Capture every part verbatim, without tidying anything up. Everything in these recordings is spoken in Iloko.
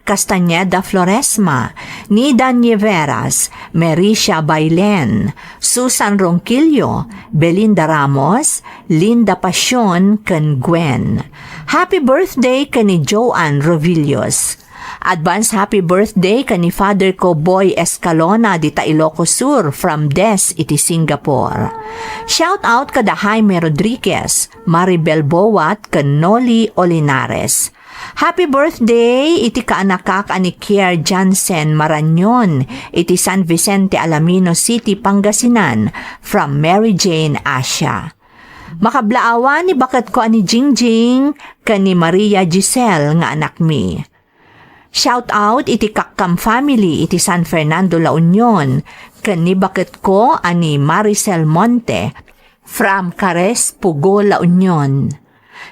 Castañeda Floresma, Nida Nieveras, Mericia Bailen, Susan Ronquillo, Belinda Ramos, Linda Pasion, ken Gwen. Happy birthday ken ni Joanne Rovillos. Advance happy birthday ken ni Father ko Boy Escalona dita Ilocos Sur from Des iti Singapore. Shout out kada Jaime Rodriguez, Maribel Boat ken Noli Olinares. Happy birthday iti kaanakak a ni Kier Jansen Maranyon iti San Vicente Alamino City, Pangasinan, from Mary Jane Asia. Makablaawan ni baketko a ni Jingjing ken ni Maria Giselle nga anakmi. Shout out iti Kakkam family iti San Fernando, La Union, ken ni baketko a ni Maricel Monte from Cares, Pugo, La Union.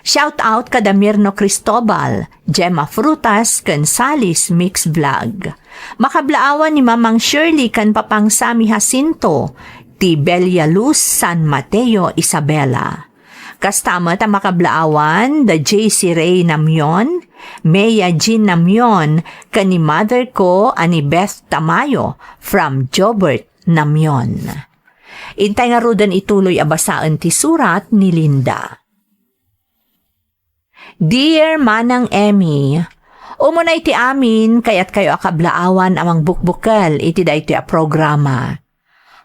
Shout out kada Mirno Cristobal, Gemma Frutas, ken Sally's Mix Vlog. Makablaawan ni Mamang Shirley ken Papang Sammy Jacinto, ti Bella Luz, San Mateo, Isabela. Kasta met a makablaawan da J C Ray Namion, Mea Jean Namion, ken ni mother ko a ni Beth Tamayo from Jobert Namion. Intay ngaruden ituloy a basaen ti surat ni Linda. Dear Manang Emmy, umuna iti amin, kayatkayo a kablaawan a mangbukbukel iti daytoy a programa.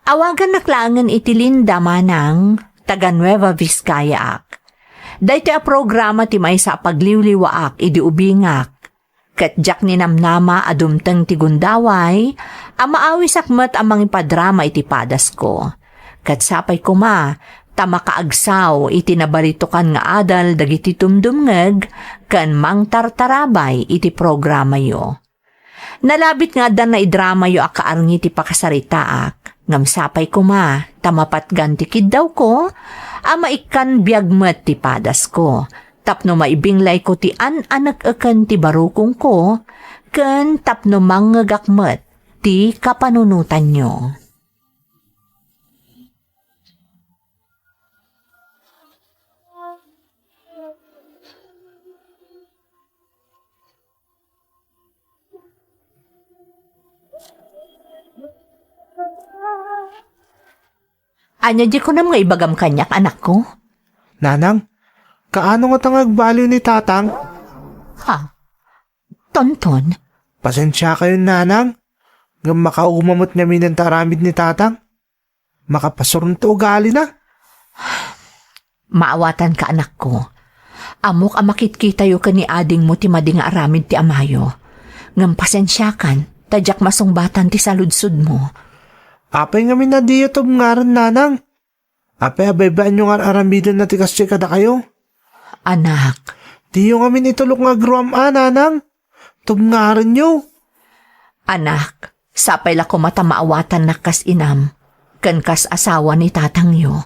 Awagannak laengen iti Linda, Manang, taga Nueva Vizcaya ak. Daytoy a programa ti maysa a pagliwliwaak idi ubingak. Ket diak ninamnama a dumteng ti gundaway a maawisak met a mangipadrama iti padasko. Ket sapay koma ta makaagsaw iti nabalitokan nga adal dagiti dumdumngeg ken mangtartarabay iti programayo. Nalabit nga adda naidramayo a kaarngi ti pakasaritaak, ngem sapay koma ta mapatgan ti kiddawko a maikkan biag met ti padasko, tapno maibinglayko ti an-anek-eken ti barukongko, ken tapno mangngegak met ti kapanunotanyo. Ania di kunam nga ibagam kaniak, anakko? Nanang, kaano ngata nga agbaliw ni Tatang? Ha? Tonton? Pasensiakayon, Nanang. Ngem makauma met ngamin ti aramid ni Tatang. Makapasuron ti ugalina. Maawatanka, anakko. Ammok a makitkitayo ken ni adingmo ti madi nga aramid ti amayo. Ngem pasensiakan, ta diak masungbatan ti saludsodmo. Apay ngamin a diyo tubngaren, Nanang? Apay a baybay-anyo nga ar-aramidenna ti kastoy kadakayo? Anak. Diyo ngamin itulok nga agruam-a, Nanang. Tubngarenyo. Anak, sapay la koma ta maawatannak kas inam, ken kas asawa ni tatangyo.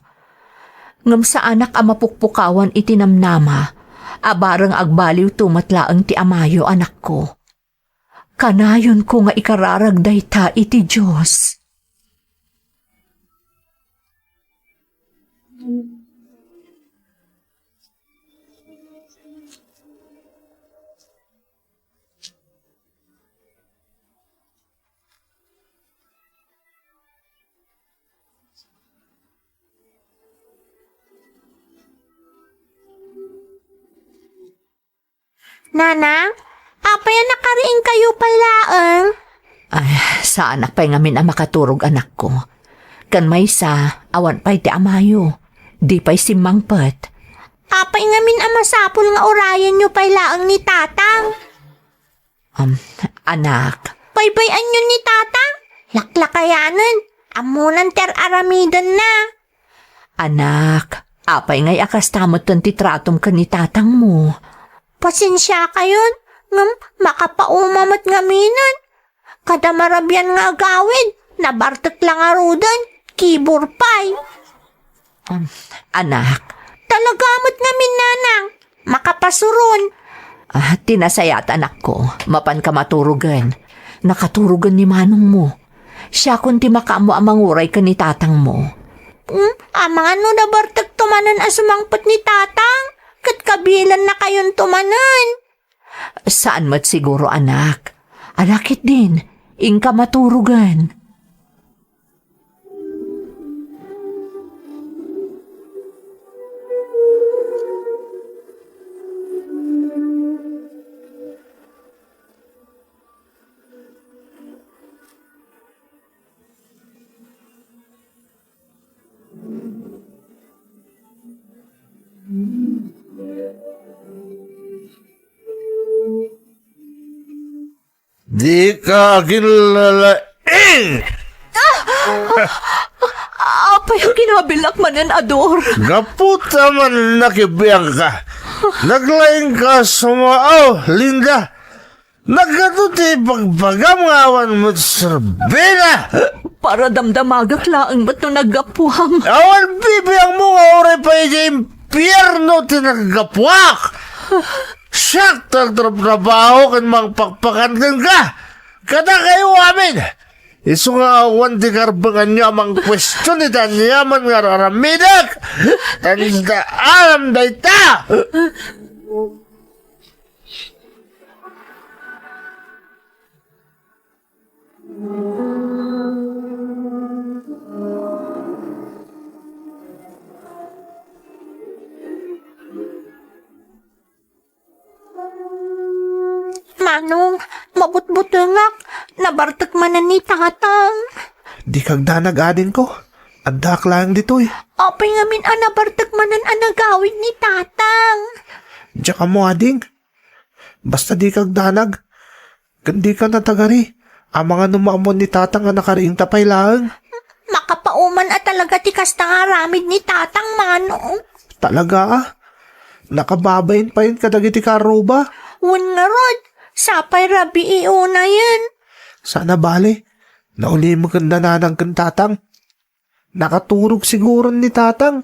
Ngem saanak a mapukpukawan iti namnama, a bareng agbaliwto met laeng ti amayo, anakko. Kanayonko nga ikararag dayta iti Dios. Nanang, apay a nakariingkayo pay laeng? Ay, saanak pay ngamin a makaturog, anakko. Ken maysa, awan pay ti amayo. Di pay simmangpet. Apay ngamin a masapul nga urayenyo pay laeng ni Tatang? Um, anak. Baybay-anyo ni Tatang? Laklakayanen. Ammonan ti ar-aramidenna. Anak, apay ngay a kasta metten ti tratom ken ni tatangmo? Pasensiakayon, ngem makapauma met ngaminen. Kada marabian nga agawid, nabartek la ngaruden, kibur pay. Um, anak. Talaga met ngamin, Nanang. Makapasuron. Ah, ti nasayaat, anakko. Mapanka maturogen. Nakaturogen ni manongmo. Siakon ti makaammo a manguray ken ni tatangmo. Hmm? Amangan no nabartekto manen a sumangpet ni Tatang? Ket kabilennakayonto manen. Saan met siguro, anak. Ala ketdin, inka maturogen. Dika aginlalaing! Apay a kinabilak manen, Ador? Gapu ta man nakibiangka. Naglaingka a sumaaw, Linda. Naggapu ti ibagbagam nga awan met serbina. Para damdamagak laeng met no naggapuam. Awan bibiangmo nga uray pay idiay impierno ti naggapuak. Siak ti agtrabtrabaho ken mangpakpakan kenka. Kadakayo amin. Isu nga awan ti karbenganyo a mangkuestion iti aniaman nga ar-aramidek. Tan ita alam dayta. Manong, mabutbutengak. Nabartek manen ni Tatang. Dika agdanag, adingko. Addaak laeng ditoy. Apay ngamin a nabartek manen a nagawid ni Tatang? Diak ammo, ading. Basta dika agdanag. Ken dika natagari. Amangan no maammuan ni Tatang a nakariingta pay laeng. Makapauman a talaga ti kasta nga aramid ni Tatang, Manong. Talaga a? Nakababain payen kadagiti karruba? Wen ngarud, sapay rabii unayen. Saan a bale, naulimek ken nanang ken tatang. Nakaturog siguron ni tatang.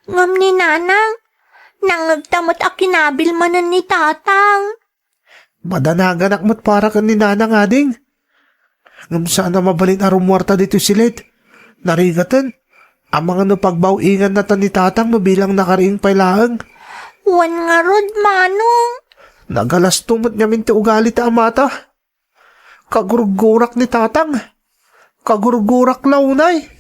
Ngem ni nanang, nangngegta met a kinabil manen ni tatang. Madanaganak met para ken ni nanang, ading. Ngem saan a mabalin a rumuarta ditoy silet. Narigaten. Amangan no pagbaw-ingannata ni tatang no bilang nakariing pay laeng. Wen ngarud, Manong. Nagalasto met ngamin ti ugali ti amata. Kagurgurak ni tatang. Kagurgurak la unay.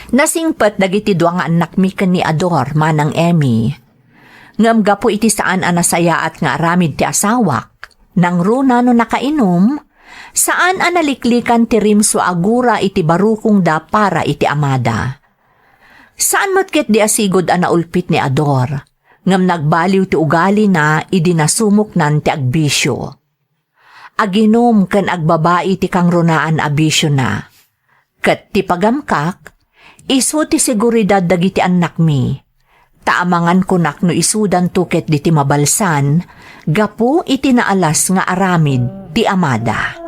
Nasingpet dagiti dua nga annakmi ken ni Ador, Manang Emmy. Ngem gapu iti saan a nasayaat nga aramid ti asawak, nangruna no nakainum, saan a naliklikan ti rimso a gura iti barukongda para iti amada. Saan met ketdi a sigud a naulpit ni Ador, ngem nagbaliw ti ugalina idi nasumoknan ti agbisio. Aginum ken agbabai ti kangrunaan a bisiona. Ket ti pagamkak, isu ti seguridad dagiti annakmi. Ta amangan kunak no isudanto ketdi ti mabalsan gapu iti naalas nga aramid ti amada.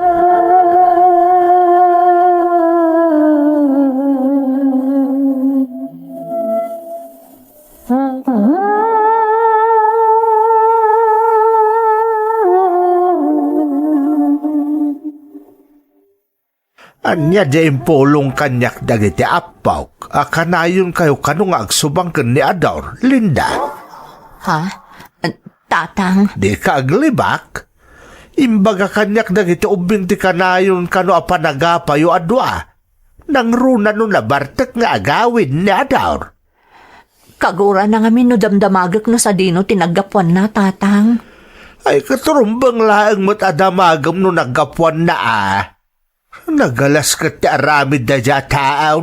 Ania ti impulong kaniak dagiti appok a kanayonkayo kano nga agsubang ken ni Ador, Linda? Ha? Tatang? Dika aglibak? Imbaga kaniak dagiti ubbing ti kanayon kano a panagapayo a dua. Nangruna no nabartek nga agawid ni Ador. Kagurana ngamin no damdamagek no sadino ti naggapuanna, Tatang. Ay, katurumbeng laeng met a damagem no naggapuanna a. Nagalas ket ti aramid daydiay a taaw.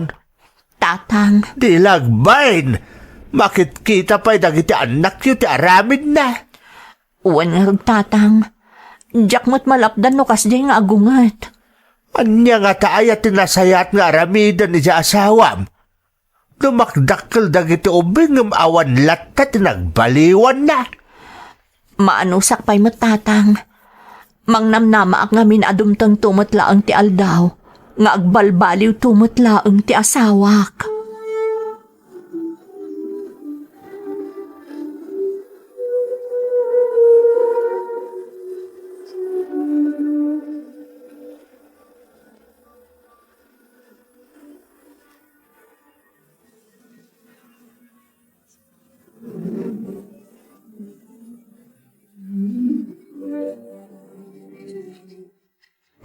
Tatang. Di la agbain. Makitkita pay dagiti annakyo ti aramidna. Wen ngarud, Tatang. Diak met malapdan no kasdiay nga agunget. Ania ngata aya ti nasayaat nga aramiden iti asawam? Dumakdakkel dagiti ubing ngem awan latta ti nagbaliwanna. Maanusak pay met, Tatang. Mangnamnamaak ngamin a dumtengto met laeng ti aldaw nga agbalbaliwto met laeng ti asawak.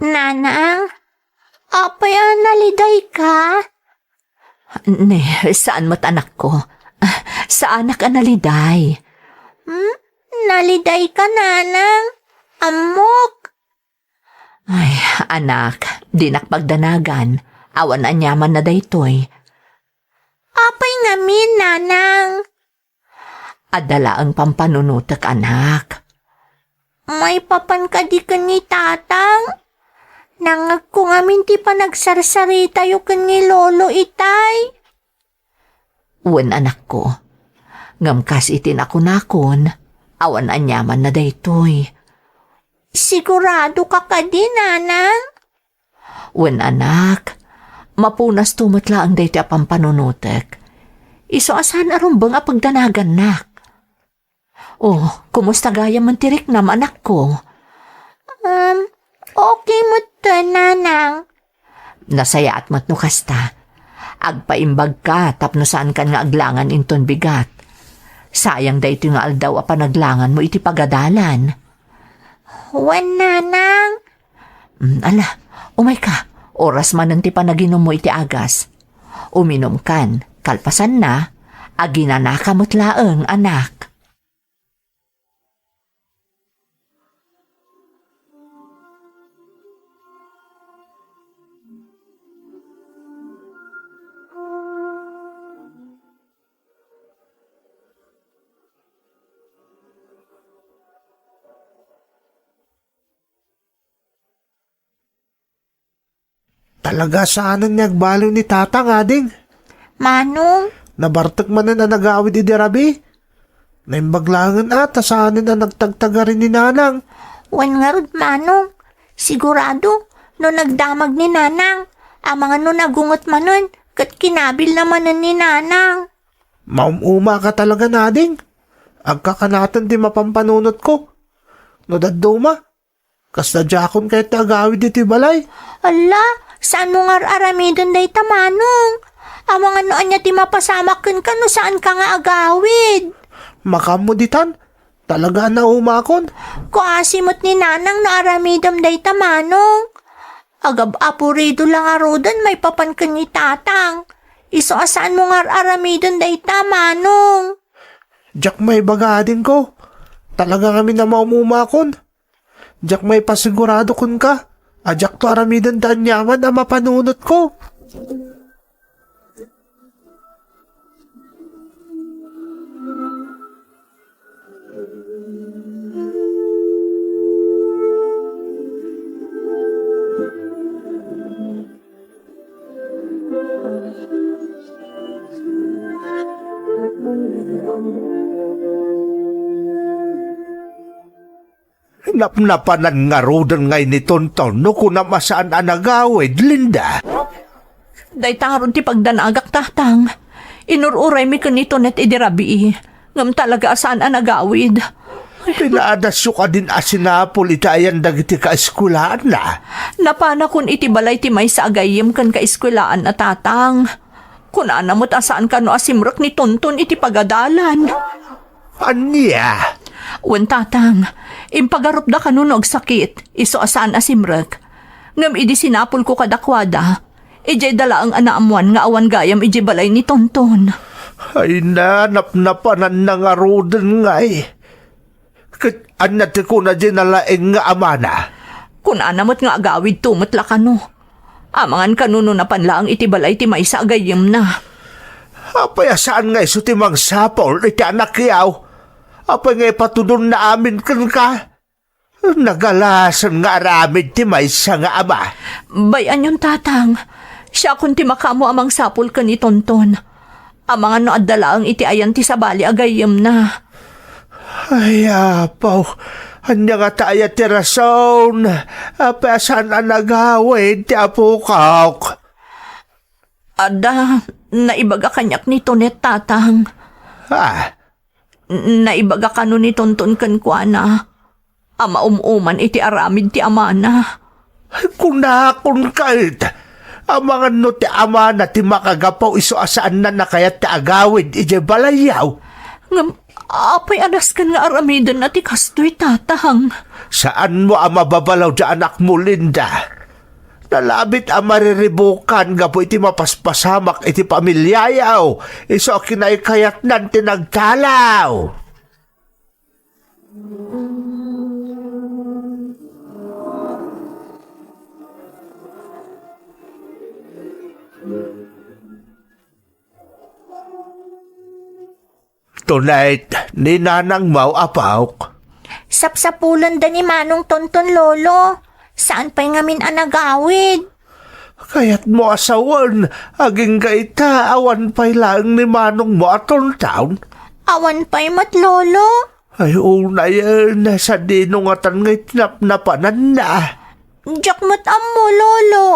Nanang, apay a naliday ka? Ne, saan met, anakko. Saanak a naliday. Hmm? Naliday ka, Nanang? Ammok. Ay, anak, dinak pagdanagan. Awan aniamanna daytoy. Apay ngamin, Nanang? Adda laeng pampanunotek, anak. Maipapan kadi ken ni Tatang? Nangngegko ngamin ti panagsarsaritayo ken ni Lolo itay. Wen, anakko. Ngem kas iti nakunakon, awan aniamanna daytoy. Sigurado ka kadi, Nanang? Wen, anak, mapunasto met laeng daytoy a pampanunotek. Isu a saan a rumbeng a pagdanagannak. Oh, kumusta gayam ti riknam, anakko? Um, okay met, Nanang. Nasayaat met no kasta. Agpaimbagka tapno saankan nga aglangan inton bigat. Sayang daytoy nga aldaw a panaglanganmo iti pagadalan. Wen, Nanang. Mm, ala, umayka. Oras manen ti panaginummo iti agas. Uminumkan, kalpasanna, aginanaka met laeng, anak. Talaga saanen nga agbaliw ni Tatang, ading. Manong? Nabartek manen a nagawid idi rabii. Naimbag laengen a ta saanen a nagtagtagari ni Nanang. Wen ngarud, Manong. Sigurado, no nagdamag ni Nanang, amangan no nagunget manen, ket kinabilna manen ni Nanang. Maum-umaka talaga, ading. Agkakanaten ti mapampanunotko. No dadduma, kasta diakon kayat ti agawid iti balay. Alla, saanmo nga ar-aramiden dayta, Manong? Amangan no ania ti mapasamak kenka no saanka nga agawid. Makaammo ditan, talaga a naumakon. Kuasi met ni Nanang no aramidem dayta, Manong. Agab-apurido la ngaruden maipapan ken ni Tatang. Isu a saanmo nga ar-aramiden dayta, Manong. Diak maibaga, adingko. Talaga ngamin a maum-umakon. Diak maipasigurado kenka a diakto aramiden ti aniaman a mapanunotko. Napnapanan ngaruden ngay ni Tonton no kunam a saan a nagawid, Linda. Dayta ngarud ti pagdanagak, Tatang. Inur-uraymi ken ni Tonet idi rabii, ngem talaga a saan a nagawid. Pinaadasyo kadin a sinapul iti ayan dagiti kaeskuelaanna? Napanakon iti balay ti maysa a gayyem ken kaeskuelaanna, Tatang. Kunana met a saan kano a simrek ni Tonton iti pagadalan. Ania? Wen, Tatang, impagarupda kano no agsakit, isu a saan a simrek. Ngem idi sinapulko kadakuada, idiay da laeng a naammoan nga awan gayam idiay balay ni Tonton. Ay, napnapananna ngaruden ngay. Ket ania ti kuna diay nalaing nga amana? Kunana met nga agawidto met la kano. Amangan kano no napan laeng iti balay ti maysa a gayyemna. Apay a saan nga isu ti mangsapul iti anakyaw? Apay nga ipatudonna amin kenka? Nagalasen nga aramid ti maysa nga ama. Bay-anyon, Tatang. Siakon ti makaammo a mangsapul ken ni Tonton. Amangan no adda laeng iti ayan ti sabali a gayyemna. Ay, Apo, ania ngata aya ti rason? Apay a saan a nagawid ti apokak? Adda, naibaga kaniak ni Tonet, Tatang. Ah, N-, naibaga kano ni Tonton kenkuana a maum-uman iti aramid ti amana. Kunakon ket, amangan no ti amana ti makagapu isu a saanna a kayat ti agawid idiay balayyaw. Ngem, apay a nasken nga aramidenna ti kastoy, Tatang? Saanmo a mababalaw diay anakmo, Linda. Nalabit a mariribukan gapu iti mapaspasamak iti pamiliayaw, isu a kinaykayatnan ti nagtalaw. Tonet, ni nanangmo, apok. Sapsapulenda ni Manong Tonton, Lolo. Saan pay ngamin a nagawid. Kayatmo a sawen, agingga ita, awan pay laeng ni manongmo a Tonton? Awan pay met, Lolo. Ay, unayen, sadino ngatan nga itnapnapananna? Diak met ammo, Lolo.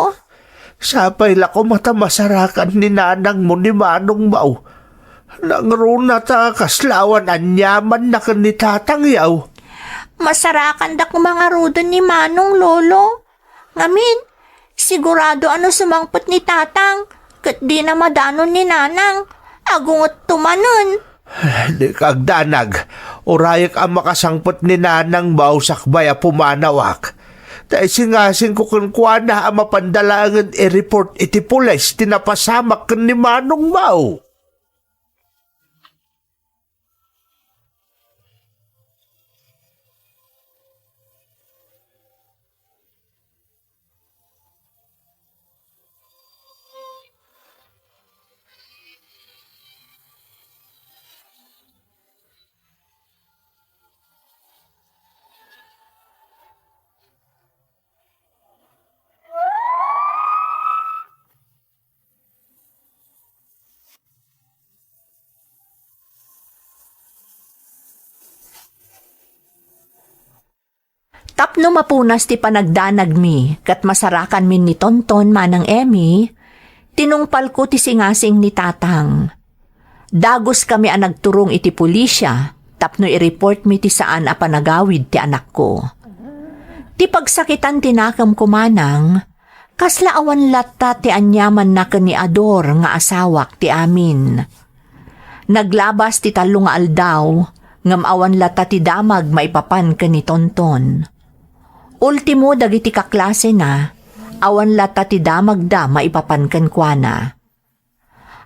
Sapay la koma ta masarakan ni nanangmo ni manongmo. Nangruna ta kasla awan aniamanna ken ni tatangyaw. Masarakandak mangaruden ni manong, Lolo. Ngamin, sigurado a no sumangpet ni tatang, ket dina madanon ni nanang, agungetto manen. Dika agdanag, urayek a makasangpet ni nanangmo sakbay a pumanawak. Ta isingasingko kenkuana a mapanda laengen i-report iti pulis ti napasamak ken ni manongmo. Tapno mapunas ti panagdanagmi ket masarakanmin ni Tonton, Manang Emmy, tinungpalko ti singasing ni Tatang. Daguskami a nagturong iti pulisia tapno i-reportmi ti saan a panagawid ti anakko. Ti pagsakitan ti nakemko, Manang, kasla awan latta ti aniamanna ken ni Ador nga asawak ti amin. Naglabas ti tallo nga aldaw, ngem awan latta ti damag maipapan ken ni Tonton. Ultimo dagiti kaklasena, awan latta ti damagda maipapan kenkuana.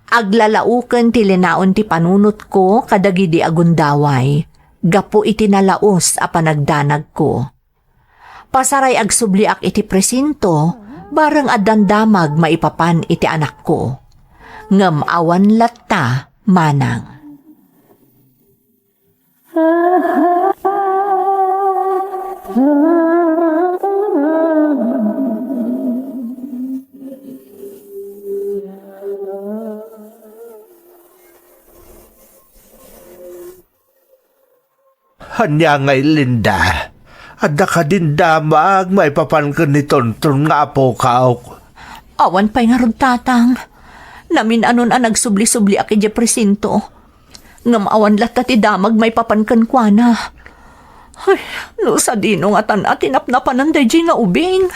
Aglalaoken ti linaon ti panunotko kadagidi a gundaway gapu iti nalaus a panagdanagko. Pasaray agsubliak iti presinto, bareng addan damag maipapan iti anakko. Ngem awan latta, Manang. Ania ngay, Linda? Adda kadin damag maipapan ken ni Tonton nga apok? Awan pay ngarud, Tatang. Namin-anon a nagsubli-subliak idiay presinto. Ngem awan latta ti damag maipapan kenkuana. Ay, no sadino ngatan a tinapnapanan daydiay nga ubing?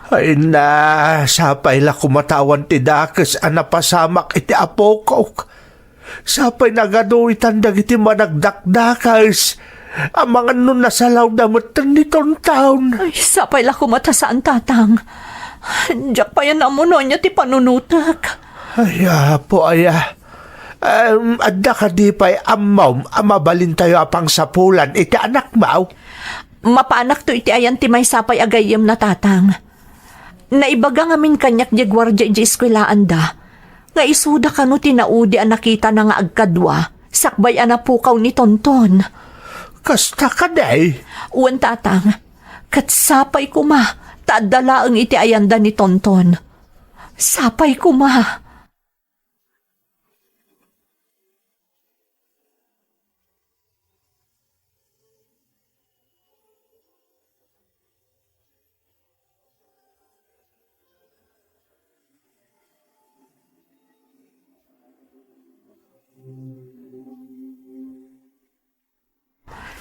Ay na, sapay la koma ta awan ti dakes a napasamak iti apokok. Sapay nagaduitan dagiti managdakdakes. Amangan no nasalawda metten ni Tonton. Ay, sapay la koma ta saan, Tatang. Diak pay ammo no ania ti panunotek. Ay, Apo, aya. Em, adda kadi pay ammom a mabalintayo a pangsapulan iti anakmo? Mapanakto iti ayan ti maysa pay a gayyemna, Tatang. Naibaga ngamin kaniak diay guardia idiay eskuelaanda. nga isuda kano ti naudi a nakitana nga agkadua, sakbay a napukaw ni Tonton. Kasta kadi? Wen, Tatang. Ket sapay koma, ta adda laeng iti ayanda ni Tonton. Sapay koma.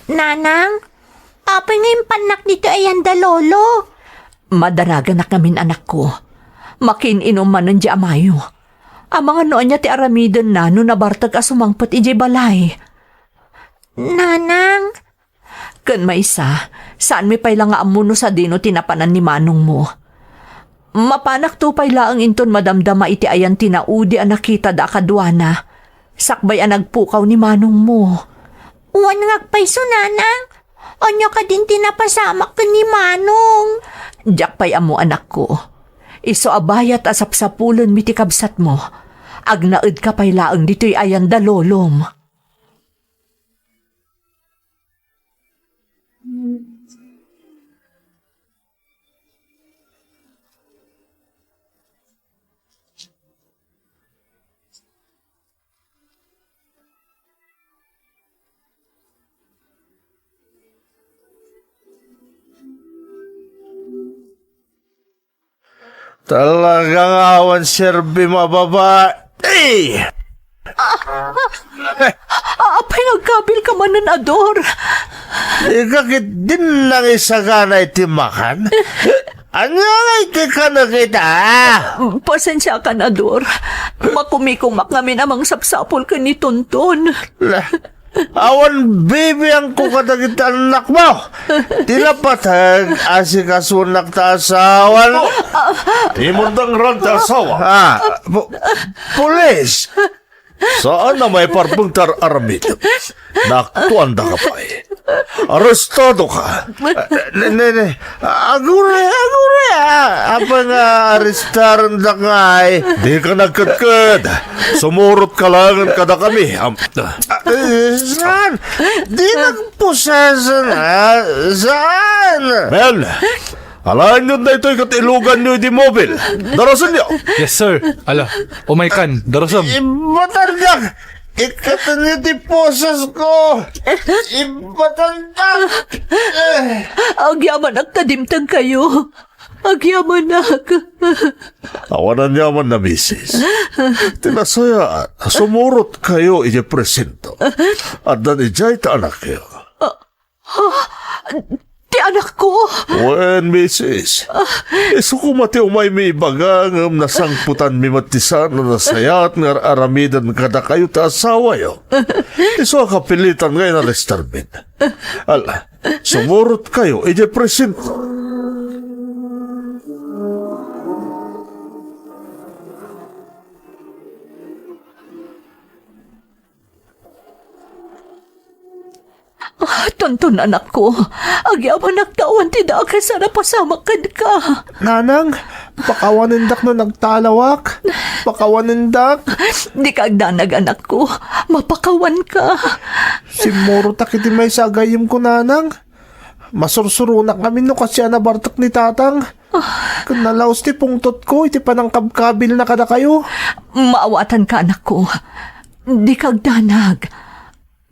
Nanang, apay nga impannak ditoy ayanda, Lolo? Madaraganak ngamin, anakko. Makiin-inum manen di amayo. Amangan no ania ti aramidenna no nabartek a sumangpet idiay balay. Nanang. Ken maysa, saanmi pay la nga ammo no sadino ti napanan ni manongmo. Mapanakto pay laeng inton madamdama iti ayan ti naudi a nakitada a kaduana, sakbay a nagpukaw ni manongmo. Wen nga agpayso, Nanang. Ania kadin ti napasamak ken ni Manong? Diak pay ammo, anakko. Isu a bayat a sapsapulenmi ti kabsatmo. Agnaedka pay laeng ditoy ayanda, lolom. Talaga nga awan serbim a babai. Ah, apay nga agkabilka manen, Ador? Ika ket din nangisagana iti makan? Ania nga iti kanak ita? Pasensiakan, Ador. Makumikumak ngamin a mangsapsapul ken ni Tonton. La, awan bibiangko kadagiti annakmo. Ti napateg, asikasunak ta asawan. Imundang ran ti asawa. Ah, pu-, pulis. Saan a maiparbeng ti ar-aramidem. Naaktuandaka pay. Arestado ka. Ne, ne, ne. Aguray, aguray, ah. Apay nga arestaren daka ngay? Dika nagkedked. Sumurot ka laengen kadakami. Am-, ah, eh, saan? Di nagposesan, ah. Saan? Men, alaenyo daytoy ket iluganyo idi mobil. Darasenyo. Yes, sir. Ala, umaykan, darasem. Ibatandak! Ikkatenyo ti posesko! Ibatandak! Eh. Agyamanak ta dimtengkayo. Agyamanak. Awan aniamanna, misis. Ti nasayaat, sumurotkayo idiay presinto. Addan idiay ti anakyo. Ah, ha? Ti anakko? Wen, misis. Isu koma ti umaymi ibaga, ngem nasangpetanmi met ti saan a nasayaat nga ar-aramiden kadakayo ti asawayo. Isu a kapilitan nga inarestarmin. Ala, sumurotkayo idiay presinto. Ah, Tonton, anakko, agyamanak ta awan ti dakes a napasamak kenka. Nanang, pakawanendak no nagtalawak. Pakawanendak. Dika agdanag, anakko. Mapakawanka. Simmurotak iti maysa a gayyemko, Nanang. Masursuronak ngamin no kasdiay a nabartek ni Tatang. Ken nalaus ti pungtotko iti panangkabkabilna kadakayo. Maawatanka, anakko. Dika agdanag.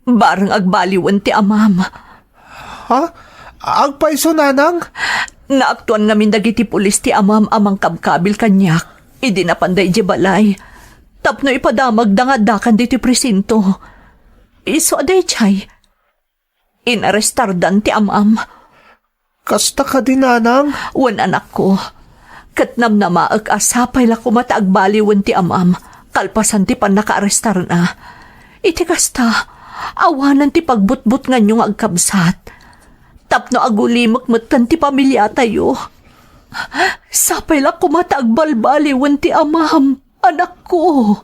Bareng agbaliwen ti amam. Ha? Agpayso, Nanang? Naaktuan ngamin dagiti pulis ti amam a mangkabkabil kaniak idi napanda idiay balay tapno ipadamagda nga addakan ditoy presinto. Isu a daydiay, inarestardan ti amam. Kasta kadi, Nanang? Wen, anakko. Ket namnamaek a sapay la koma ta agbaliwen ti amam kalpasan ti pannakaarestarna. Iti kasta, awanen ti pagbutbutnganyo nga agkabsat tapno agulimek metten ti pamiliatayo. Sapay la koma ta agbalbaliwen ti amam, anakko.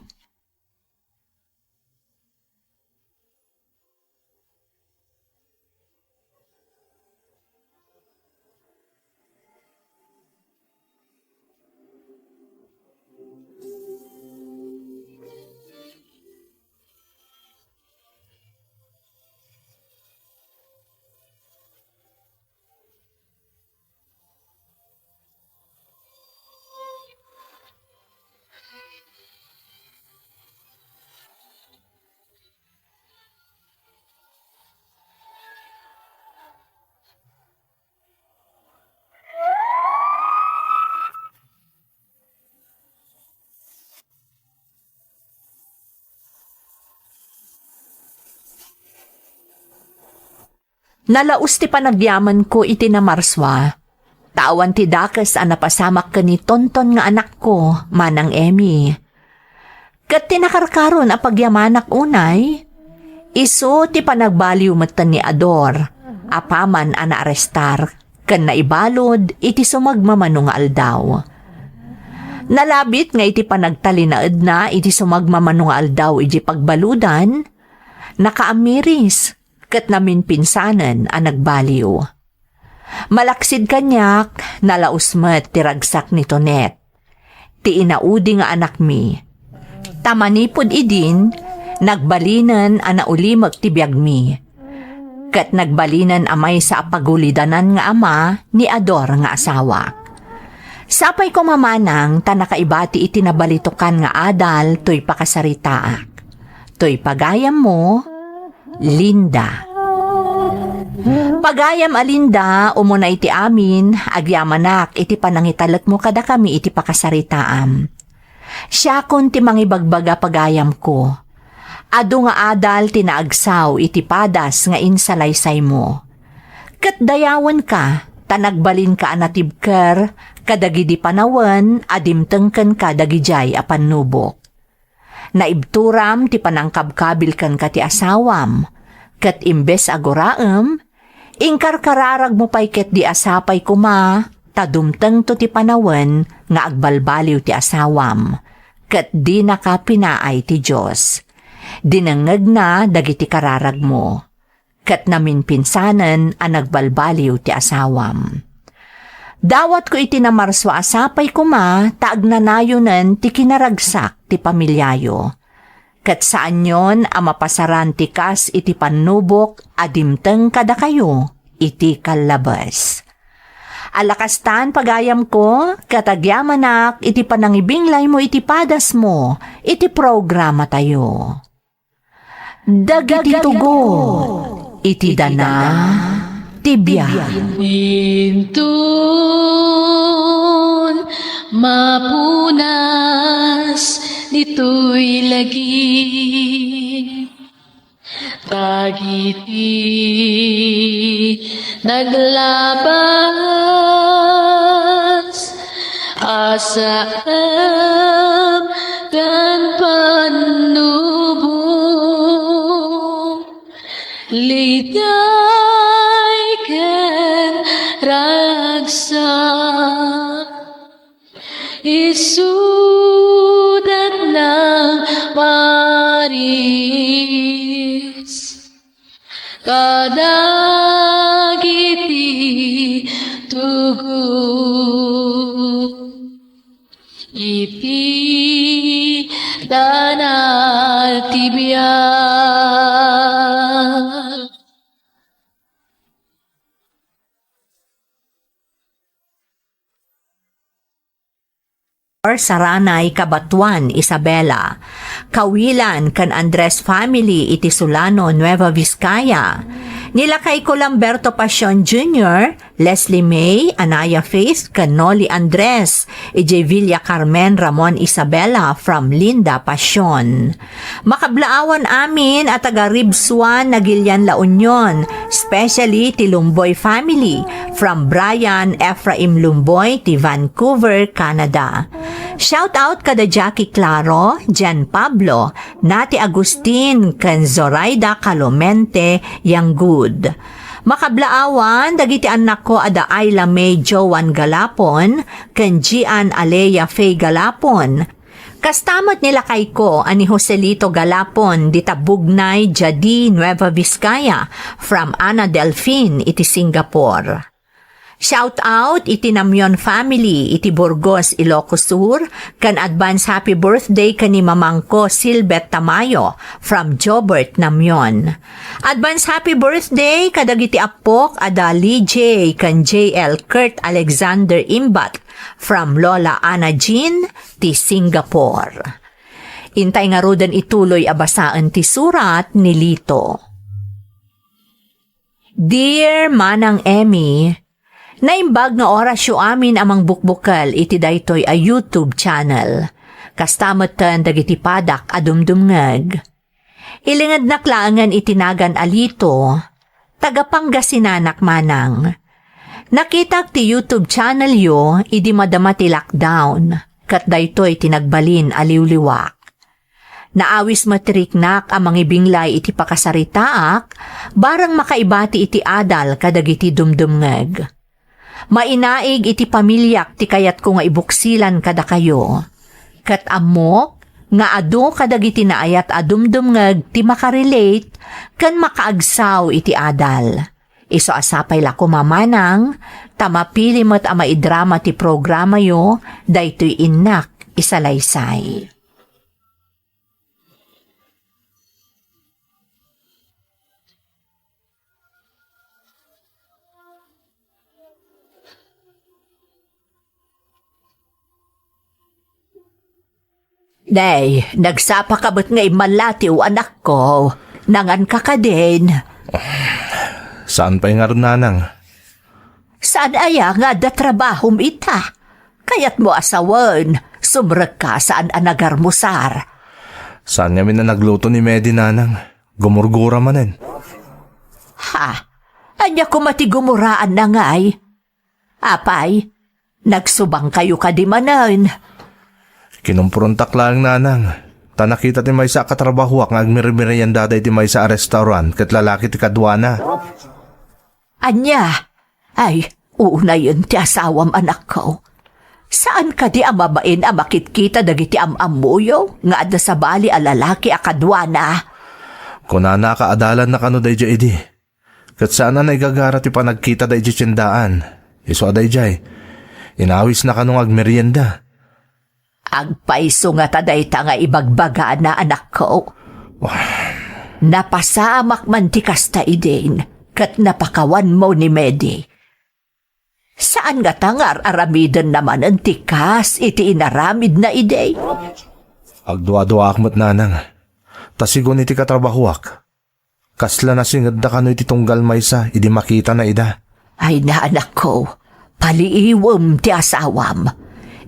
Nalaus ti panagyamenko iti namarsua, ta awan ti dakes a napasamak ken ni Tonton nga anakko, Manang Emmy. Ket ti nakarkaron a pagyamanak unay, isu ti panagbaliw metten ni Ador, apaman a naarestar ken naibalud iti sumagmamano nga aldaw. Nalabit nga iti panagtalinaedna iti sumagmamano nga aldaw idiay pagbaludan, nakaamiris ket naminpinsanen a nagbaliw. Malaksid kaniak, nalaus met ti ragsak ni Tonet, ti inaudi nga anakmi. Ta manipud idin, nagbalinen a naulimek ti biagmi. Ket nagbalinen a maysa a pagulidanan nga ama ni Ador nga asawak. Sapay koma manang ta nakaibati iti nabalitokan nga adal toy pakasaritaak. Toy pagayammo, Linda. Pagayam a Linda, umuna iti amin, agyamanak iti panangitalekmo kadakami iti pakasaritaam. Siakon ti mangibagbaga, pagayamko. Adu nga adal ti naagsaw iti padas nga insalaysaymo. Ket dayawenka, ta nagbalinka a natibker kadagidi panawen a dimteng kenka dagidiay a pannubok. Naibturam ti panangkabkabil kenka ti asawam, ket imbes a guraem, inkarkararagmo pay ketdi a sapay koma ta dumtengto ti panawen nga agbalbaliw ti asawam, ket dinaka pinaay ti Dios. Dinengngegna dagiti kararagmo. Ket naminpinsanen a nagbalbaliw ti asawam. Dawatko iti namarsua a sapay koma ta agnanayonen ti kinaragsak ti pamiliayo. Ket saanyon a mapasaran ti kas iti pannubok a dimteng kadakayo iti kallabes. Ala kastan, pagayamko, ket agyamanak iti panangibinglaymo iti padasmo iti programatayo. Dagiti tugot iti dana ti biag. Inton mapunas ditoy lagi, dagiti naglabas, asaem ken pannubok, liday ken ragsak, isudat nang maris kadagiti tugot iti dana ti biag. Saranay, Cabatuan, Isabela, Kawilan, ken Andres family iti Solano, Nueva Vizcaya. Ni lakayko Lamberto Pasion Junior, Leslie May, Anaya Faith, ken Noli Andres, idiay Villa Carmen, Ramon, Isabela, from Linda Pasion. Makablaawan amin a taga Ribsuan, Nagilian, La Union, especially ti Lumboy family, from Brian Ephraim Lumboy ti Vancouver, Canada. Shout out kada Jackie Claro, Jen Pablo, Nati Agustin, ken Zoraida Calomente Yanggud. Makablaawan dagiti annakko a da Ayla May Joan Galapon ken Gian Alea Faye Galapon. Kasta met ni lakayko a ni Joselito Galapon dita Bugnay, Jadi, Nueva Vizcaya, from Ana Delfin iti Singapore. Shout out iti Namion family iti Burgos, Ilocos Sur, ken advance happy birthday ken ni mamangko Silbet Tamayo from Jobert, Namion. Advance happy birthday kadagiti appok a da Lee J ken J L Kurt Alexander Imbat from Lola Ana Jean ti Singapore. Intay ngaruden ituloy a basaen ti surat ni Lito. Dear Manang Emmy, naimbag nga orasyo amin a mangbukbukel iti daytoy a YouTube channel. Kasta metten dagiti padak a dumdumngeg. Ilingednak laengen iti nagan a Lito, Taga Pangasinan-ak, Manang. Nakitak ti YouTube channel yo idi madama ti lockdown, ket daytoy ti nagbalin a liwliwak. Naawis met ti riknak a mangibinglay iti pakasaritaak, bareng makaibati iti adal kadagiti dumdumngeg. Mainaig iti pamiliak ti kayatko nga ibuksilan kadakayo. Ket ammok nga adu kadagiti naayat a dumdumngeg ti makarelate ken makaagsaw iti adal. Isu a sapay la koma, Manang, ta mapili met a maidrama ti programayo daytoy innak isalaysay. Nay, nagsapa ka met nga immallatiw, anakko. Nanganka kadin. Saan pay ngarud, Nanang? Saan aya nga adda trabahom ita? Kayatmo a sawen, sumrekka saan a nagarmusar. Saan ngamin a nagluto ni Medi, Nanang. Gumurgura manen. Ha? Ania koma ti gumuraanna ngay? Apay, nagsubangkayo kadi manen? Kinumprontak laeng, Nanang, ta nakita ti maysa a katrabahoak nga agmerimerienda daydi maysa a restaurant ket lalaki ti kaduana. Ania? Ay, unayen ti asawam, anakko. Saan kadi a mabain a makitkita dagiti am-ammoyo nga adda sabali a lalaki a kaduana? Kunana a kaadalanna kano daydiay idi. Ket saan a naigagara ti panagkita daydiay tiendaan. Isu a daydiay, inawisna kano nga agmerienda. Agpayso ngata dayta nga ibagbagana, anakko. Napasamak man ti kasta idin, ket napakawanmo ni Medi. Saan ngata nga ar-aramidenna manen ti kas iti inaramidna idi? Agduaduaak met, Nanang. Ta sigun iti katrabahoak, kasla nasingedda kano iti tunggal maysa idi makitana ida. Ay, anakko, paliiwem ti asawam.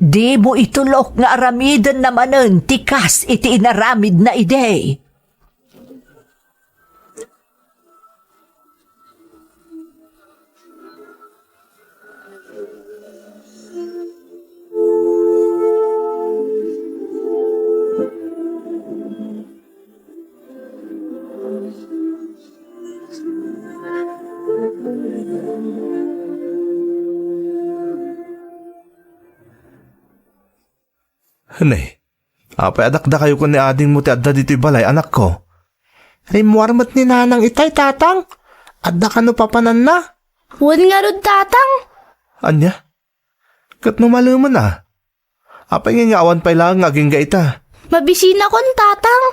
Dimo itulok nga aramidenna manen ti kas iti inaramidna idi. Ania, apay a dakdakayo ken ni adingmo ti adda ditoy balay, anakko? Rimmuar met ni Nanang itay, Tatang. Adda kano papananna? Wen ngarud, Tatang. Ania? Ket no malemen a? Apay ngay nga awan pay laeng nga agingga ita? Mabisinakon, Tatang.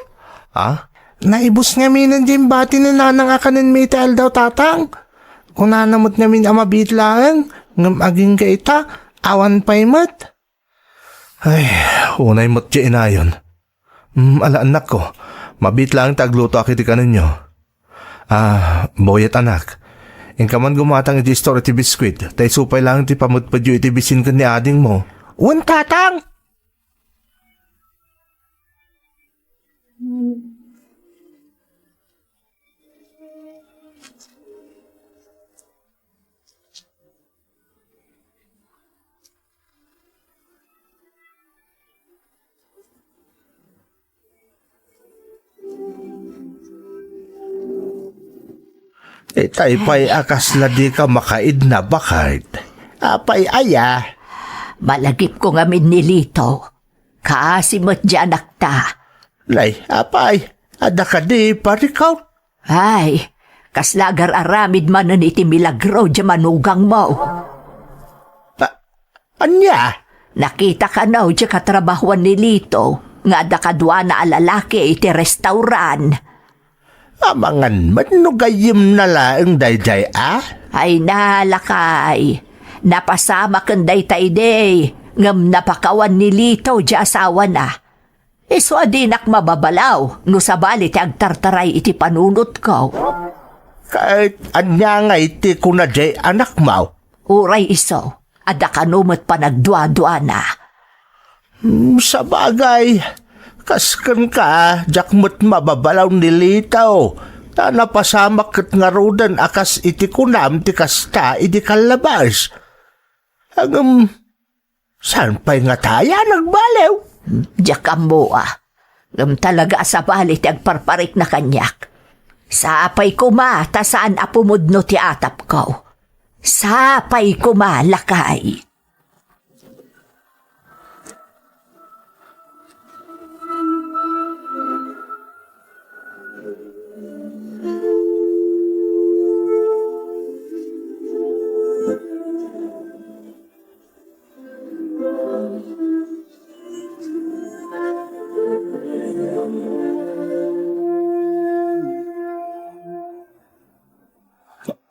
Ah? Naibus ngaminen diay imbati ni Nanang a kanenmi iti aldaw, Tatang. Kunana met ngamin a mabiit laeng, ngem agingga ita, awan pay met. Ay, unay met diay inayon. Mm, ala, annakko, mabiit laeng ta aglutoak iti kanenyo. Ah, Boyet, anak, inka man gumatang iti istor iti biskuit, ta isu pay laeng ti pamedpedyo iti bisin ken ni adingmo. Wen, Tatang! Itay pay a kasla dika makaidna, baket. Apay aya? Malagipko ngamin ni Lito. Kaasi met diay anakta. Nay, apay, adda kadi parikaw? Ay, kasla agar-aramid manen iti milagro diay manugangmo. A-, ania? Nakita kano diay katrabahuan ni Lito nga adda kaduana a lalaki iti restaurant. Amangan met no gayyemna laeng daydiay a? Ay, lakay. Napasamaken dayta idi, ngem napakawan ni Lito diay asawana. Isu a dinak mababalaw no sabali ti agtartaray iti panunotko. Ket ania ngay ti kuna diay anakmo? Uray isu, adda kano met panagduaduana. Hmm, sabagay, kas kenka, diak met mababalaw ni Lito. Ta napasamak ket ngaruden a kas iti kunam ti kasta idi kallabas. Ngem, saan pay ngata a nagbaliw? Diak ammo a. Ngem talaga a sabali ti agparparikna kaniak. Sapay koma ta saan a pumudno ti atapko. Sapay koma, lakay.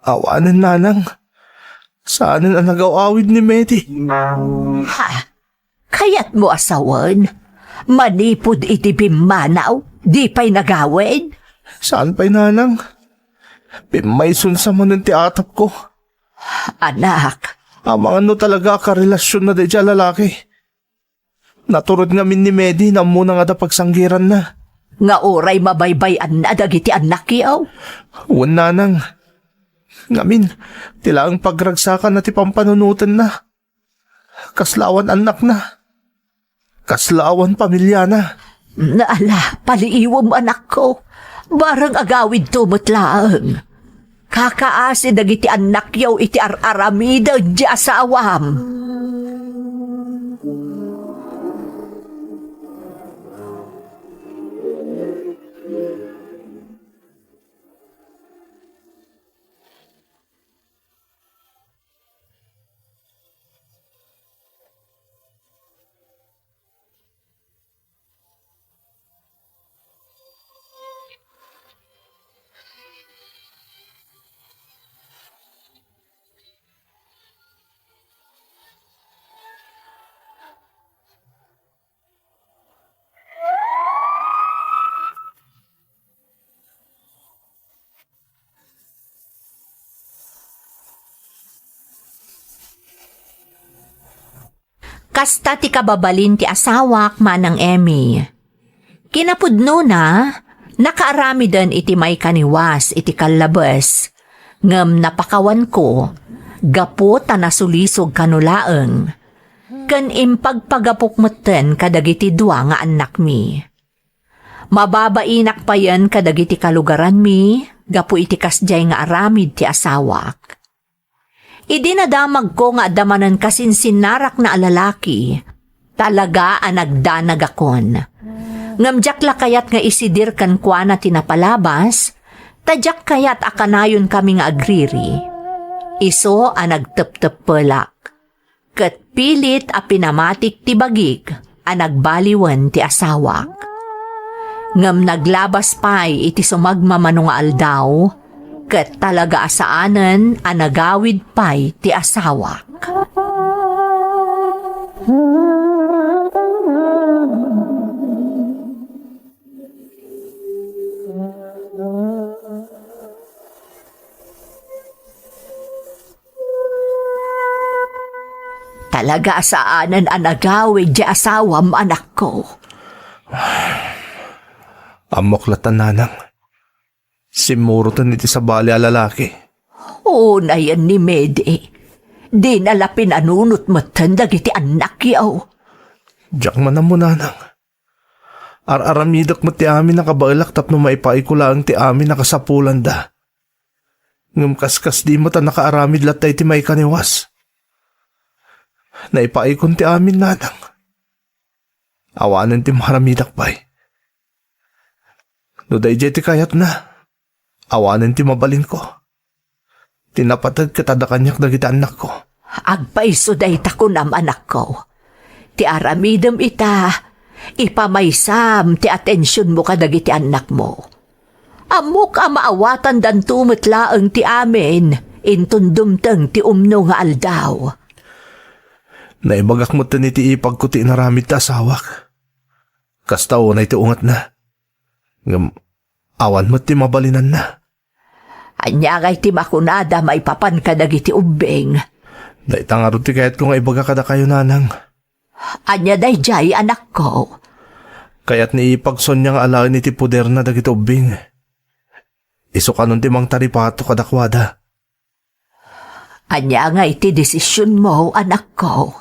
Awanen, nanang. Saanen a nagaw-awid ni Medi. Ha? Kayatmo a sawen? Manipud iti pimmanaw, di pay nagawid? Saan pay, nanang. Pimmayson sa manen ti atapko. Anak. Amangan no talaga a karelasionna daydiay a lalaki. Naturod ngamin ni Medi, nammona nga adda pagsanggiranna. Nga uray mabaybay-anna dagiti annakyo? Wen, nanang. Ngamin, ti laeng pagragsakanna ti pampanunotenna. Kasla awan annakna. Kasla awan pamiliana. Ala, paliiwem, anakko. Bareng agawidto met laeng. Kakaasi dagiti annakyo iti ar-aramiden ti asawam. Kasta ti kababalin ti asawak, Manang Emmy. Kinapudnona, nakaaramiden iti maikaniwas iti kallabes, ngem napakawanko gapu ta nasulisog kano laeng, ken impagpagapok metten kadagiti dua nga annakmi. Mababainak payen kadagiti kalugaranmi gapu iti kasdiay nga aramid ti asawak. Idi nadamagko nga adda manen kasinsinnarakna a lalaki, talaga a nagdanagakon. Ngem diak la kayat nga isidir kenkuana ti napalabas, ta diak kayat a kanayonkami nga agriri. Isu a nagtepteppelak. Ket pilit a pinamatik ti bagik a nagbaliwen ti asawak. Ngem naglabas pay iti sumagmamano nga aldaw, ket talaga a saanen a nagawid pay ti asawak. Talaga a saanen a nagawid ti asawam, anakko. Ammok latta, nanang. Simmuroten iti sabali a lalaki. Unayen ni Medi. Dina la pinanunot metten dagiti annakyo. Diak man ammo, nanang. Ar-aramidek met ti amin a kabaelak tapno maipaayko laeng ti amin a kasapulanda. Ngem kaskasdi met a nakaaramid latta iti maikaniwas. Naipaaykon ti amin, nanang. Awanen ti maaramidak pay. No daydiay ti kayatna, awanen ti mabalinko. Ti napateg ket adda kaniak dagiti annakko. Agpayso dayta kunam, anakko. Ti aramidem ita, ipamaysam ti atensionmo kadagiti annakmo. Ammok a maawatandanto met laeng ti amin inton dumteng ti umno nga aldaw. Naibagak metten iti ipagko ti inaramid ti asawak. Kasta unay ti ungetna. Ngem awan met ti mabalinanna. Ania ngay ti makunada maipapan kadagiti ubbing? Dayta ngarud ti kayatko nga ibaga kadakayo, nanang. Ania daydiay, anakko? Kayat ni ipag Sonia nga alaen iti poderna dagiti ubbing. Isu kanon ti mangtaripato kadakuada. Ania ngay ti desisionmo, anakko?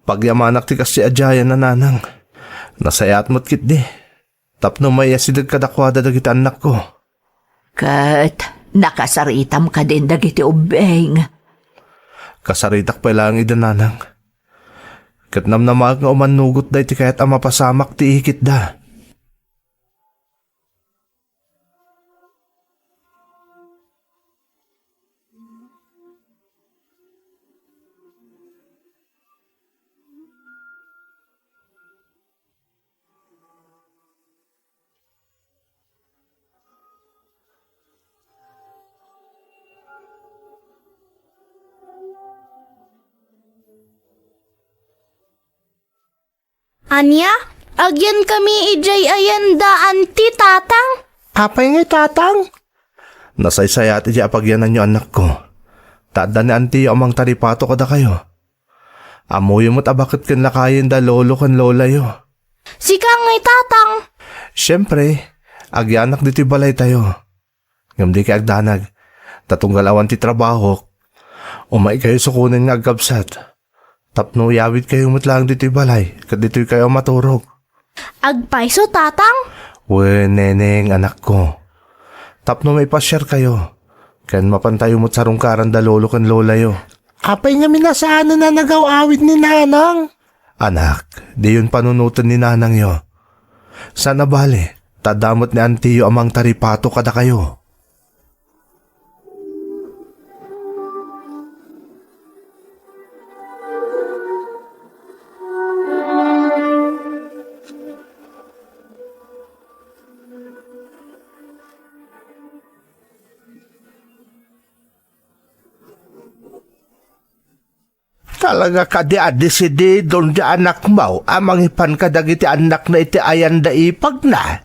Pagyamanak ti kasdiay a diayen, nanang. Nasayaat met ketdi. Tapno maiyasideg kadakuada dagiti annakko. Ket nakasaritam kadin dagiti ubbing? Kasaritak pay laeng ida, nanang. Ket namnamaek nga umannugotda iti kayat a mapasamak ti ikitda. Ania? Agyankami idiay ayan da anti, tatang? Apay ngay, tatang? Nasaysayaat idiay apagyananyo, annakko. Ta adda ni antiyo a mangtaripato kadakayo. Ammoyo met a baket ken lakayen da lolo ken lolayo. Sika ngay, tatang? Siempre, agyanak ditoy balaytayo. Ngem dikay agdanag, ta tunggal awan ti trabahok, umaykayo sukonen nga agkabsat. Tapno iyawidkayo met laeng ditoy balay, ket ditoykayo a maturog. Agpayso, tatang? Wen, neneng, anakko. Tapno maipasiarkayo, ken mapantayo met sarungkaran da lolo ken lolayo. Apay ngamin a saanen a nagaw-awid ni nanang? Anak, diyon panunoten ni nanangyo. Saan a bale, ta adda met ni antiyo a mangtaripato kadakayo. Talaga kadi a desididon ti anakmo a mangipan kadagiti annakna iti ayan da ipagna?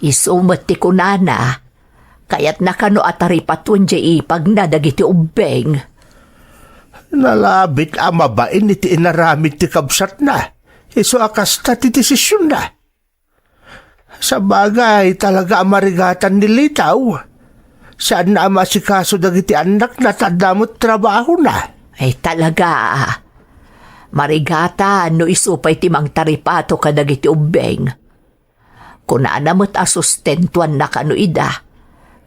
Isu met ti kunana, kayatna kano a taripatoen diay ipagna dagiti ubbing. Nalabit a mabain iti inaramid ti kabsatna, isu a kasta ti desisionna. Sabagay, talaga a marigatan ni Litaw. Saanna a maasikaso dagiti annakna ta adda met trabahona. Ay, talaga. Marigatan no isu pay ti mangtaripato kadagiti ubbing. Kunana met a sustentuanna kano ida.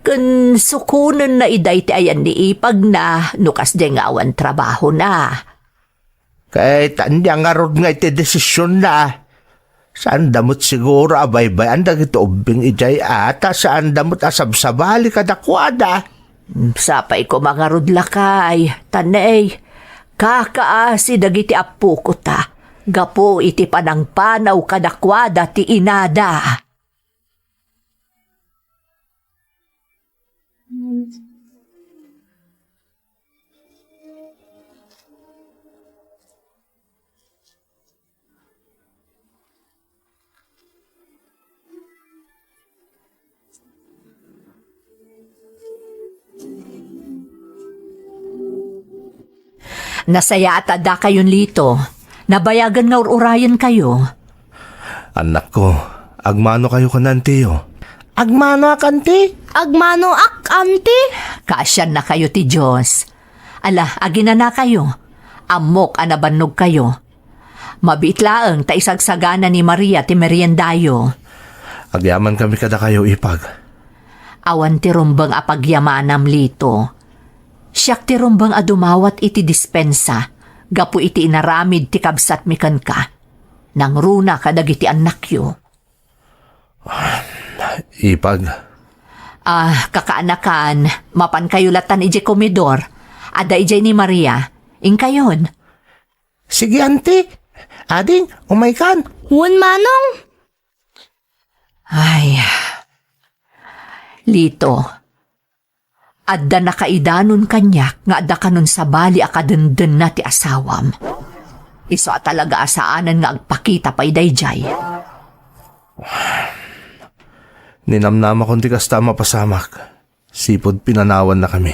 Ken sukonenna ida iti ayan ni ipagna no kasdiay nga awan trabahona. Ket ania ngarud nga iti desisionna? Saanda met siguro a baybay-an dagiti ubbing idiay a ta saanda met a sabsabali kadakuada. Sapay koma ngarud lakay, ta nay, kakaasi dagiti appokota gapu iti panangpanaw kadakuada ti inada. Nasayaat a dakayon, Lito. Nabayagen nga ur-urayenkayo. Annakko, agmanokayo ken antiyo. Agmanoak, anti? Agmanoak, anti? Kaasiannakayo ti Dios. Ala, aginanakayo. Ammok a nabannogkayo. Mabiit laeng ta isagsagana ni Maria ti meriendayo. Agyamankami kadakayo, ipag. Awan ti rumbeng a pagyamanam, Lito. Siak ti rumbeng a dumawat iti dispensa gapu iti inaramid ti kabsatmi kenka. Nangruna kadagiti annakyo. Ipag. Ah, kakaanakan, mapankayo latan idiay komedor. Adda idiay ni Maria. Inkayon. Sige, anti. Ading, umaykan. Wen, manong. Ay. Lito, adda nakaidanon kaniak nga adda kanon sabali a kadendenna ti asawam. Isu a talaga a saanen nga agpakita pay daydiay. Ninamnamakon ti kasta a mapasamak. Sipud pinanawannakami.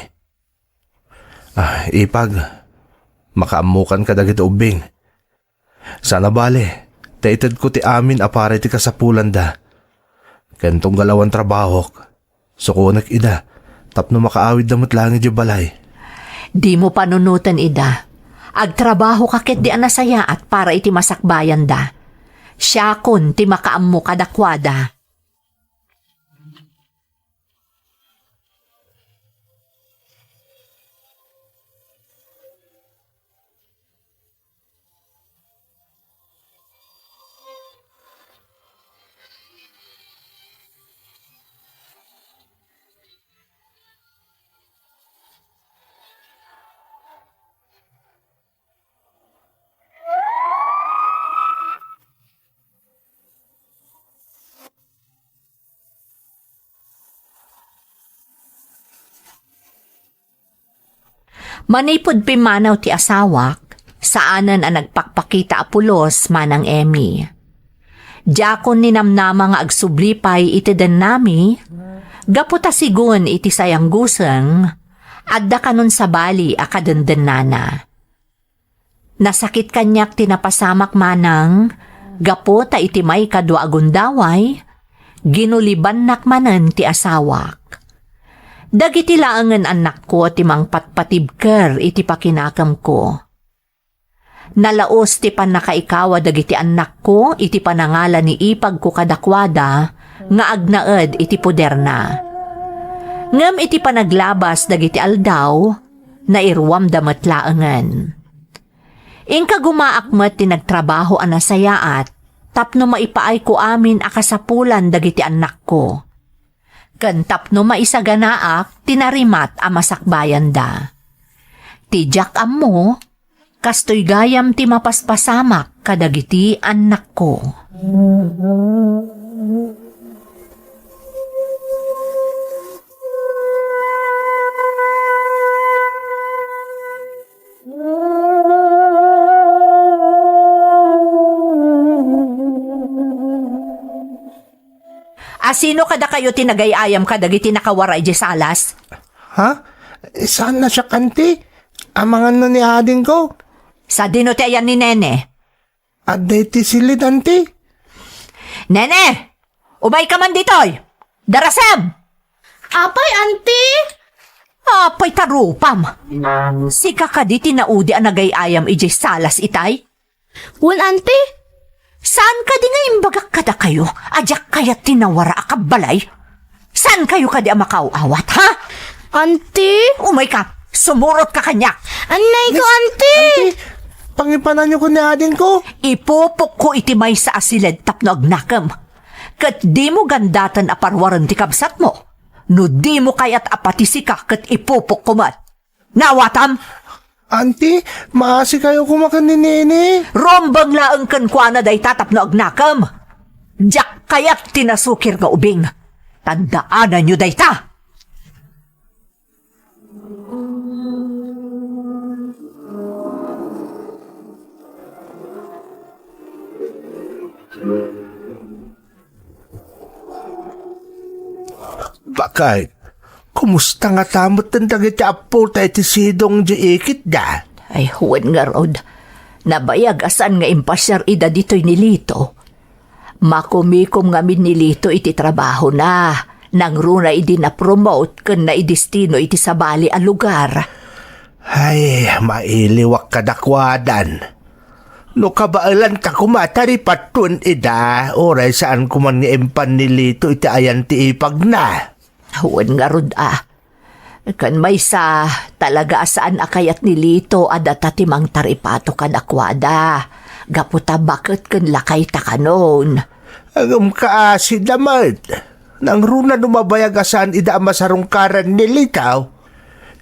Ah, ipag, makaammokan kadagiti ubbing. Saan a bale, ta itedko ti amin a para iti kasapulanda. Ken tunggal awan trabahok, Sukonek ida, tapno makaawidda met laeng idiay balay. Dimo panunoten ida. Agtrabahoka ketdi a nasayaat para iti masakbayanda. Siakon ti makaammo kadakuada. Manipud pimmanaw ti asawak, saanen a nagpakpakita a pulos, Manang Emmy. Diakon ninamnama nga agsubli pay iti dennami, gapu ta sigun iti sayangguseng, adda kanon sabali a kadendennana. Nasakit kaniak ti napasamak, Manang, gapu ta iti maikadua a gundaway, ginulibannak manen ti asawak. Dagiti laengen annakko ti mangpatpatibker iti pakinakemko. Nalaus ti pannakaikawa dagiti annakko iti panangala ni ipagko kadakuada nga agnaed iti poderna. Ngem iti panaglabas dagiti aldaw, nairuamda met laengen. Inkagumaak met ti nagtrabaho a nasayaat tapno maipaayko amin a kasapulan dagiti annakko, ken tapno maisaganaak ti narimat a masakbayanda. Ti diak ammo, kastoy gayam ti mapaspasamak kadagiti annakko. A sino kadakayo ti nagay-ayam kadagiti nakawara idiay salas? Ha? Saan a siak, anti? Amangan no ni adingko? Sadino ti ayan ni Nene? Adda iti silid, anti. Nene! Umayka man ditoy! Darasem! Apay, anti? Apay, tarupam! Sika kadi ti naudi a nagay-ayam idiay salas itay? Wen, anti. Saan kadi nga imbagak kadakayo a diak kayat ti nawara a kabbalay? Saan kayo kadi a makaaw-awat, ha? Anti? Umayka, sumurotka kaniak. Annayko, anti. Anti, pangipananyo ko ni adingko. Ipupokko iti maysa a siled tapno agnakem. Ket dimo gandaten a paruaren ti kabsatmo. No dimo kayat a pati sika ket ipupokko met. Naawatam? Anti, maasikayo koma ken ni Nene. Rumbeng laeng kenkuana dayta tapno agnakem. Diak kayat ti nasukir nga ubing. Tandaananyo dayta. Bakay, kumusta ngata metten dagiti appota iti sidong idiay ikitda? Ay, wen ngarud. Nabayag a saan nga impasiar ida ditoy ni Lito. Makumikom ngamin ni Lito iti trabahona. Nangruna idi na-promote ken naidestino iti sabali a lugar. Ay, mailiwak kadakuadan. No kabaelanta koma, taripatton ida, uray saan koman nga impan ni Lito iti ayan ti ipagna. Wen ngarud a. Ken maysa, talaga a saan a kayat ni Lito a data ti mangtaripato kadakuada. Gapu ta baket ken lakayta kanon. Ngem kaasida met. Nangruna no mabayag a saan ida a masarungkaran ni Lito.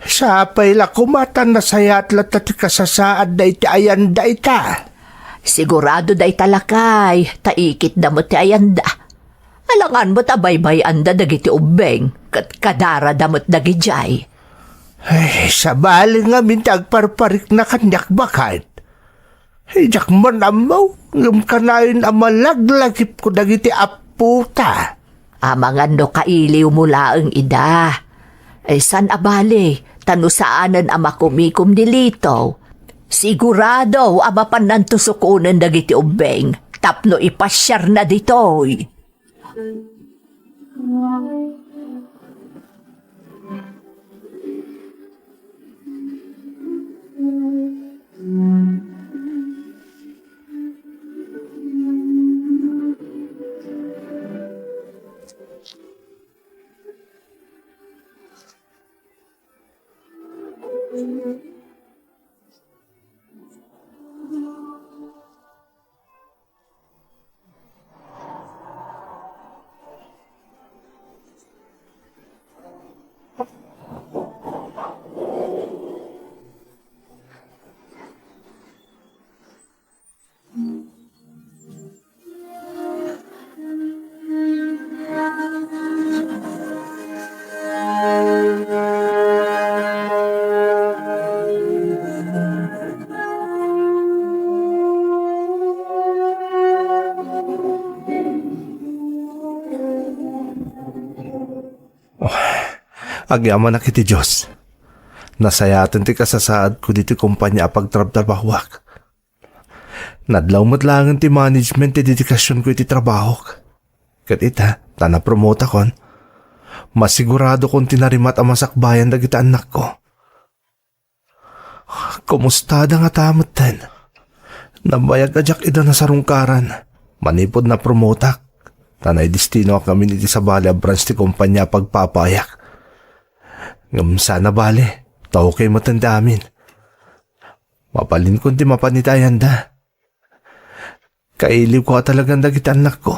Sapay la koma ta nasayaat latta ti kasasaadda iti ayanda ita. Sigurado dayta lakay, ta ikitda met ti ayanda. Alangan met a baybay-anda dagiti ubbing, ket kadarada met dagidiay. Ay, sabali ngamin ti agparparikna kaniak, baket. Diak man ammo, ngem kanayon a malaglagipko dagiti appota. Amangan no kailiwmo laeng ida. Ay, saan a bale, ta no saanen a makumikom ni Lito, sigurado a mapannanto sukonen dagiti ubbing tapno ipasiarna ditoy. Agyamanak iti Dios. Nasayaten ti kasasaadko ditoy kompania a pagtrabtrabahoak. Nadlaw met laengen ti management ti dedikasionko iti trabahok. Ket ita, ta napromotakon, masiguradokon ti narimat a masakbayan dagiti annakko. Kumustada ngata metten? Nabayag a diak ida nasarungkaran manipud napromotak, ta naidestinoak ngamin iti sabali a branch ti kompania a pagpapayak. Ngem saan a bale, ta okay metten ti amin. Mabalinkon ti mapan iti ayanda. Kailiwko a talagan dagiti annakko.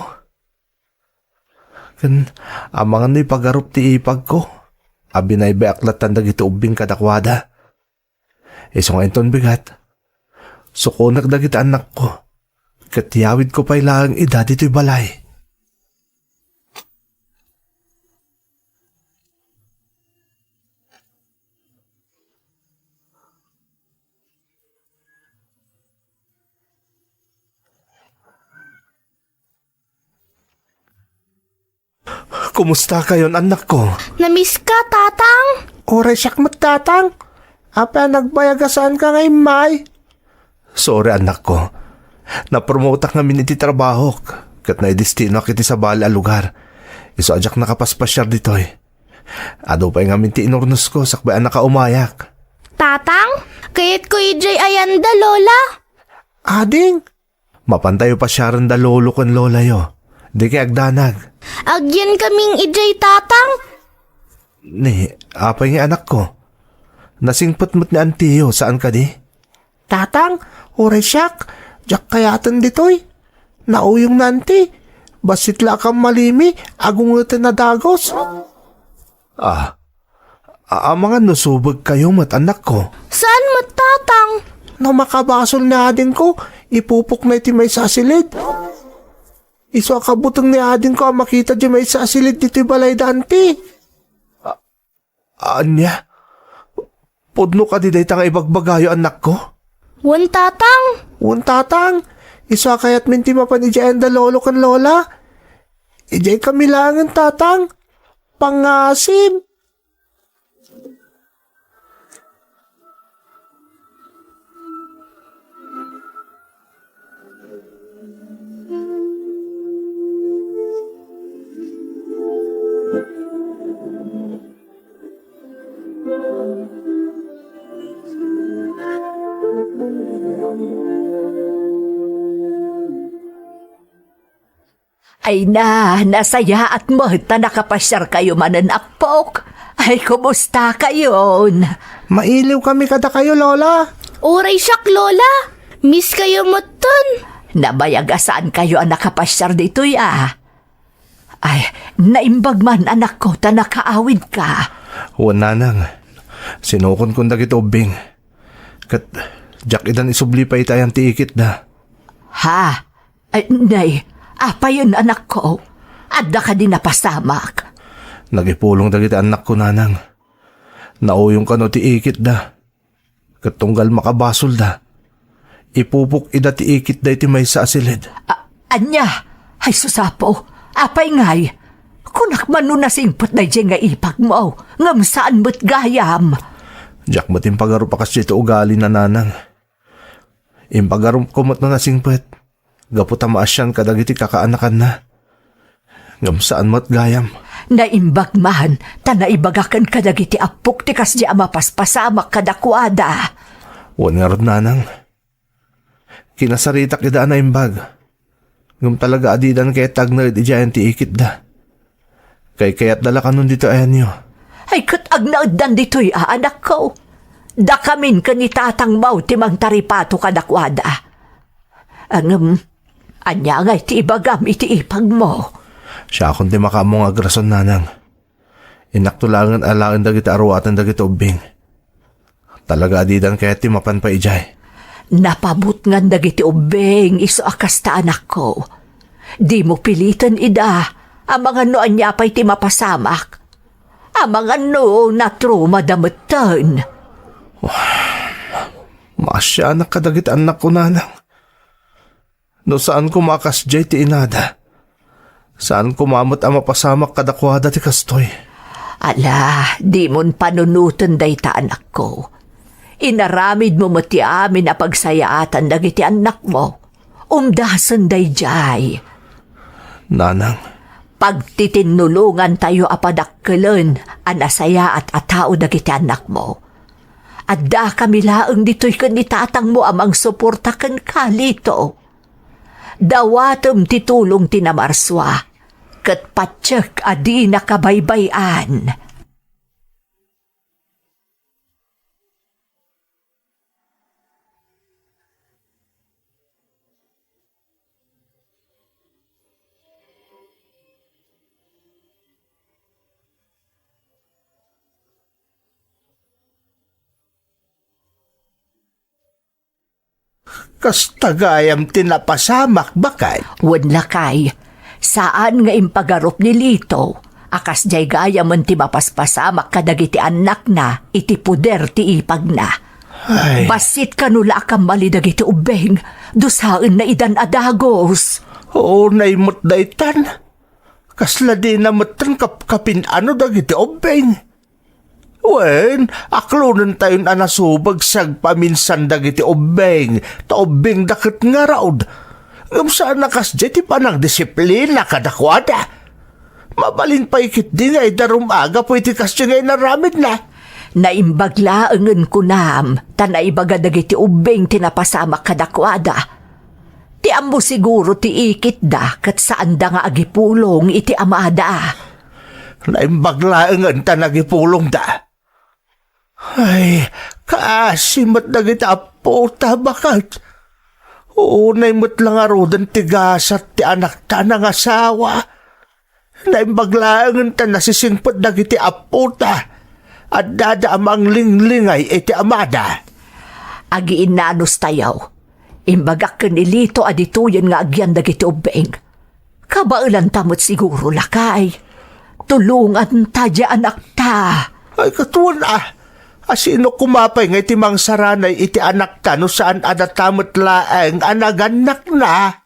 Ken amangan no ipagarup ti ipagko a binaybayak lattan dagiti ubbing kadakuada. Isu nga inton bigat, sukonek dagiti annakko, ket yawidko pay laeng ida ditoy balay. Kumusta kayon, annakko? Namiska, Tatang? Uray siak met, Tatang. Apay a nagbayag a saanka nga immay? Sorry, annakko. Napromotak ngamin iti trabahok, ket naidestinoak iti sabali a lugar. Isu a diak nakapaspasiar ditoy. Adu pay ngamin ti inurnosko sakbay a nakaumayak. Tatang, kayatko idiay ayanda, Lola. Ading, mapantayo pasiaren da lolo ken lolayo. Dikay agdanag. Agyankaming idiay, Tatang. Ni, apay nga, annakko? Nasingpet met ni antiyo, saan kadi? Tatang, uray siak, diak kayaten ditoy. Nauyong ni anti. Bassit la a kammalimi, agungeten a dagus. Ah, a-, amangan no subek kayo met, annakko. Saan met, Tatang? No makabasol ni adingko, ipupokna iti maysa a silid. Isu a kabuteng ni adingko a makita diay maysa a silid ditoy balay da anti. A-, ania? Pudno kadi dayta nga ibagbagayo, annakko? Wen, Tatang. Wen, Tatang. Isu a kayatmin ti mapan idiay ayanda lolo ken lola. Idiay kami laengen, Tatang. Pangasim. Ay na, nasayaat met ta nakapasiarkayo manen, appok. Ay, kumusta kayon? Mailiw kami kadakayo, Lola. Uray siak, Lola. Miss kayo metten. Nabayag a saan kayo a nakapasiar ditoy, a. Ay, naimbag man, anakko, ta nakaawidka. Wen, nanang. Sinukonkon dagiti ubbing. Ket diak idan isubli pay iti ayan ti ikitda. Ha? Ay, nay, apayen, anakko? Adda kadi napasamak? Nagipulong dagiti annakko, nanang. Nauyong kano ti ikitda. Ket tunggal makabasolda, ipupok ida ti ikitda iti maysa a silid. A-, ania? Ay, sus, Apo, apay ngay? Kunak man no nasingpet daydiay nga ipagmo, ngem saan met gayam. Diak met impagarup a kasdiay ti ugalina, nanang. Impagarupko met no nasingpet, gapu ta maasian kadagiti kakaanakanna. Ngem saan met gayam. Naimbag man, ta naibagaken kadagiti appok ti kasdiay a mapaspasamak kadakuada. Wen ngarud, nanang. Kinasaritak ida a naimbag. Ngem talaga a didan kayat ti agnaed idiayen ti ikitda. Kaykayatda la kanon ditoy ayanyo. Ay, ket agnaeddan ditoy, a, anakko. Dakamin ken ni tatangmo ti mangtaripato kadakuada. Ngem, ania ngay ti ibagam iti ipagmo? Siakon ti makaammo nga agrason, nanang. Innakto laengen alaen dagiti aruaten dagiti ubbing. Talaga a didan kayat ti mapan pay idiay. Napabutngan dagiti ubbing isu a kasta, anakko. Dimo piliten ida, amangan no ania pay ti mapasamak. Amangan no natrumada metten. Maasianak kadagiti annakko, nanang. No saan koma a kasdiay ti inada, saan koma met a mapasamak kadakuada ti kastoy. Ala, dimon panunoten dayta, anakko. Inaramidmo met ti amin a pagsayaatan dagiti annakmo. Umdasen daydiay. Nanang. Pagtitinnulongantayo a padakkelen a nasayaat a tao dagiti annakmo. Adda kami laeng ditoy ken ni tatangmo a mangsuporta kenka, Lito. Dawatem ti tulong ti namarsua, ket patiek a dinaka baybay-an. Kasta gayam ti napasamak, baket? Wen, lakay, saan nga impagarup ni Lito a kasdiay gayamen ti mapaspasamak kadagiti annakna iti poder ti ipagna. Ay. Bassit kano la a kammali dagiti ubbing, dusaenna idan a dagus. Unay met daytan. Kasla dina metten kapkapin-ano dagiti ubbing. Wen, aklonentayon a nasubeg siagpaminsan dagiti ubbing, ta ubbingda ket ngarud. Ngem saan a kasdiay ti panangdisiplina kadakuada. Mabalin pay ketdi nga idarum-a gapu iti kasdiay nga inaramidna. Naimbag laengen kunam, ta naibaga dagiti ubbing ti napasamak kadakuada. Ti ammo siguro ti ikitda ket saanda nga agipulong iti amada. Naimbag laengen ta nagipulongda. Ay, kaasi met dagiti appota, baket. Unay met la ngaruden ti gasat ti anakta a nangasawa. Naimbag laengen ta nasisingpet dagiti appota. Addada a manglinglingay iti amada. Agiinnanos tayo. Imbagak ken ni Lito a ditoyen nga agyan dagiti ubbing. Kabaelanta met siguro, lakay. Tulonganta diay anakta. Ay, katuan a. A sino koma pay nga iti mangsaranay iti anakta no saan a data met laeng a nagannakna?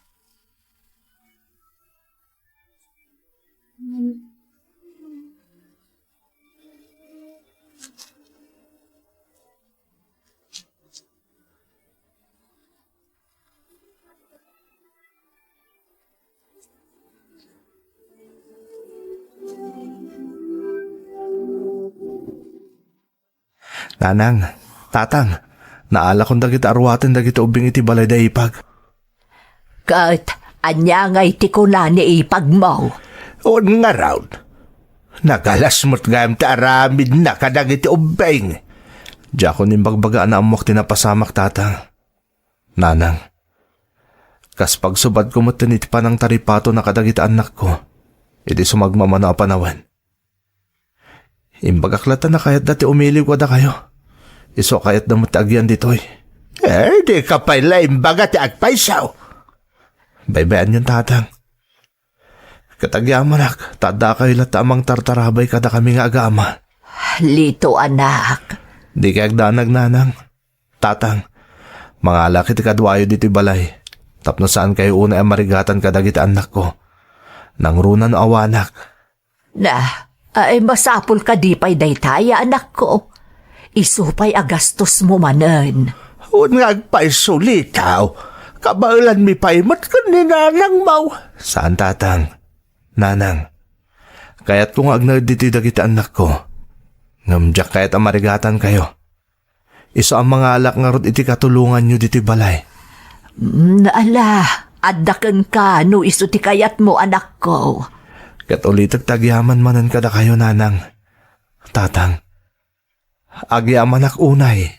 Nanang, tatang, naalakon dagiti aruaten dagiti ubbing iti balay da ipag. Ket ania ngay ti kuna ni ipagmo? Wen ngarud, nagalas met gayam ti aramidna kadagiti ubbing. Diakon imbagbaga a naammoak ti napasamak, tatang. Nanang, kas pagsubadko metten iti panangtaripatona kadagiti annakko iti sumagmamano a panawen. Imbagak latta a kayatda ti umiliw kadakayo. Isu a kayatda met ti agyan ditoy. Eh, dika pay la imbaga ti agpayso. Baybay-anyon, tatang. Ket agyamanak, ta addakayo latta a mangtartarabay kadakami nga agama. Lito, anak. Dikay agdanag, nanang. Tatang, mangalak iti kaduayo ditoy balay, tapno saankayo unay a marigatan kadagiti annakko. Nangruna no awanak. Na, ay, masapul kadi pay daytay, anakko. Isu pay a gastosmo manen. Wen nga agpayso, Lito. Kabaelanmi pay met ken ni nanangmo. Saan, tatang. Nanang, kayatko nga agnaed ditoy dagiti annakko. Ngem diak kayat a marigatankayo. Isu a mangalak ngarud iti katulonganyo ditoy balay. Mm, ala, adda kenka no isu ti kayatmo, anakko. Ket ulitek ti agyaman manen kadakayo, nanang. Tatang, agyamanak unay.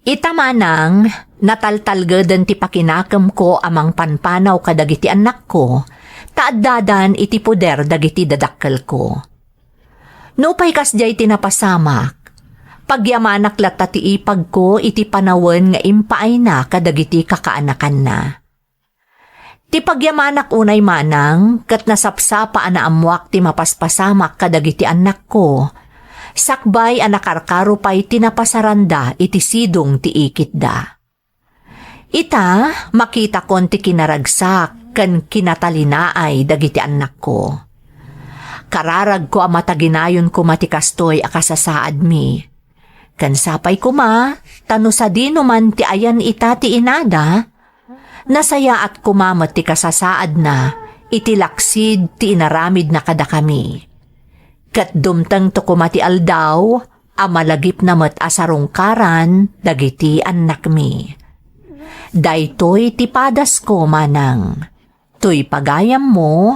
Ita manang, nataltalgeden ti pakinakemko a mangpanpanaw kadagiti annakko, ta addadan iti poder dagiti dadakkelko. Nupay kasdiay ti napasamak, pagyamanak latta ti ipagko iti panawen nga impaayna kadagiti kakaanakanna. Ti pagyamanak unay manang ket nasapsapa a naammoak ti mapaspasamak kadagiti annakko, sakbay a nakarkaro pay ti napasaranda iti sidong ti ikitda. Ita, makitakon ti kinaragsak ken kinatalinaay dagiti annakko. Kararagko a mataginayon koma ti kastoy a kasasaadmi. Ken sapay koma, ta no sadino man ti ayan ita ti inada, nasayaat koma met ti kasasaadna iti laksid ti inaramidna kadakami. Ket dumtengto koma ti aldaw a malagipna met a sarungkaran dagiti annakmi. Daytoy ti padasko manang. Toy pagayammo,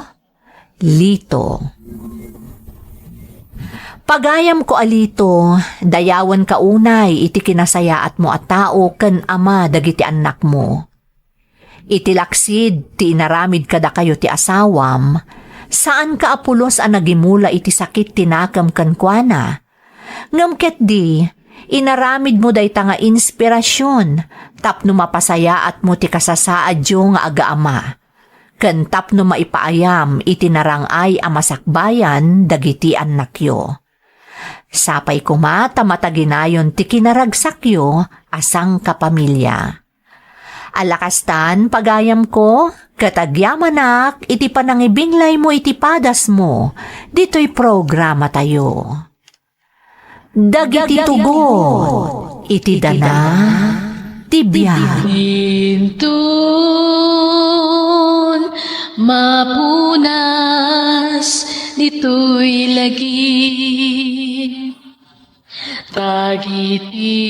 Lito. Pagayamko a Lito, dayawenka unay iti kinasayaatmo a tao ken ama dagiti annakmo. Iti laksid ti inaramid kadakayo ti asawam, saanka a pulos a nagimula iti sakit ti nakem kenkuana. Ngem ketdi, inaramidmo dayta nga inspirasion tapno mapasayaatmo ti kasasaadyo nga agaama, ken tapno maipaayam iti narang-ay a masakbayan dagiti annakyo. Sapay koma ta mataginayon ti kinaragsakyo a sangkapamilia. Ala kastan, pagayamko, ket agyamanak iti panangibinglaymo iti padasmo ditoy programatayo. Dagiti tugot iti dana ti biag. Inton mapunas ditoy lagip, dagiti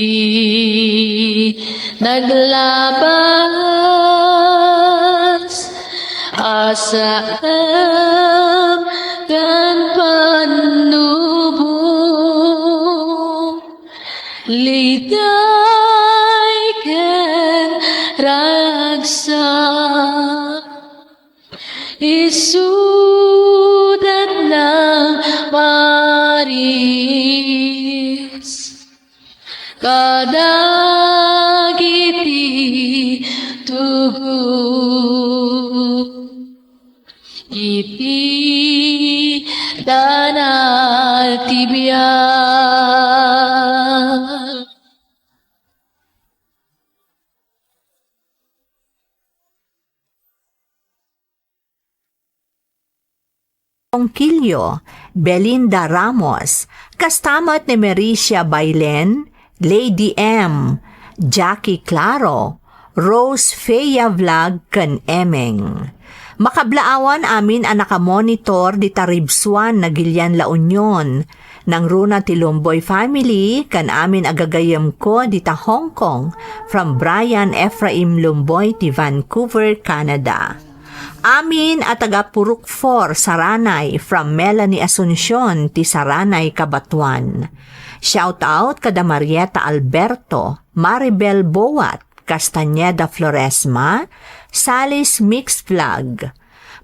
naglabas a saem ken pannubo, liday ken ragsak. Isudat nang maris kadagiti tugot iti dana ti biag. Ongkilio, Belinda Ramos, kasta met ni Mericia Bailen, Lady M, Jackie Claro, Rose Fea Vlog ken Emeng. Makablaawan amin a nakamonitor dita Ribsuan, Nagilian, La Union. Nangruna ti Lumboy family ken amin a gagayyemko dita Hong Kong, from Brian Ephraim Lumboy ti Vancouver, Canada. Amin a taga Purok four, Saranay, from Melanie Asuncion ti Saranay, Cabatuan. Shout out kada Marieta Alberto, Maribel Boat, Castañeda Floresma, Sally's Mix Vlog.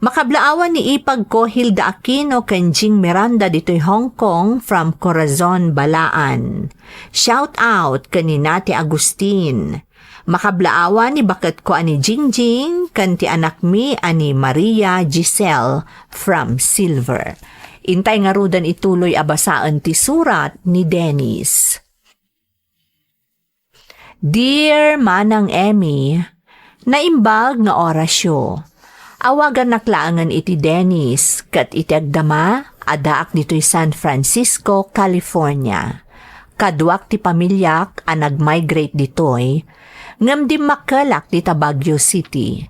Makablaawan ni ipagko Hilda Aquino ken Jing Miranda ditoy Hong Kong from Corazon, Balaan. Shout out ken ni Nate Agustin. Makablaawan ni baketko a ni Jingjing ken ti anakmi a ni Maria Giselle from Silver. Intay ngaruden ituloy a basaen ti surat ni Dennis. Dear Manang Emmy, naimbag nga orasyo. Awagannak laengen iti Dennis, ket iti agdama, addaak ditoy San Francisco, California. Kaduak ti pamiliak a nag-migrate ditoy, ngem dimmakkelak dita Baguio City.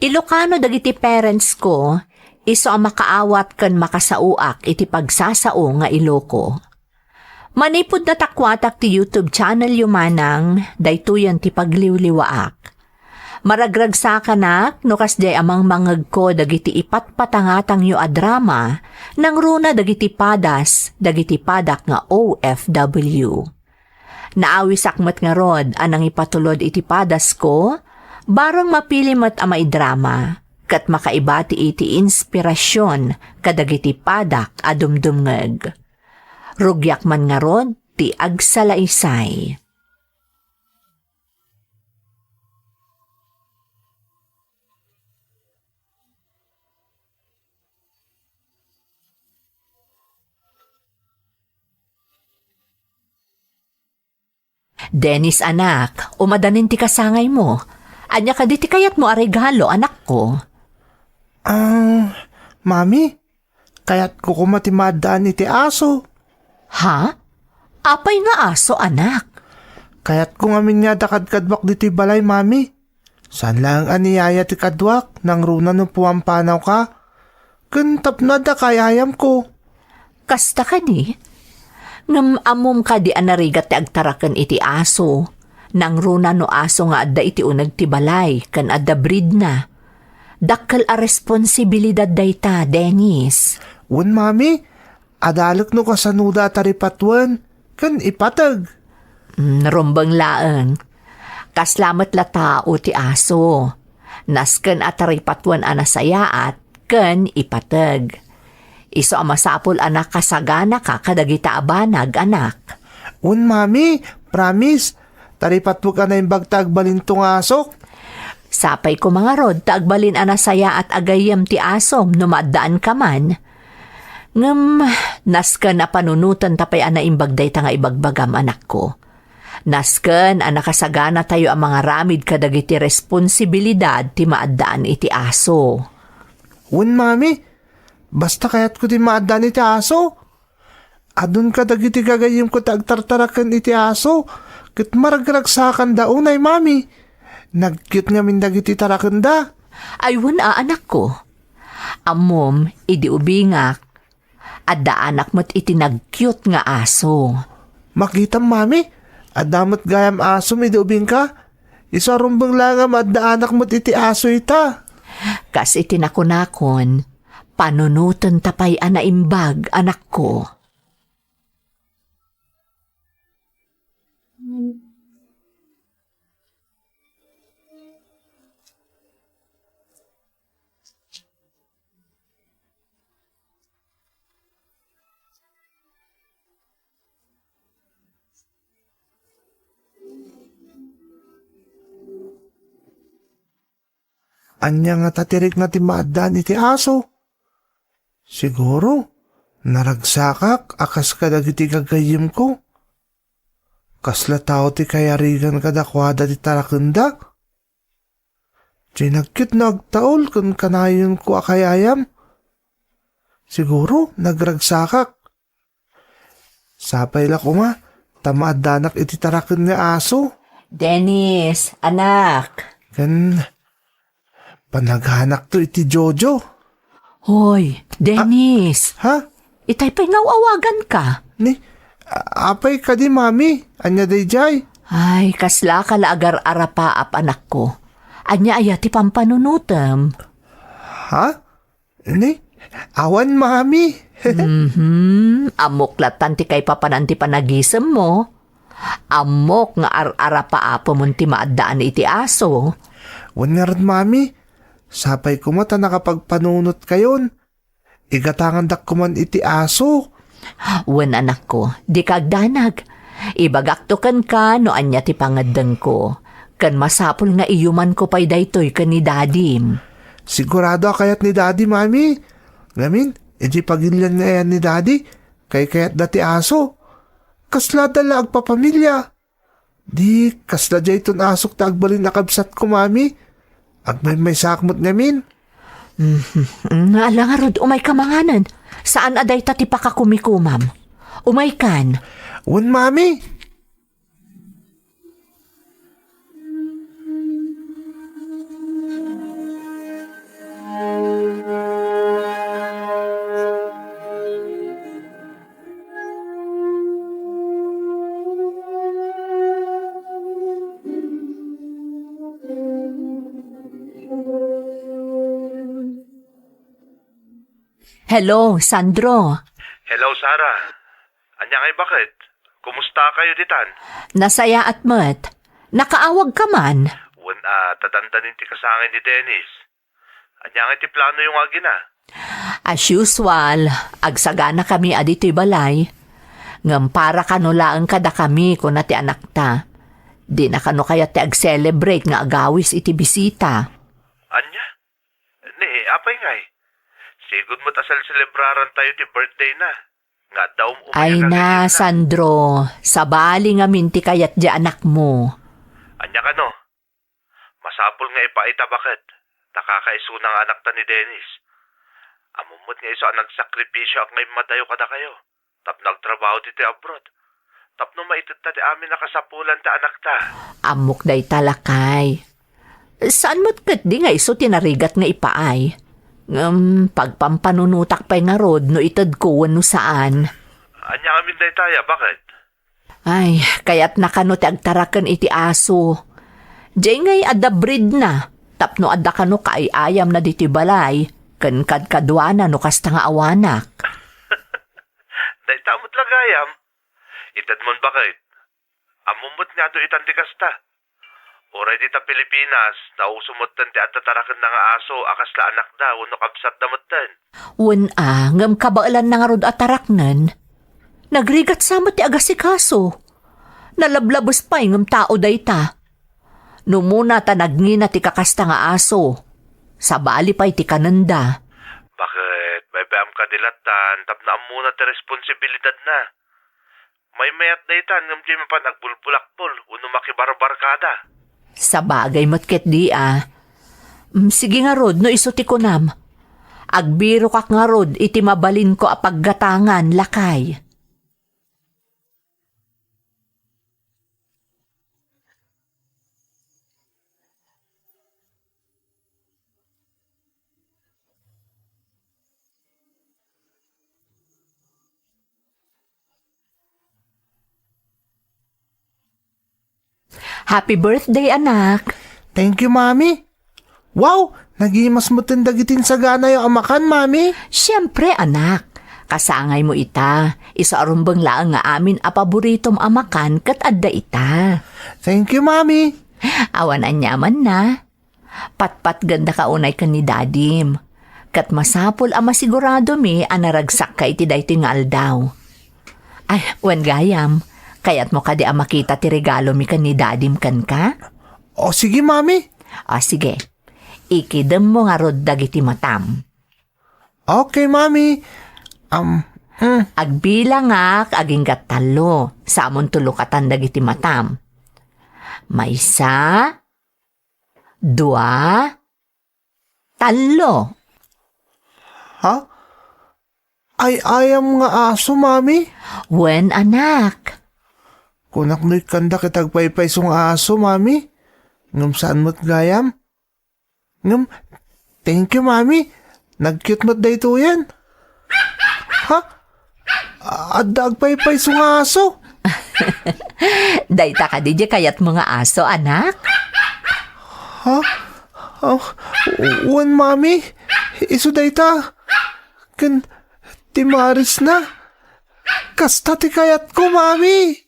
Ilocano dagiti parents ko, isu a makaawat ken makasaoak iti pagsasao nga Iloco. Manipud natakuatak ti YouTube channel yo manang, daytoyen ti pagliwliwaak. Maragragsakanak no kasdiay a mangmangngegko dagiti ipatpatangatangyo a drama, nangruna dagiti padas, dagiti padak nga O F W. Naawisak met ngarud a nangipatulod iti padasko, bareng mapili met a maidrama, ket makaibati iti inspirasion kadagiti padak a dumdumngeg. Rugiak man ngarud ti agsalaysay. Dennis, anak, umadanin ti kasangaymo. Ania kadi ti kayatmo a regalo, anakko? Ah, Mami, kayatko koma ti maaddaan iti aso. Ha? Apay nga aso, anak? Kayatko ngamin nga adda kadkaduak ditoy balay, Mami. Saan laeng a ni yaya ti kaduak, nangruna no pumampanawka. Ken tapno adda kay-ayamko. Kasta kadi? Ngem ammom kadi a narigat ti agtaraken iti aso? Nangruna no aso nga adda iti uneg ti balay ken adda breedna. Dakkel a responsibilidad dayta, Dennis. Wen, Mami, adalek no kasanoda a taripatuen ken ipateg. Mm, rumbeng laeng. Kasla met la tao ti aso. Nasken a taripatuen a nasayaat ken ipateg. Isu a masapul a nakasaganaka kadagita a banag, anak. Wen, Mami, promise. Taripatwek a naimbag ta agbalinto nga asok. Sapay koma ngarud ta agbalin a nasayaat a gayyem ti asom no maaddaanka man. Ngem, nasken a panunoten ta pay a naimbag dayta nga ibagbagam, anakko. Nasken a nakasaganatayo a mangaramid kadagiti responsibilidad ti maaddaan iti aso. Wen, Mami, basta kayatko ti maaddaan iti aso. Adun kadagiti gagayyemko ti agtartaraken iti aso, ket maragragsakanda unay, Mami. Nagcute ngamin dagiti tarakenda. Ay, wen a, anakko. Ammom, idi ubingak, addaanak met iti nagcute nga aso. Makitam, Mami, adda met gayam asom idi ubingka. Isu a rumbeng laeng a maaddaanak met iti aso ita. Kas iti nakunakon, panunoten ta pay a naimbag, anakko. Ania ngata ti rikna ti maaddaan iti aso? Siguro, naragsakak a kas kadagiti gagayyemko. Kasla tao ti kayarigan kadakuada ti tarakenda. Diay nagcute no agtaul ken kanayonko a kayayam. Siguro, nagragsakak. Sapay la koma, ta maaddanak iti taraken nga aso. Dennis, anak. Ken panaganakto iti Jojo. Hoy, Dennis. Ha? Itay pay nga aw-awaganka. Ni, a-, apay kadi, Mami? Ania daydiay? Ay, kaslaka la agar-arapaap, anakko. Ania aya ti pampanunotem? Ha? Ni? Awan, Mami. Mhm. Ammok latan ti kaipapanan ti panagisemmo. Ammok nga ar-arapaapemon ti maaddaan iti aso. Wen ngarud, Mami. Sapay koma ta nakapagpanunotkayon. Igatangandak koman iti aso. Wen, anakko, dika agdanag. Ibagakto kenka no ania ti pangeddengko. Ken masapul nga iyumanko pay daytoy ken ni Dadim. Sigurado a kayat ni Dadi, Mami. Ngamin, idiay pagilian nga ayan ni Dadi, kaykayatda ti aso. Kaslada la agpapamilia. Di, kasla dayton asok ta agbalin a kabsatko, Mami. Agmaymaysaak met ngamin. Mhm. Nga ala ngarud, umayka manganen. Saan a dayta ti pakakumikumam. Umaykan. Wen, Mami. Hello, Sandro. Hello, Sarah. Ania ngay baket? Kumustakayo ditan? Nasayaat met. Nakaawagka man? Wen a, ta dandanin ti kasangay ni Dennis. Ania ngay ti planoyo nga agina? As usual, agsaganakami a ditoy balay. Ngem para kano laeng kadakami, kuna ti anakta. Dina kano kayat ti ag-celebrate nga agawis iti bisita. Ania? Ni, apay ngay? Sigud met a selselebrarantayo ti birthday na. Nga adda um-umay Ay a na, gagayemna. Sandro, sabali ngamin ti kayat di anakmo. Ania kano? Masapul nga ipaayta baket, ta kakaisuna nga anakta ni Dennis. Ammom met nga isu a nagsakripisio a nga immadayo kadakayo, tapno agtrabaho ditoy abroad, tapno maitedta ti amin a kasapulan ti anakta. Ammok dayta, lakay. Saan met ketdi nga isu ti narigat nga ipaay? Ngem pagpampanunotak pay ngarud no itedko wenno saan. Ania ngamin daytaya, baket? Ay, kayatna kano ti agtaraken iti aso. Diay ngay adda breedna, tapno adda kano kaay-ayamna ditoy balay, ken kadkaduana no kasta nga awanak. Dayta met la gayam. Itedmon baket. Ammom met nga adu itan ti kasta. Uray dita Pilipinas, nauso metten ti adda tarakenna nga aso a kasla anakda wenno kabsatda metten. Wen a, ngem kabaelanna ngarud a taraknen. Nagrigat sa met ti agasikaso. Nalablabes pay ngem tao dayta. No umuna ta nagngina ti kakasta nga aso, sabali pay ti kanenda. Baket, maymayam kadi lattan tapno ammona ti responsibilidadna. Maymayat daytan ngem diay mapan agbulbulakbol wenno makibarbarkada. Sabagay met ketdi a. Mm, sige ngarud, no isu ti kunam. Agbirokak ngarud iti mabalinko a paggatangan, lakay. Happy birthday, anak! Thank you, Mami. Wow! Nagimas metten dagiti insaganayo a makan, Mami. Siempre, anak. Kasangaymo ita. Isu a rumbeng laeng nga amin a paboritom a makan ket adda ita. Thank you, Mami. Awan aniamanna. Patpatgendaka unay ken ni Dadim. Ket masapul a masiguradomi a naragsakka iti daytoy nga aldaw. Ay, wen gayam, kayatmo kadi a makita ti regalomi ken ni Dadim kenka? O, sige, Mami. O, sige. Ikidemmo ngarud dagiti matam. Okay, Mami. Um, mm. Agbilangak agingga tallo. Samon tulokatan dagiti matam. Maysa, dua, tallo. Ha? Ay-ayam nga aso, Mami? Wen, anak. Kunak no ikkanda ket agpaypayso nga aso, Mami. Ngem saan met gayam? Ngem, thank you, Mami. Nag-cute met daytoyen. Ha? Adda agpaypayso nga aso. Dayta kadi diay kayatmo nga aso, anak? Ha? Ah, wen, Mami. Isu dayta. Ken ti marisna. Kasta ti kayatko, Mami.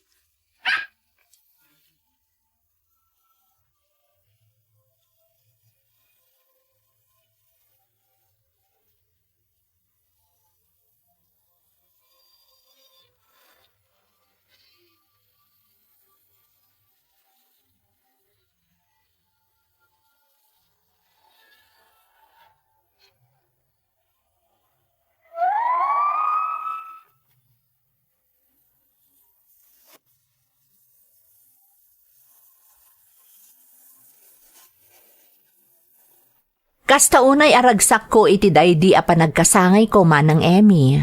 Kasta unay a ragsakko iti daydi a panagkasangayko, Manang Emmy.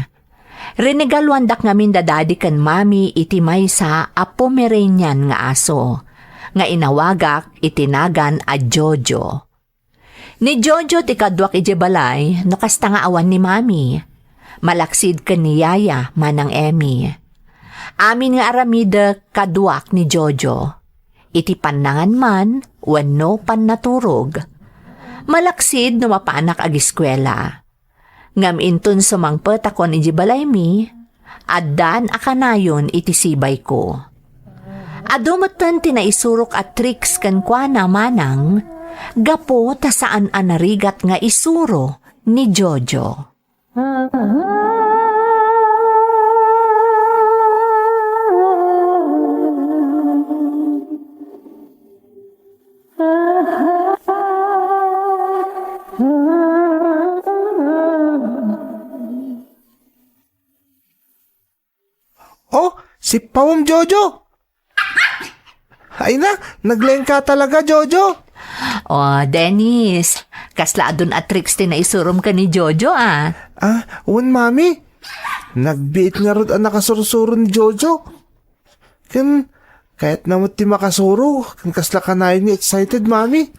Rinegaluandak ngamin da Daddy ken Mami iti maysa a Pomeranian nga aso, nga inawagak iti nagan a Jojo. Ni Jojo ti kaduak idiay balay no kasta nga awan ni Mami. Malaksid ken ni Yaya, Manang Emmy. Amin nga aramidek kaduak ni Jojo. Iti pannangan man wenno pannaturog. Malaksid no mapanak agiskuela. Ngem inton sumangpetakon idiay balaymi, Addan a kanayon iti sibayko. Adu metten ti naisurok a tricks kenkuana manang, gapu ta saan a narigat nga isuro ni Jojo. Oh, sippawem, Jojo! Ay na, naglaingka talaga, Jojo! Oh, Dennis, kasla adun a tricks ti naisurom ken ni Jojo, ah. Ah, wen, Mami. Nagbiit ngarud a nakasursuro ni Jojo. Ken, kayatna met ti makasuro, ken kasla kanayon nga excited, Mami.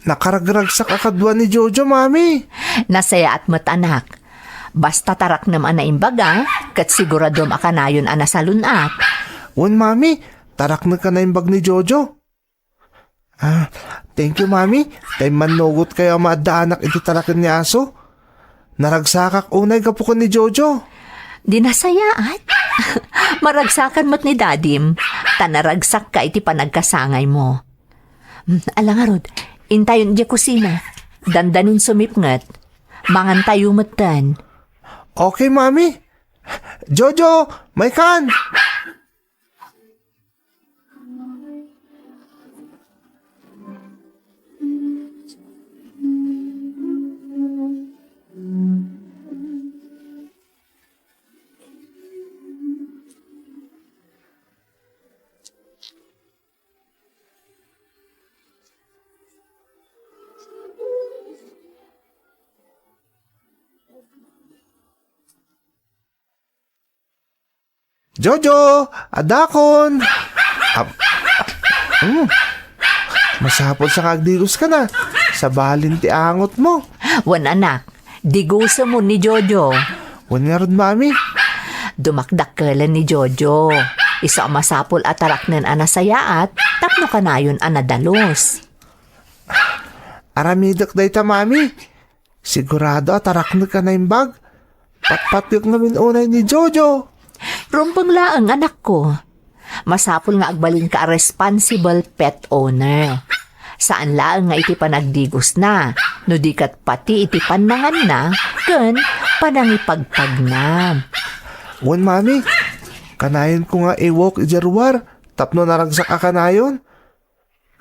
Nakaragragsak a kadua ni Jojo, Mami. Nasayaat met, anak. Basta taraknem a naimbag, a, ket siguradom a kanayon a nasalun-at. Wen, Mami, taraknek a naimbag ni Jojo. Ah, thank you, Mami. Ta immannugotkayo a maaddaanak iti taraken ni Aso. Naragsakak unay gapu ken ni Jojo. Di nasayaat? Maragsakan met ni Dadim, ta naragsakka iti panagkasangaymo. Hmm, ala ngarud, intayon idiay kusina. Dandanin sumipnget. Mangantayo metten. Okay, Mami. Jojo, maikan! Jojo, addakon. Ap-, mm. Masapul sa nga agdigoska na. Sabalin ti angotmo. Wen, anak, digosem ni Jojo. Wen ngarud, Mami. Dumakdakkelen ni Jojo. Isu a masapul a taraknen a nasayaat tapno kanayon a nadalus. Aramidek dayta, Mami. Sigurado a taraknek a naimbag. Patpatgek ngamin unay ni Jojo. Rumbeng laeng, anakko. Masapul nga agbalinka a responsible pet owner. Saan laeng nga iti panagdigosna, no di ket pati iti pannanganna ken panangipagpagna. Wen, Mami, kanayonko nga i-walk idiay ruar tapno naragsak a kanayon.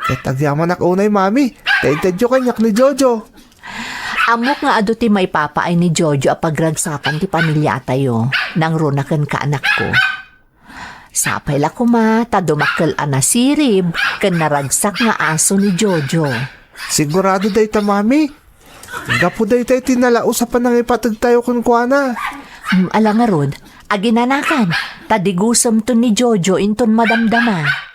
Ket agyamanak unay, Mami, ta intedyo kaniak ni Jojo. Ammok nga adu ti maipapaay ni Jojo a pagragsakan ti pamiliatayo, nangruna kenka, anakko. Sapay la koma ta dumakkel a nasirib ken naragsak nga aso ni Jojo. Sigurado dayta, Mami. Gapu dayta iti nalaus a panangipategtayo kenkuana. Hmm, ala ngarud, aginanakan, ta digusemto ni Jojo inton madamdama.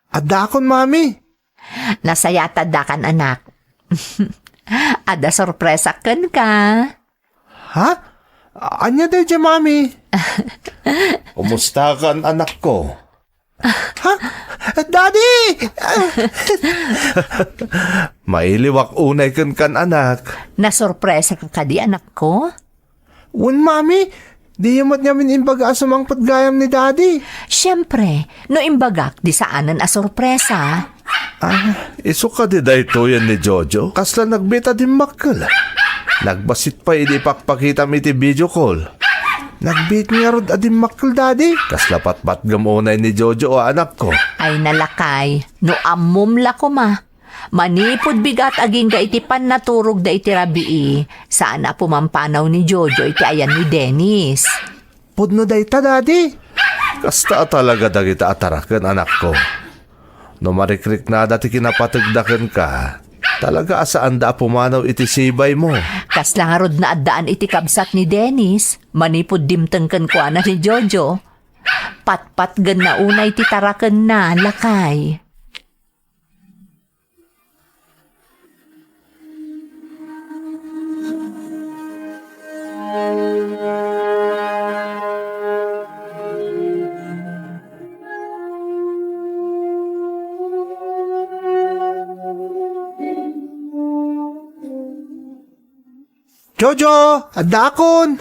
Addaakon, Mami. Nasayaat addakan, anak. Adda sorpresa kenka. Ha? Ania daydiay, Mami? Kumustakan, anakko? Ha? Daddy! Mailiwak unay kenkan, anak. Nasorpresa ka kadi, anakko? Wen, Mami. Diyo met ngamin imbaga a sumangpet gayam ni Daddy. Siyempre, no imbagak, di saanen a sorpresa. Ah, isu kadi daytoyen ni Jojo? Kasla nagbiit a dimmakkel. Nagbassit pay idi ipakpakitam iti video call. Nagbiit ngarud a dimmakkel, Daddy. Kasla patpatgem unay ni Jojo a anakko. Ay nalakay, no ammom la koma. Manipud bigat agingga iti pannaturogda iti rabii, saan a pumampanaw ni Jojo iti ayan ni Dennis. Pudno dayta, Daddy. Kasta a talaga dagita a taraken, anakko. No marikriknada ti kinapategda kenka, talaga a saanda a pumanaw iti sibaymo. Kasla ngarud naaddaan iti kabsat ni Dennis, manipud dimteng kenkuana ni Jojo. Patpatgenna unay ti tarakenna, lakay. Jojo, addaakon!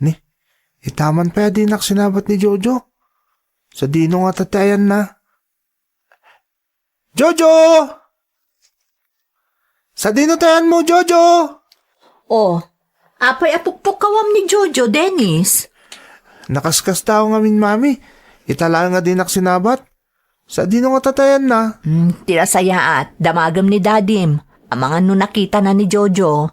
Ni, itaman pay a dinak sinabat ni Jojo. Sadino ngata ti ayanna? Jojo! Sadino ti ayanmo, Jojo? Oh, apay a pukpukkawam ni Jojo, Dennis? Nakaskasta ako ngamin, Mami. Ita laeng a dinak sinabat. Sadino ngata ti ayanna? Hmm, ti nasayaat, damagem ni Dadim. Amangan no nakitana ni Jojo.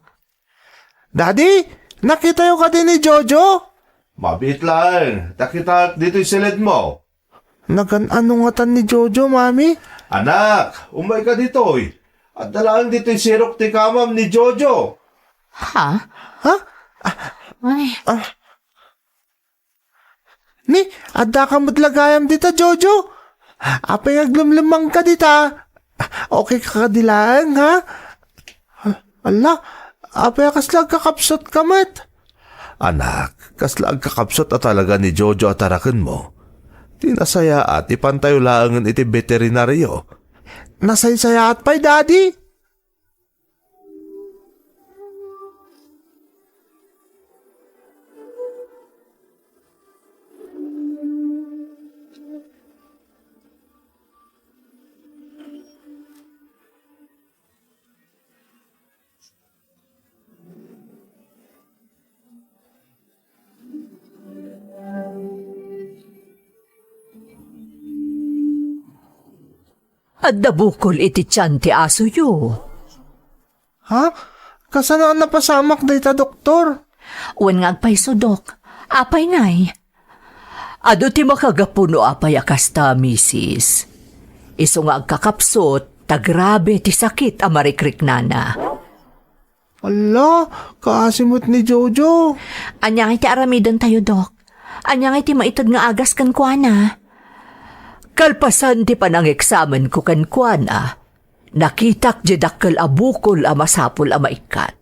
Daddy, nakitayo kadi ni Jojo? Mabiit laeng, ta kitaek ditoy siledmo. Nagan-ano ngatan ni Jojo, Mami? Anak, umayka ditoy. Adda laeng ditoy sirok ti kamam ni Jojo. Ha? Ha? Ay. Ni, addaka met la gayam dita, Jojo? Apay nga aglemlemmangka dita? Okay ka kadi laeng, ha? Ala, apay a kasla agkakapsutka met? Anak, kasla agkakapsut a talaga ni Jojo a tarakenmo. Ti nasayaat, ipantayo laengen iti beterinario. Nasaysayaat pay, Daddy? Adda bukol iti tian ti asoyo. Ha? Kasano a napasamak dayta, doktor? Wen nga agpayso, Dok. Apay ngay? Adu ti makagapu no apay a kasta, misis. Isu nga agkakapsut, ta grabe ti sakit a marikriknana. Ala, kaasi met ni Jojo. Ania ngay ti aramidentayo, Dok? Ania ngay ti maited nga agas kenkuana? Kalpasan ti panangeksamen ko kenkuana, nakitak di dakkel a bukol a masapul a maikkat.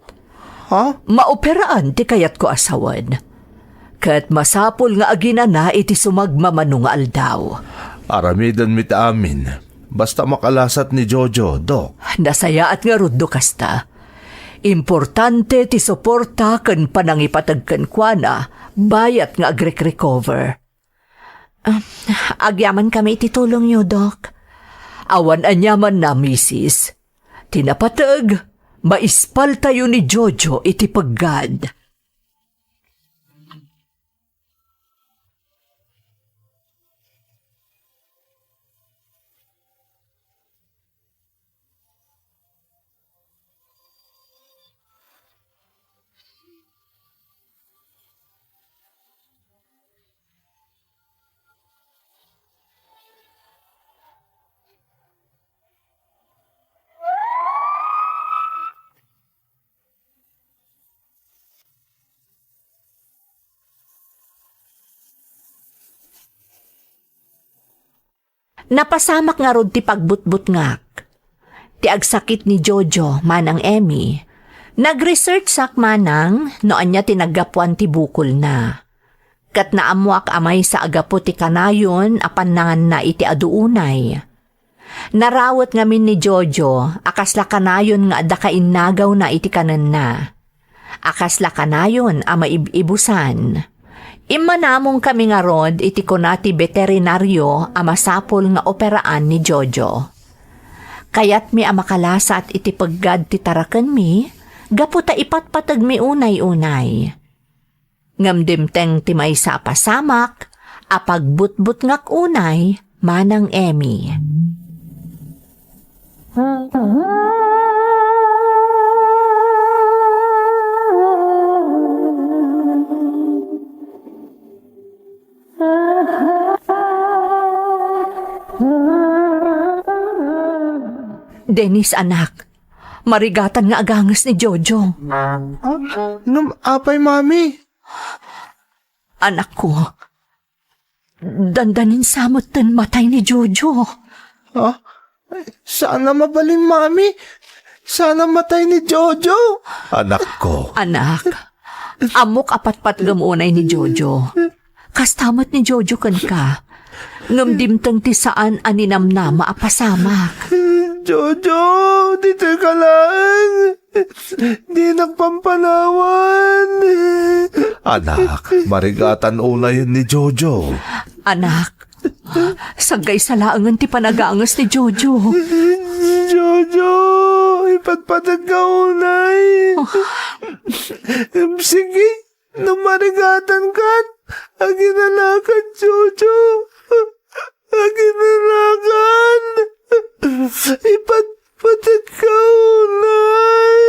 Ha? Maoperaan ti kayatko a sawen. Ket masapul nga aginana iti sumagmamano nga aldaw. Aramiden mi ti amin. Basta makalasat ni Jojo, Dok. Nasayaat ngarud no kasta. Importante ti suporta ken panangipateg kenkuana bayat nga agrekrecover. Ah, agyamankami iti tulongyo, Dok. Awan aniamanna, misis. Ti napateg, maispaltayo ni Jojo iti peggad. Napasamak ngarud ti pagbutbutngak. Ti agsakit ni Jojo, Manang Emmy, nag-researchak manang no ania ti naggapuan ti bukolna. Ket naammoak a maysa a gapu ti kanayon a pannanganna iti adu unay. Narawet ngamin ni Jojo a kasla kanayon nga adda kainnagawna iti kanenna. A kasla kanayon a maib-ibusan. Immanamongkami ngarud iti kuna ti beterinario a masapul nga operaan ni Jojo. Kayatmi a makalasat iti peggad ti tarakenmi gapu ta ipatpategmi unay-unay. Ngem dimteng ti maysa a pasamak a pagbutbutngak unay, Manang Emmy. Dennis, anak, marigatan nga aganges ni Jojo. Ah, ngem apay, Mami? Anakko, dandanin sa metten matay ni Jojo. Ah, saan a mabalin, Mami. Saan a matay ni Jojo. Anakko. Anak, ammok a patpatgem unay ni Jojo. Kasta met ni Jojo kenka. Ngem dimteng ti saan a ninamnama a pasamak. Jojo, ditoy ka laeng. Dinak pampanawan. Anak, marigatan unayen ni Jojo. Anak, sagaysa laengen ti panaganges ni Jojo. Jojo, ipatpategka unay. Sige, no marigatan kan, aginanakan, Jojo. Aginanakan. Ipatpategka unay.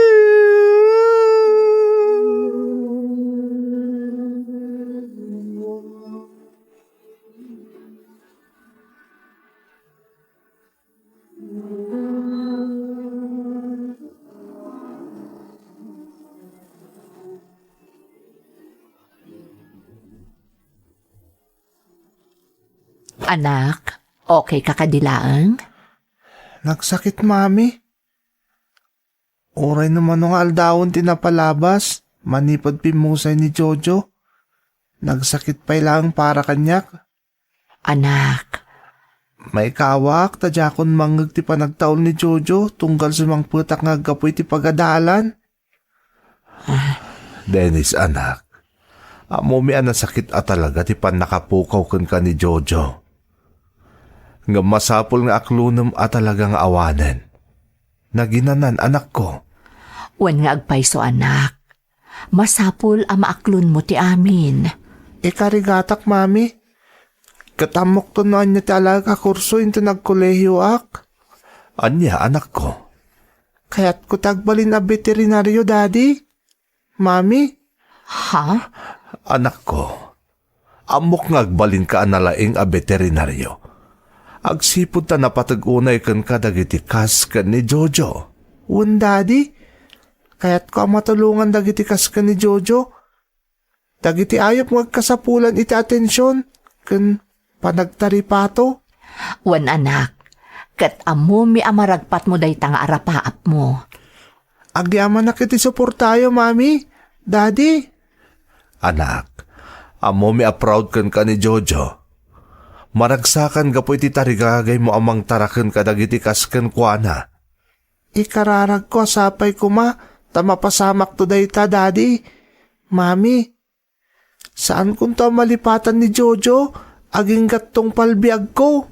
Anak, okay ka kadi laeng? Nagsakit, Mami. Uray no mano nga aldawen ti napalabas, manipud pimmusay ni Jojo, nagsakit pay laeng para kaniak. Anak. Maikawak ta diakon mangngeg ti panagtaul ni Jojo tunggal sumangpetak nga aggapu iti pagadalan. Dennis, anak, ammomi a nasakit a talaga ti pannakapukaw kenka ni Jojo. Ngem masapul nga aklonem a talaga nga awanen. Naginanan, anakko. Wen nga agpayso, anak. Masapul a maaklonmo ti amin. Ikarigatak, Mami. Ket ammokto no ania ti alaek a kurso inton agkolehioak. Ania, anakko? Kayatko ti agbalin a beterinario, Daddy. Mami. Ha? Anakko, ammok nga agbalinka a nalaing a beterinario. Agsipud ta napateg unay kenka dagiti kas ken ni Jojo. Wen, Daddy. Kayatko a matulongan dagiti kas ken ni Jojo. Dagiti ayup nga agkasapulan iti atension ken panagtaripato. Wen, anak, ket ammomi a maragpatmo dayta nga arapaapmo. Agyamanak iti suportayo, Mami, Daddy. Anak, ammomi a proud kenka ni Jojo. Maragsakan gapu iti tarigagaymo a mangtaraken kadagiti kas kenkuana. Ikararagko a sapay koma ta mapasamakto dayta, Daddy, Mami. Saankonto a malipatan ni Jojo agingga tungpal biagko.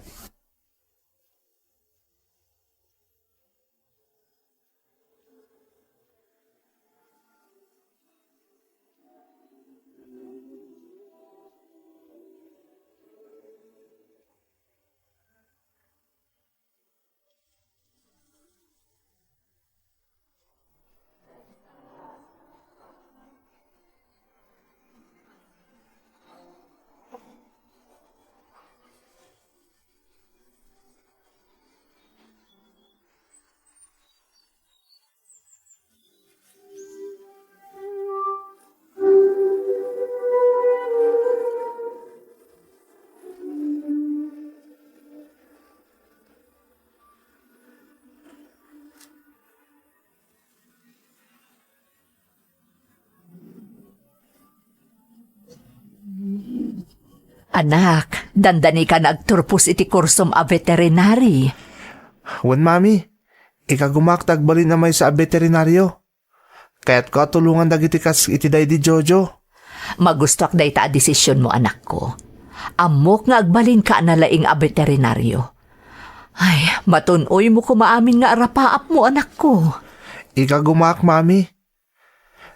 Anak, dandanika nga agturpos iti kursom a veterinary. Wen, Mami, ikagumaak ta agbalin a maysa a veterinario. Kayatko a tulongan dagiti kas iti daydi Jojo. Magustoak dayta a desisionmo, anakko. Ammok nga agbalinka a nalaing a veterinario. Ay, matun-oymo koma amin nga arapaapmo, anakko. Ikagumaak, Mami.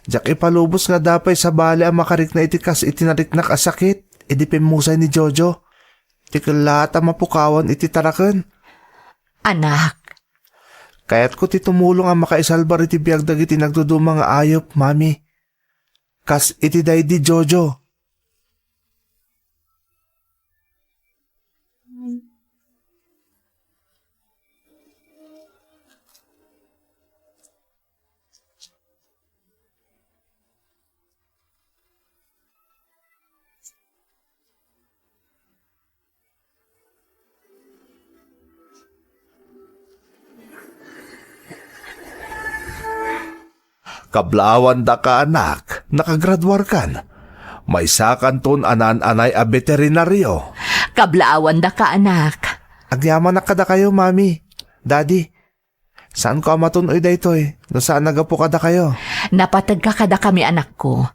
Diak ipalubos nga adda pay sabali a makarikna iti kas iti nariknak a sakit idi pimmusay ni Jojo. Ti kellaat a mapukawan iti taraken. Anak, Kayatko ti tumulong a makaisalbar iti biag dagiti nagduduma nga ayup, Mami. Kas iti daydi Jojo. Kablaawandaka, anak, nakagraduarkan. Maysakanton a naan-anay a beterinario. Kablaawandaka, anak. Agyamanak kadakayo, Mami, Daddy. Saanko a matun-oy daytoy no saan a gapu kadakayo. Napategka kadakami, anakko.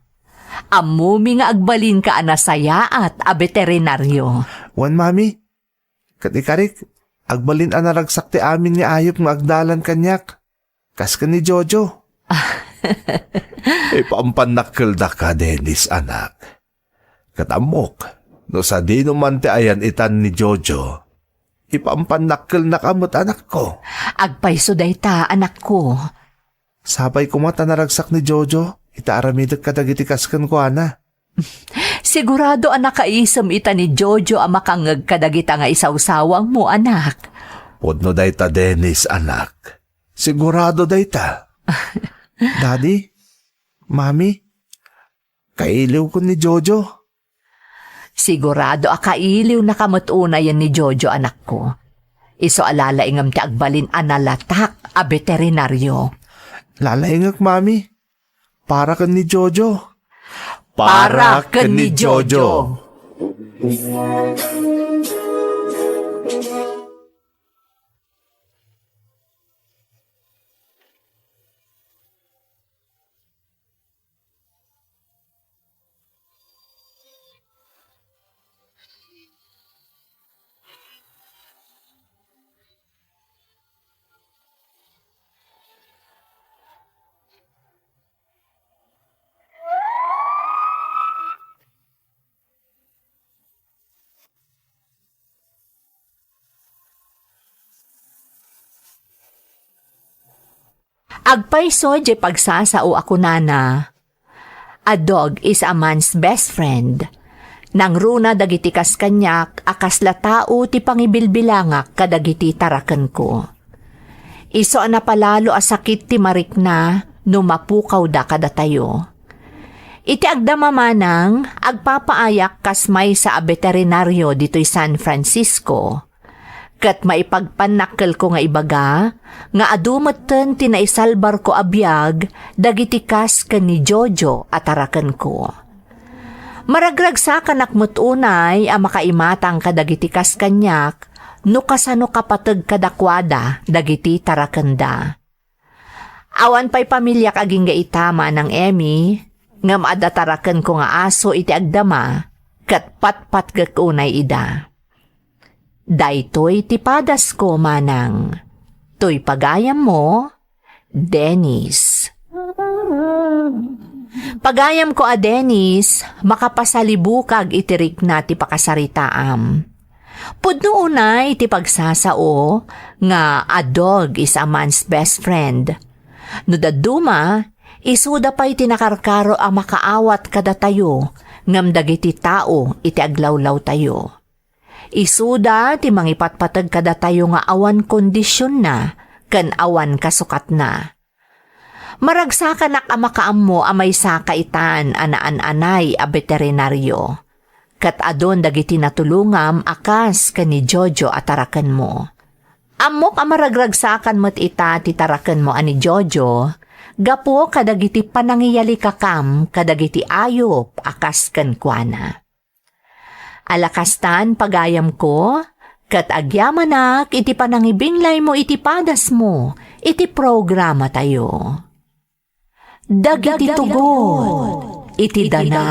Ammomi nga agbalinka a nasayaat a beterinario. Wen, Mami, ket ikarik, agbalin a naragsak ti amin nga ayup nga agdalan kaniak, kas ken ni Jojo. Ipampannakkeldaka, Dennis, anak. Ket ammok, no sadino man ti ayan-itan ni Jojo, ipampannakkelnaka met, anakko. Agpayso dayta, anakko. Sapay koma ta naragsak ni Jojo ita aramidek kadagiti kas kenkuana. Sigurado a nakaisem ita ni Jojo a makangngeg kadagita nga isawsawangmo, anak. Pudno dayta, Dennis, anak. Sigurado dayta. Daddy, Mami, kailiwko ni Jojo. Sigurado a kailiwnaka met unayen ni Jojo, anakko. Isu a lalaingem ti agbalin a nalatak a beterinario. Lalaingek, Mami. Para ken ni Jojo. Para ken ni Jojo. Agpayso diay pagsasao a kunana, "A dog is a man's best friend." Nangruna dagiti kas kaniak a kasla tao ti pangibilbilangak kadagiti tarakenko. Isu a napalalo a sakit ti marikna no mapukawda kadatayo. Iti agdama manang, agpapaayak kas maysa a beterinario ditoy San Francisco. Ket maipagpannakkelko nga ibaga nga adu metten ti naisalbarko a biag dagiti kas ken ni Jojo a tarakenko. Maragragsakanak met unay a makaimatang kadagiti kas kaniak no kasano kapateg kadakuada dagiti tarakenda. Awan pay pamiliak agingga ita, Manang Emmy, ngem adda tarakenko nga aso iti agdama, ket patpatgek unay ida. Daytoy ti padasko, Manang. Toy pagayammo, Dennis. Pagayamko a Dennis, makapasalibukag iti rikna ti pakasaritaam. Pudno unay ti pagsasao nga a dog is a man's best friend. No dadduma, isuda pay ti nakarkaro a makaawat kadatayo ngem dagiti tao iti aglawlawtayo. Isuda ti mangipatpateg kadatayo nga awan kondisionna ken awan kasukatna. Maragsakanak a makaammo a maysaka itan a naan-anay a beterinario, ket adun dagiti natulongam a kas ken ni Jojo a tarakenmo. Ammok a maragragsakan met ita ti tarakenmo a ni Jojo gapu kadagiti panangiyalikakam kadagiti ayup a kas kenkuana. Ala kastan, pagayamko, ket agyamanak iti panangibinglaymo iti padasmo iti programatayo. Dagiti tugot iti dana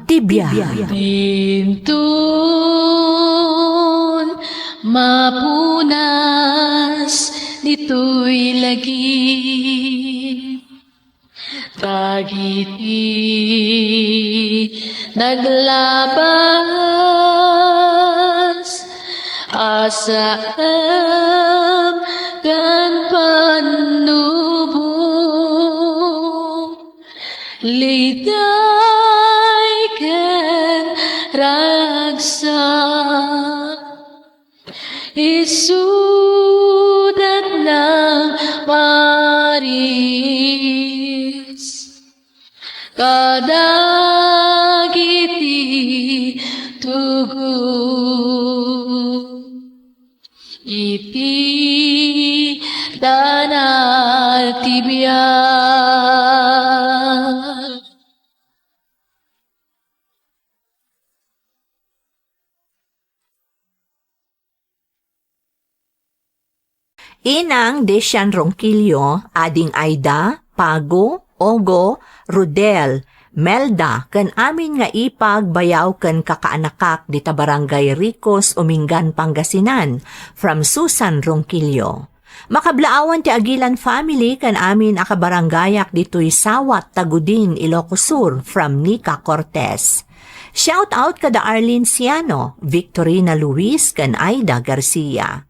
ti biag. Inton mapunas ditoy lagi. Dagiti naglabas, asam ken Itay ken ragsak, isudat nang maris kadagiti tugot iti danal ti biag. Inang Desian Ronquillo, Ading Aida, Pago, Ogo, Rudel, Melda, ken amin nga ipag, bayaw, ken kakaanakak dita Barangay Ricos, Umingan, Pangasinan, from Susan Ronquillo. Makablaawan ti Aguilan family ken amin a kabarangayak ditoy Sawat, Tagudin, Ilocos Sur, from Nika Cortez. Shout out kada Arlene Siano, Victorina Luis, ken Aida Garcia.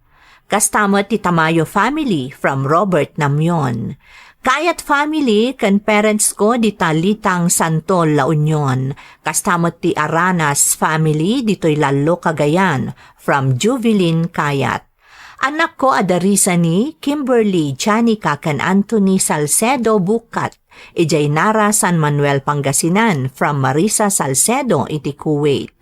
Kasta met ti Tamayo family from Robert Namion. Kayat family ken parents ko dita Litang, Santol, La Union. Kasta met ti Aranas family ditoy Lallo, Cagayan from Juvelin Kayat. Anakko a darisa ni Kimberly, Janica, ken Anthony Salcedo Bukat, idiay Nara, San Manuel, Pangasinan, from Marisa Salcedo iti Kuwait.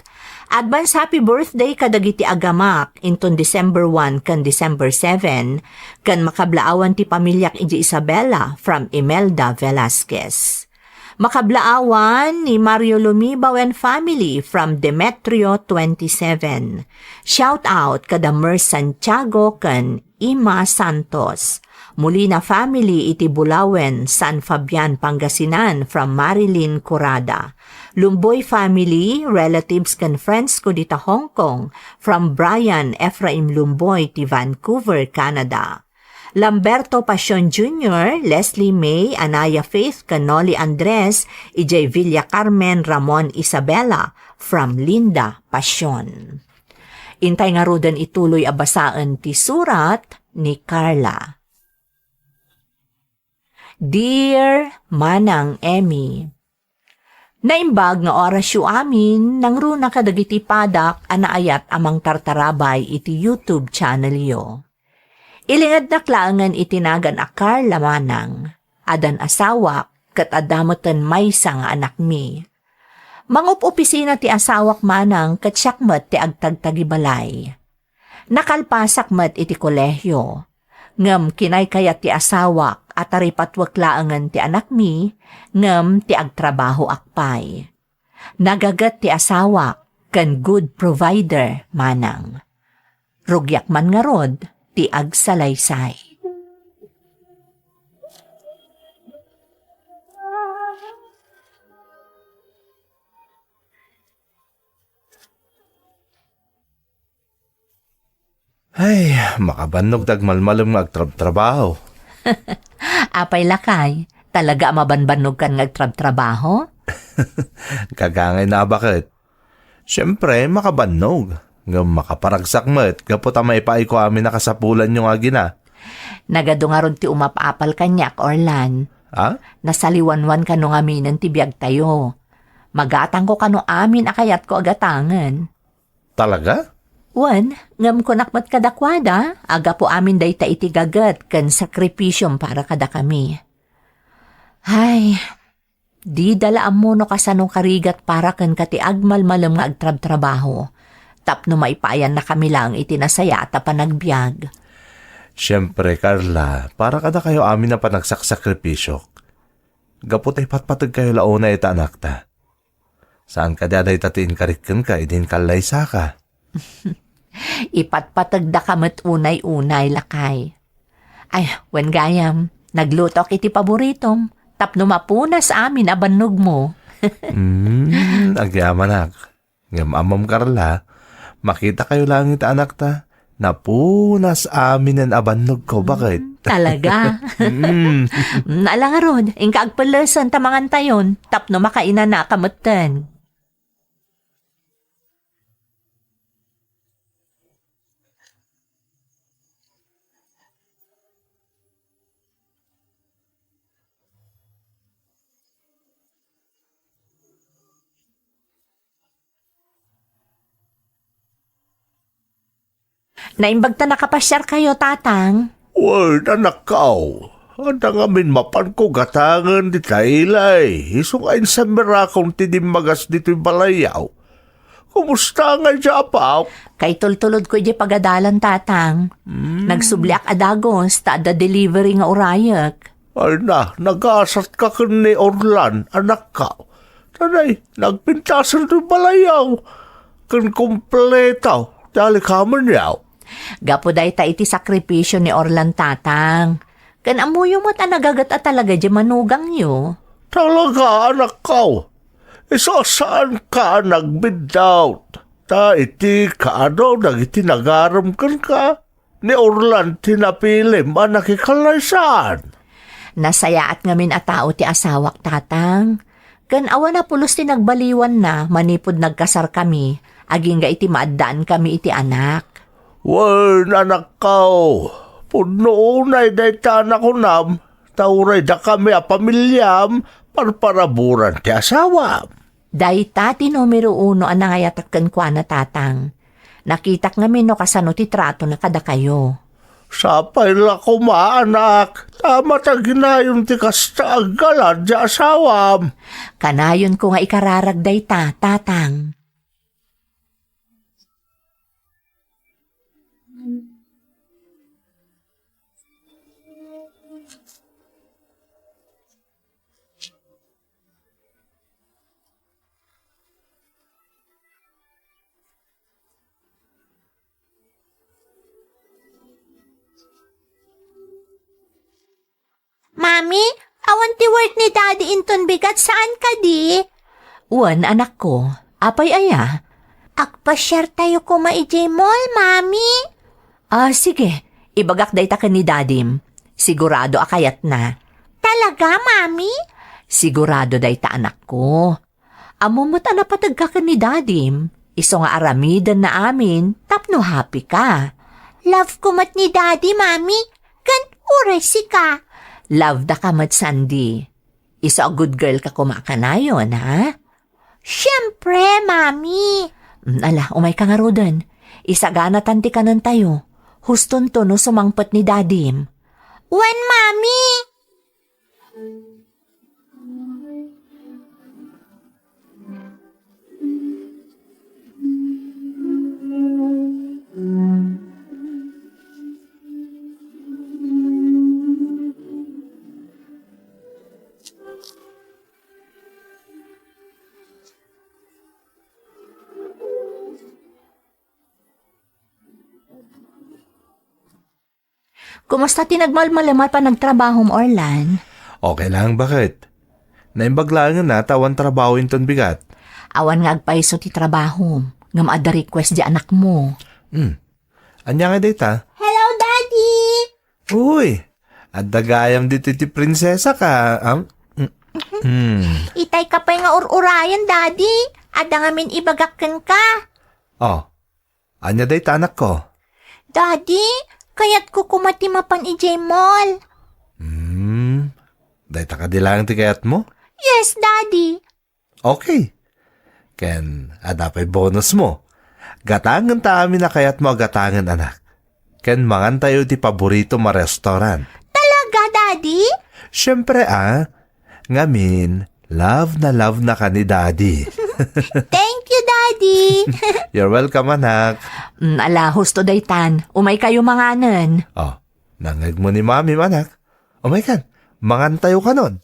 Advance happy birthday kadagiti agamak inton December one ken December seven, ken makablaawan ti pamiliak idiay Isabela from Imelda Velasquez. Makablaawan ni Mario Lumibaw and family from Demetrio twenty-seven. Shout out kada Mer Santiago ken Ima Santos. Molina family iti Bulawen, San Fabian, Pangasinan from Marilyn Curada. Lumboy family, relatives ken friends ko dita Hong Kong from Brian Ephraim Lumboy ti Vancouver, Canada. Lamberto Pasion Junior, Leslie May, Anaya Faith, ken Noli Andres, idiay Villa Carmen, Ramon Isabela, from Linda Pasion. Intay ngaruden ituloy a basaen ti surat ni Carla. Dear Manang Emmy, naimbag nga orasyo amin nangruna kadagiti padak a naayat a mangtartarabay iti YouTube channelyo. Ilingednak laengen iti nagan a Carla Manang, addan asawak, ket adda meten maysa nga anakmi. Mangup-opisina ti asawak Manang ket siak met ti agtagtagibalay. Nakalpasak met iti kolehio, ngem kinaykayat ti asawak a taripatwek laengen ti anakmi, ngem ti agtrabahoak pay. Nagaget ti asawak ken good provider Manang. Rugiak man ngarud ti agsalaysay. Ay, makabannog ti agmalmalem nga agtrabtrabaho. Apay lakay, talaga a mabanbannogkan nga agtrabtrabaho? Gagangay na a baket. Siempre, makabannog. Ngem makaparagsak met gapu ta maipaayko amin a kasapulanyo nga agina. Nagadu ngarud ti umap-apal kaniak, Orlan. Ha? Nasaliwanwan kano ngaminen ti biagtayo. Magatangko kano amin a kayatko a gatangen. Talaga? Wen, ngem kunak met kadakuada, a gapu amin dayta iti gaget ken sakripisiom para kadakami. Ay, dida la ammo no kasano karigat para kenka ti agmalmalem nga agtrabtrabaho, tapno maipaayannakami laeng iti nasayaat a panagbiag. Siempre, Carla, para kadakayo amin a panagsaksakripisio. Gapu ta ipatpategkayo la unay ita anakta. Saan kadi a dayta ti inkarik kenka idi inkallaysaka? Ipatpategdaka met unay-unay, lakay. Ay, wen gayam, naglutok iti paboritom, tapno mapunas amin a bannogmo. Hmm, agyamanak. Ngem ammom, Carla, makitakayo laeng ita anakta, napunas aminen a bannogko, baket. Talaga? Mm. Mm, ala ngarud, inka agpellesen ta mangantayon, tapno makainanaka metten. Naimbag ta nakapasiarkayo, Tatang. Wen, anakko. Adda ngamin mapanko gatangen dita ilay. Isu nga insamirakon ti dimmagas ditoy balayyo. Kumusta ngay diay apak? Kaitultulodko idiay pagadalan, Tatang. Hmm. Nagsubliak a dagus, ta adda delivery nga urayek. Ay na, nagasatka ken ni Orlan, anakko. Tanay, nagpintasen ti balayyo. Ken kompleto ti alikamenyo. Gapu dayta iti sakripisio ni Orlan, Tatang. Ken ammoyo met a nagaget a talaga diay manugangyo. Talaga, anakko. Isu a saanka a nagbiddut. Ta iti kaadu dagiti nagarem kenka, ni Orlan ti napilim a nakikallaysaan. Nasayaat ngamin a tao ti asawak, Tatang. Ken awan a pulos ti nagbaliwanna manipud nagkasarkami, agingga iti maaddaankami iti anak. Wen, anakko, pudno unay dayta a nakunam, ta uray dakami a pamiliam, parparaburan ti asawam. Dayta ti numero uno a nangayatak kenkuana, Tatang. Nakitak ngamin no kasano ti tratona kadakayo. Sapay la koma, anak, ta mataginayon ti kasta aggalad ti asawam. Kanayonko nga ikararag dayta, Tatang. Mami, awan ti work ni Daddy inton bigat, saan kadi? Wen, anakko. Apay aya? Agpasiartayo koma idiay mall, Mami. Ah, sige. Ibagak dayta ken ni Dadim. Sigurado a kayatna. Talaga, Mami? Sigurado dayta, anakko. Ammom met a napategka ken ni Dadim, isu nga aramidenna amin tapno happy ka. Love ko met ni Daddy, Mami, ken uray sika. Love da ka met, Sandy. Isu a good girl ka koma kanayon, ha? Siempre, Mami. Mm, ala, umay ka ngaruden. Isaganatan ti kanentayo. Hustonto no sumangpet ni Dadim. Wen, Mami! Kumusta ti nagmalmalem a panagtrabahom, Orlan? Okay lang, baket? Naimbag laengen a ta awan trabaho inton bigat. Awan nga agpayso ti trabahom, ngem adda request di anakmo. Hmm. Ania nga dayta? Hello, Daddy! Uy! Adda gayam ditoy ti prinsesa ka, am? Hmm. Itay ka pay nga ur-urayan, Daddy. Adda ngamin ibagak kenka. Oh, ania dayta, anakko? Daddy, kayatko koma ti mapan idiay mall. Hmm, dayta kadi laeng ti kayatmo? Yes, Daddy. Okay. Ken adda pay bonusmo. Gatangenta amin a kayatmo a gatangen, anak. Ken mangantayo iti paboritom a restaurant. Talaga, Daddy? Siempre, ah. Ngamin, love na love na ka ni Daddy. Thank you, Daddy. You're welcome, anak. Mm, ala, husto daytan. Umay kayo manganen. Oh, nangngegmo ni Mami, anak. Umay kan, mangantayo kanon.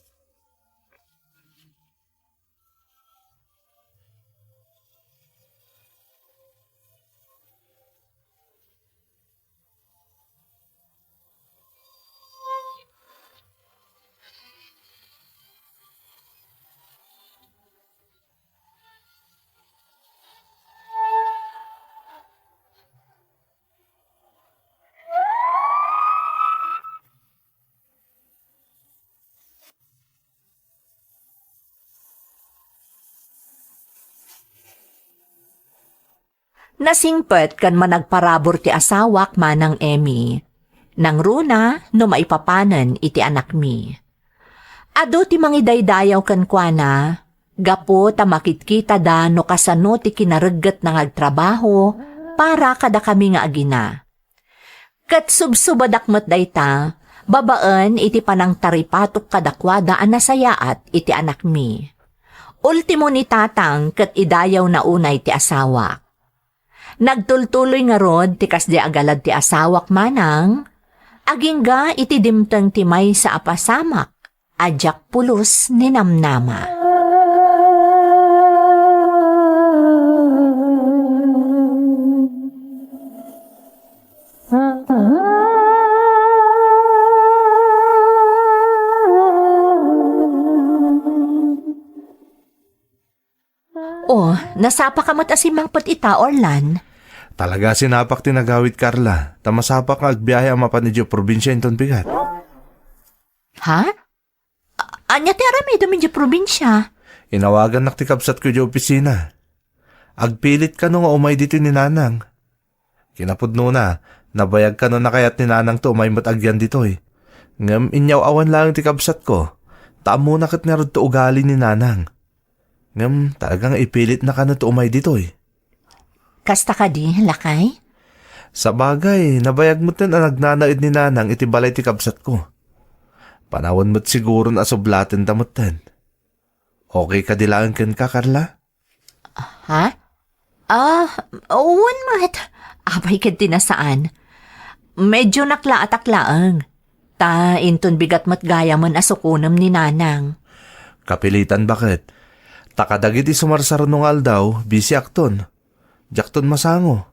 Nasingpet ken managparabur ti asawak, Manang Emmy. Nangruna no maipapanen iti anakmi. Adu ti mangidaydayaw kenkuana, gapu ta makitkitada no kasano ti kinareggetna nga agtrabaho para kadakami nga agina. Ket subsubadak met dayta, babaen iti panangtaripatok kadakuada a nasayaat iti anakmi. Ultimo ni Tatang ket idayawna unay ti asawak. Nagtultuloy ngarud ti kasdi a galad ti asawak, manang, agingga iti dimteng ti maysa a pasamak a diak pulos ninamnama. Oh, nasapa ka met a simmangpet ita, Orlan? Talaga, sinapak ti nagawid, Carla. Ta masapa nga agbiahe a mapan idiay probinsia inton bigat. Ha? A-, ania ti aramidem idiay probinsia? Inawagannak ti kabsatko idiay opisina. Agpilit kano nga umay ditoy ni Nanang. Kinapudnona, nabayag kano nakayat ni Nanang ti umay met agyan ditoy. Ngem inyaw-awan laeng ti kabsatko, ta ammona ket ngarud ti ugali ni Nanang. Ngem talaga nga ipilitna kano ti umay ditoy. Kasta kadi, lakay? Sabagay, nabayag metten a nagnanaed ni Nanang iti balay ti kabsatko. Panawen met siguron a sublatenta metten. Okay kadi laeng kenka, Carla? Ha? Ah, wen met. Apay ket ti nasaan. Medyo naklaatak laeng. Ta inton bigat met gayamen a sukonem ni Nanang. Kapilitan baket. Ta kadagiti sumarsarno nga aldaw, bisiakton. Diakton masango.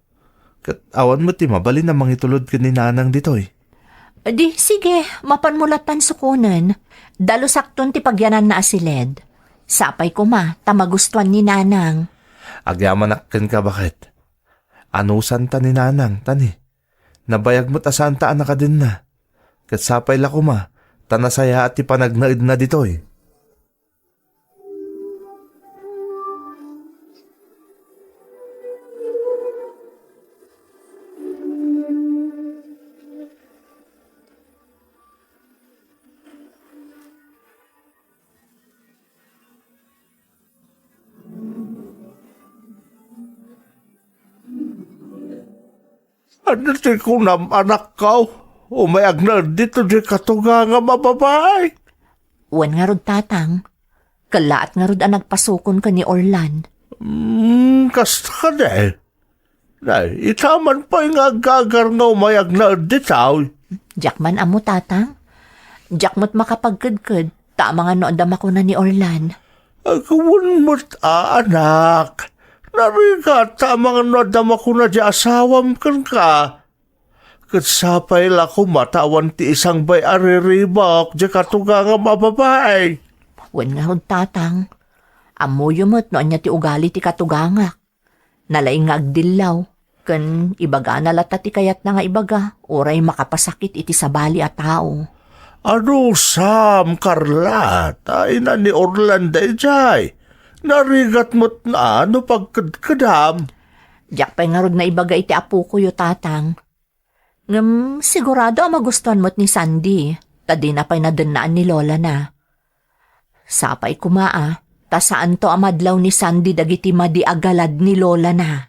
Ket awan met ti mabalin a mangitulod ken ni Nanang ditoy. Di, sige, mapanmo lattan sukonen. Dalusakton ti pagyananna a siled. Sapay koma, ta magustuan ni Nanang. Agyamanak kenka, baket. Anusanta ni Nanang, tani. Nabayag met a saanta a nakadenna. Ket sapay la koma, ta nasayaat ti panagnaedna ditoy. Ania ti kunam, anakko? Umay agnaed ditoy diay katugangam a babai? Wen ngarud, Tatang. Kellaat ngarud a nagpasukon ken ni Orlan. Hmm, kasta kadi. Nay, ita man pay nga aggagar nga umay agnaed ditoy. Diak man ammo, Tatang. Diak met makapagkedked, ta amangan no adda makuna ni Orlan. Agwan met a, anak. Narigat ta amangan no adda makuna diay asawam kenka. Ket sapay la koma ta awan ti isangbay a riribuk diay katugangam a babai. Wen ngarud, Tatang. Ammoyo met no ania ti ugali ti katugangak. Nalaing nga agdillaw, ken ibagana latta ti kayatna nga ibaga, uray makapasakit iti sabali a tao. Adusam, Carla, ta ina ni Orlan daydiay. Narigat met a no pagkedkedam. Diak pay ngarud naibaga iti apokoyo, Tatang. Ngem sigurado a magustuan met ni Sandy, ta dina pay nadennaan ni lolana. Sapay koma a, ta saanto a madlaw ni Sandy dagiti madi a galad ni lolana.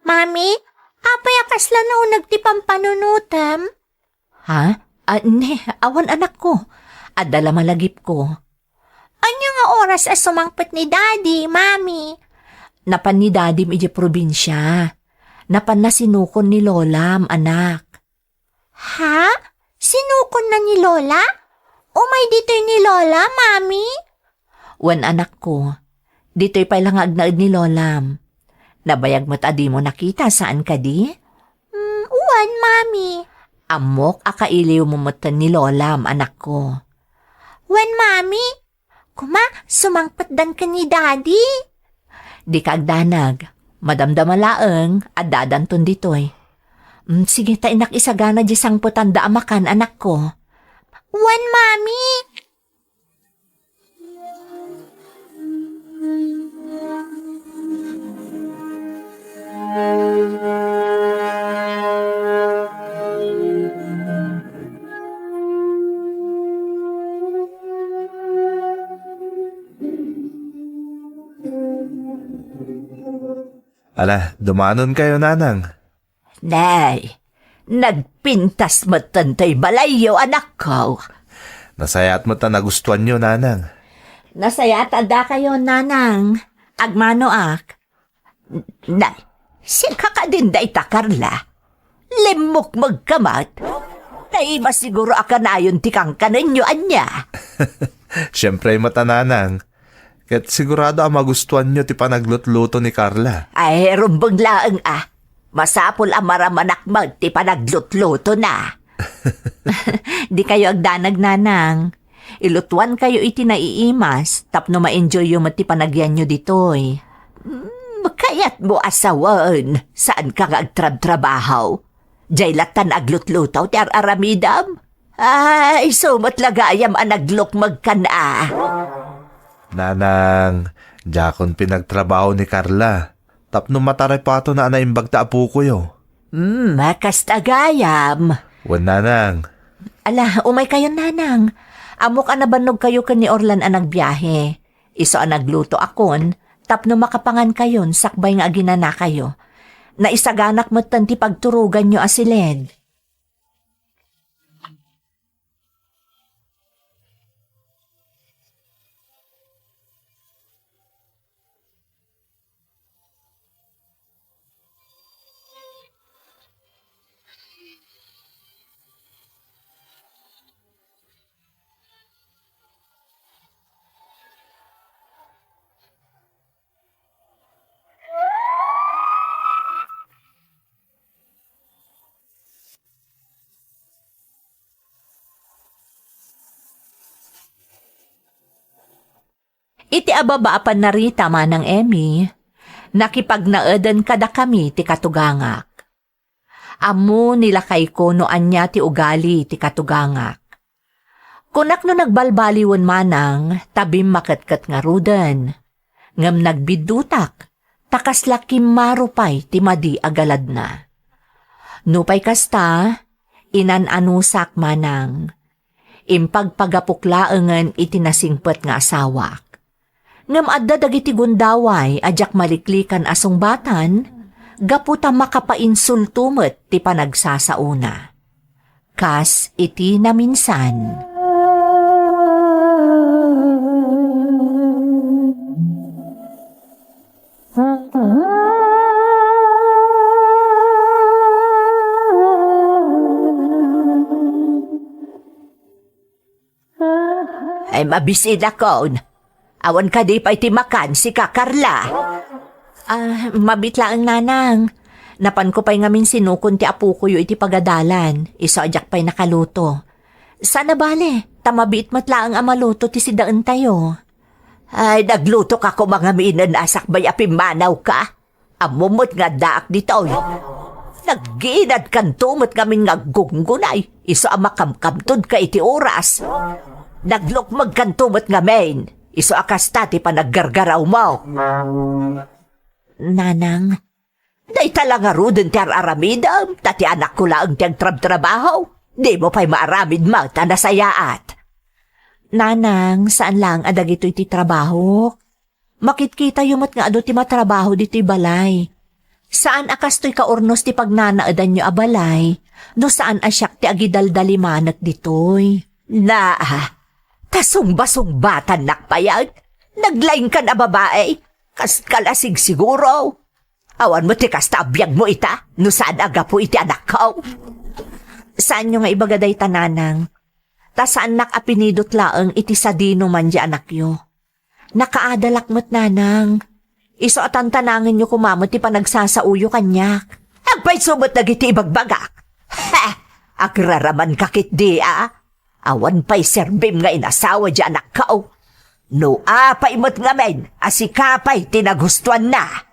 Mami, apay a kasla nauneg ti pampanunotem? Ha? Ah, ne, awan, anakko. Adda la malagipko. Ania nga oras a sumangpet ni Daddy, Mami? Napan ni Dadim idiay probinsia. Napanna sinukon ni Lolam, anak. Ha? Sinukonna ni Lola? Umay ditoy ni Lola, Mami? Wen, anakko. Ditoy pay la nga agnaed ni Lolam. Nabayag met a dimo nakita, saan kadi? Mm, wen, Mami. Ammok a kailiwmo metten ni Lolam, anakko. Wen, Mami. Koma, sumangpetdan ken ni Daddy. Dika agdanag. Madamdama laeng, addadanton ditoy. Mm, sige, ta innak isagana diay sangpetanda a makan, anakko. Wen, Mami. Ala, dumanonkayo, Nanang. Nay, nagpintas metten toy balayyo, anakko. Nasayaat met a nagustuanyo, Nanang. Nasayaat a dakayo, Nanang. Agmanoak. Nay, sika kadin dayta, Carla. Limmukmegka met. Nay, masiguro a kanayon ti kankanenyo, ania? Siempre met a, Nanang. Ket sigurado a magustuanyo ti panaglutluto ni Carla. Ay, rumbeng laeng a. Masapul a maramanak met ti panaglutlutona. Dikayo agdanag, Nanang. Ilutuankayo iti naiimas tapno ma-enjoyyo met ti panagyanyo ditoy. Mm, kayatmo a sawen, saanka nga agtrabtrabaho. Jay lattan aglutluto ti ar-aramidem. Ay, isu met la gayam a naglukmegkan a. Nanang, diakon pinagtrabaho ni Carla. Tapno mataripatona a naimbag ta apokoyo. Hmm, kasta gayam. Wen, Nanang. Ala, umaykayon, Nanang. Ammok a nabannogkayo ken ni Orlan a nagbiahe. Isu a naglutoakon, tapno makapangankayon sakbay nga aginanakayo. Naisaganak metten ti pagturoganyo a siled. Iti ababa a pannarita, Manang Emmy, nakipagnaeden kadakami ti katugangak. Ammo ni lakayko no ania ti ugali ti katugangak. Kunak no nagbalbaliwen, Manang, ta bimmaketket ngaruden. Ngem nagbiddutak, ta kasla kimmaro pay ti madi a galadna. Nupay kasta, inan-anusak, Manang. Impagpagapok laengen iti nasingpet nga asawak. Ngem adda dagiti gundaway a diak maliklikan a sungbatan gapu ta makapainsulto met ti panagsasaona. Kas iti naminsan. Ay, mabisinakon. Awan kadi pay ti makan, sika, Carla? Ah, mabiit laeng, Nanang. Napanko pay ngamin sinukon ti apokoyo iti pagadalan, isu a diak pay nakaluto. Saan a bale, ta mabiit met laeng a maluto ti sidaentayo. Ay, naglutoka koma ngaminen a sakbay a pimmanawka. Ammom met nga addaak ditoy. Nagginadkanto met ngamin nga aggunggunay, isu a makamkamtodka iti oras. Naglukmegkanto met ngamin, isu a kasta ti panaggargarawmo. Nanang, dayta la ngaruden ti ar-aramidem, ta ti anakko laeng ti agtrabtrabaho. Dimo pay maaramid met a nasayaat. Nanang, saan laeng a dagitoy ti trabahok. Makitkitayo met nga adu ti matrabaho ditoy balay. Saan a kastoy kaurnos ti pagnanaedanyo a balay, no saan a siak ti agidaldalimanek ditoy. Naa, ta sungbasungbatannak payen. Naglaingkan a babai, kas kalasig siguro. Awan met ti kasta a biagmo ita, no saan a gapu iti anakko. Saanyo nga ibaga dayta, Nanang. Ta saannak a pinidot laeng iti sadino man di anakyo. Nakaadalak met, Nanang. Isu a tantanangenyo koma met ti panagsasaoyo kaniak. Agpayso met dagiti ibagbagak. Ha! Agraramanka ketdi a? Awan pay serbim nga inasawa di anakko. No apay met ngamin a sika pay ti nagustuanna.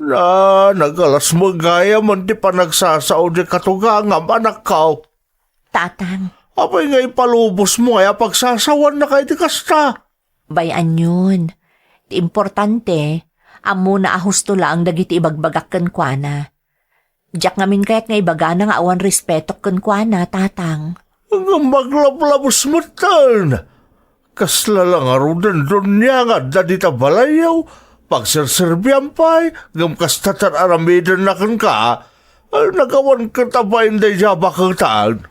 Na, nagalas met gayam ti panagsasao diay katugangam, anakko. Tatang. Apay nga ipalubosmo ngay a pagsasawaannaka iti kasta? Bay-anyon. Ti importante, ammona a husto laeng dagiti ibagbagak kenkuana. Diak ngamin kayat nga ibagana nga awan respetok kenkuana, Tatang. Ngem aglablabes metten. Kasla la ngaruden donia nga adda dita balayyo, pagserserbian pay, ngem kasta ti ar-aramidenna kenka, nagawan ket a bain daydiay a baketan.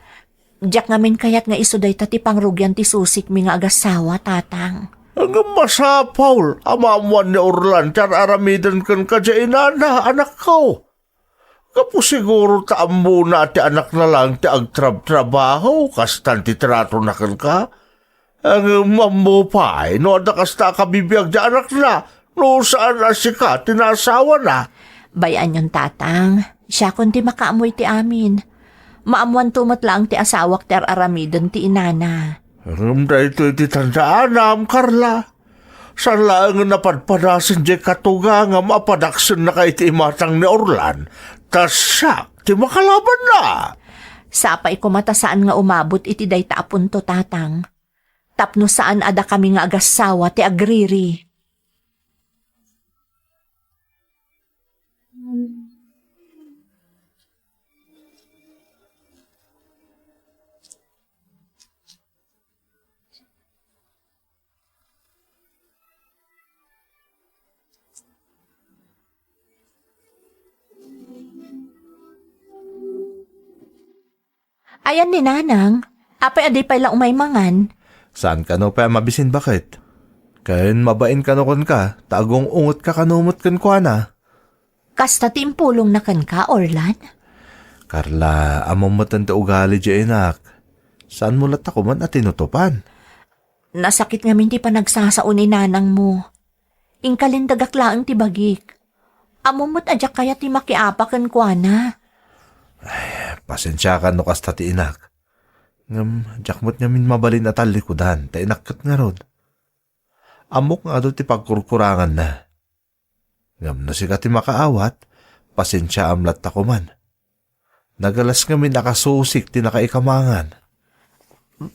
Diak ngamin kayat nga isu dayta ti pangrugian ti susikmi nga agassawa, Tatang. Ngem masapul a maammoan ni Orlan ti ar-aramiden kenka diay inana, anakko. Gapu siguro ta ammona a ti anakna laeng ti agtrabtrabaho, kastan ti tratona kenka. Ngem ammo pay no adda kasta a kabibiag ti anakna, no saan a sika ti naasawana. Bay-anyon, Tatang. Siakon ti makaammo iti amin. Maammoanto met laeng ti asawak ti ar-aramiden ti inana. Ngem daytoy ti tandaanam, Carla. Saan laengen a padpadasen diay katugangam a padaksennaka iti imatang ni Orlan, ta siak ti makalabanna. Sapay koma ta saan nga umabot iti dayta a punto, Tatang. Tapno saan a dakami nga agassawa ti agriri. Ayan ni Nanang, apay a di pay la umay mangan? Saan kano pay a mabisin, baket? Ken mabain kano kenka, ta agung-ungetka kano met kenkuana. Kasta ti impulongna kenka, Orlan? Carla, ammom met ti ugali diay inak. Saanmo latta koman a tinutopan? Nasakit ngamin ti panagsasao ni nanangmo. Inkalindagak laeng ti bagik. Ammom met a diak kayat ti makiapa kenkuana. Ay, pasensiakan no kasta ti inak. Ngem diak met ngamin mabalin a tallikudan, ta inak ket ngarud. Ammok nga adu ti pagkurkuranganna. Ngem no sika ti makaawat, pasensiaam latta koman. Nagalas ngamin a kasusik ti nakaikamangan.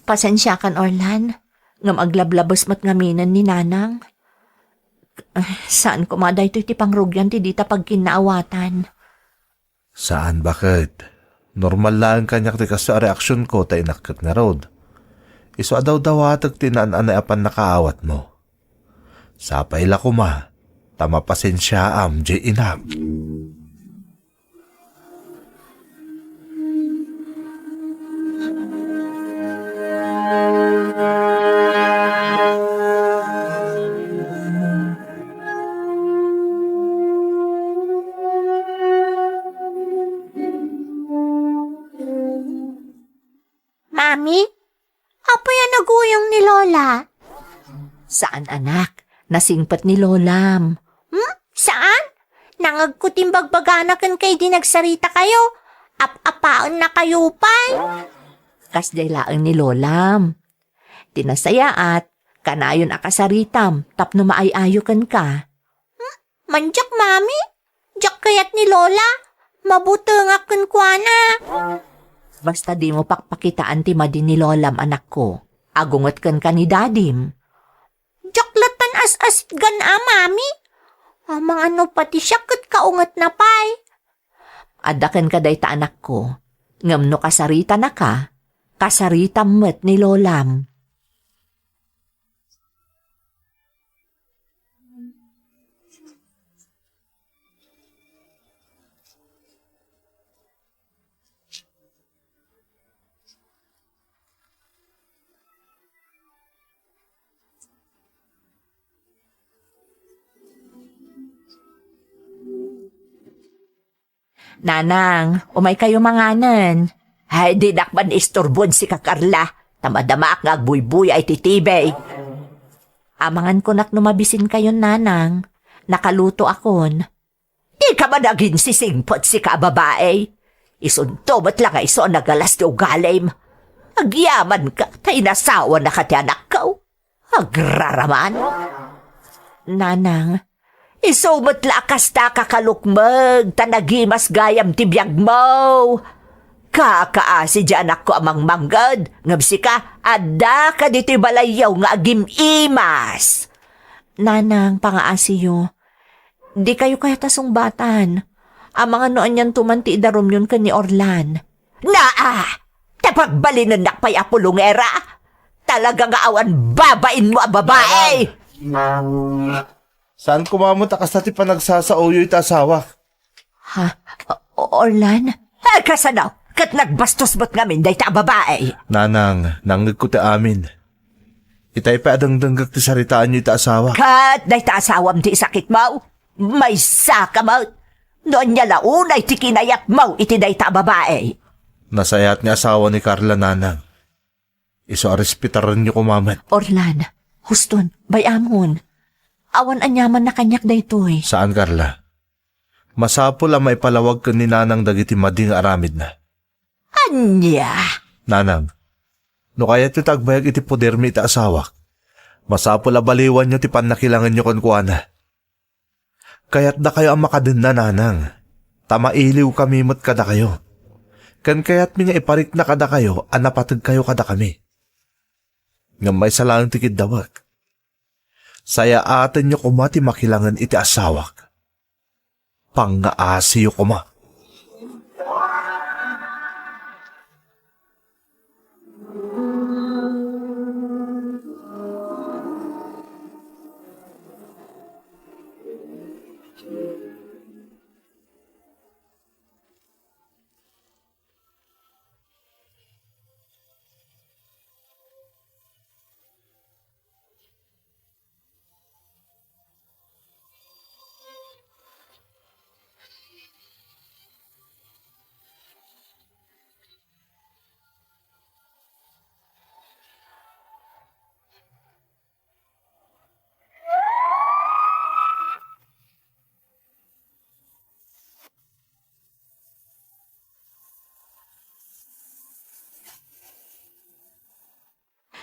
Pasensiakan, Orlan, ngem aglablabes met ngaminen ni Nanang. Saan koma daytoy ti pangrugian ti dita pagkinnaawatan. Saan, baket? Normal laeng kaniak ti kastoy a reaksionko ta inak ket ngarud. Isu a dawdawatek ti naan-anay a pannakaawatmo. Sapay la koma, ta mapasensiaam diay inak. Mami, apay a naguyong ni Lola? Saan, anak. Nasingpet ni Lolam. Hmm? Saan? Nangegko ti imbagbagana kenka idi nagsarita kayo. Ap-apaenna kayo pay. Kasdiay laeng ni Lolam. Ti nasayaat, kanayon a kasaritam tapno maay-ayo kenka. Hmm? Mandiak, Mami? Diak kayat ni Lola. Mabutengak kenkuana. Basta dimo pakpakitaan ti madi ni Lolam, anakko. Agunget kenka ni Dadim. Diak lattan as-asitgan a, Mami. Amangan no pati siak ket kaungetna pay. Adda kenka dayta, anakko. Ngem no kasaritanaka, kasaritam met ni Lolam. Nanang, umay kayo manganen. Ay, dinak man isturbon sika, Carla. Ta madamaak nga agbuybuya iti T V. Amangan kunak no mabisin kayon, Nanang. Nakaluto akon. Dika man aginsisingpet, sika a babai. Isunto met la nga isu a nagalas ti ugalim. Agyamanka ta inasawanaka ti anakko. Agraraman. Nanang, Isu met la a kasta kakalukmeg ta nagimas gayam ti biagmo. Kakaasi diay anakko a mangmangged, ngem sika, adda ka ditoy balayyo nga agim-imas. Nanang, pangaasiyo. Dikayo kayat a sungbatan. Amangan no anianto man ti idarumyon ken ni Orlan. Naa! Ta pagbalinennak pay a pulongera? Talaga nga awan babainmo a babae! Saan koma met a kasta ti panagsasaoyo iti asawak? Ha? O-, Orlan? Ay, kasano? Ket nagbastos met ngamin dayta a babae. Nanang, nangngegko ti amin. Itay pay a dengdenggek ti saritaanyo iti asawak. Ket dayta asawam ti isakitmo? Maysa ka met! No ania la unay ti kinayatmo iti dayta a babae? Nasayaat nga asawa ni Carla, Nanang. Isu a respetarenyo koma met. Orlan, huston, bay-amon. Awan aniamanna kaniak daytoy. Saan, Carla. Masapul a maipalawag ken ni Nanang dagiti madi nga aramidna. Ania? Nanang, no kayatyo ti agbayag iti podermi iti asawak, masapul a baliwanyo ti pannakilangenyo kenkuana. Kayatdakayo a makadenna, Nanang, ta mailiwkami met kadakayo. Ken kayatmi nga iparikna kadakayo a napategkayo kadakami. Ngem maysa laeng ti kiddawek. Sayaatenyo koma ti makilangen iti asawak. Pangaasiyo koma.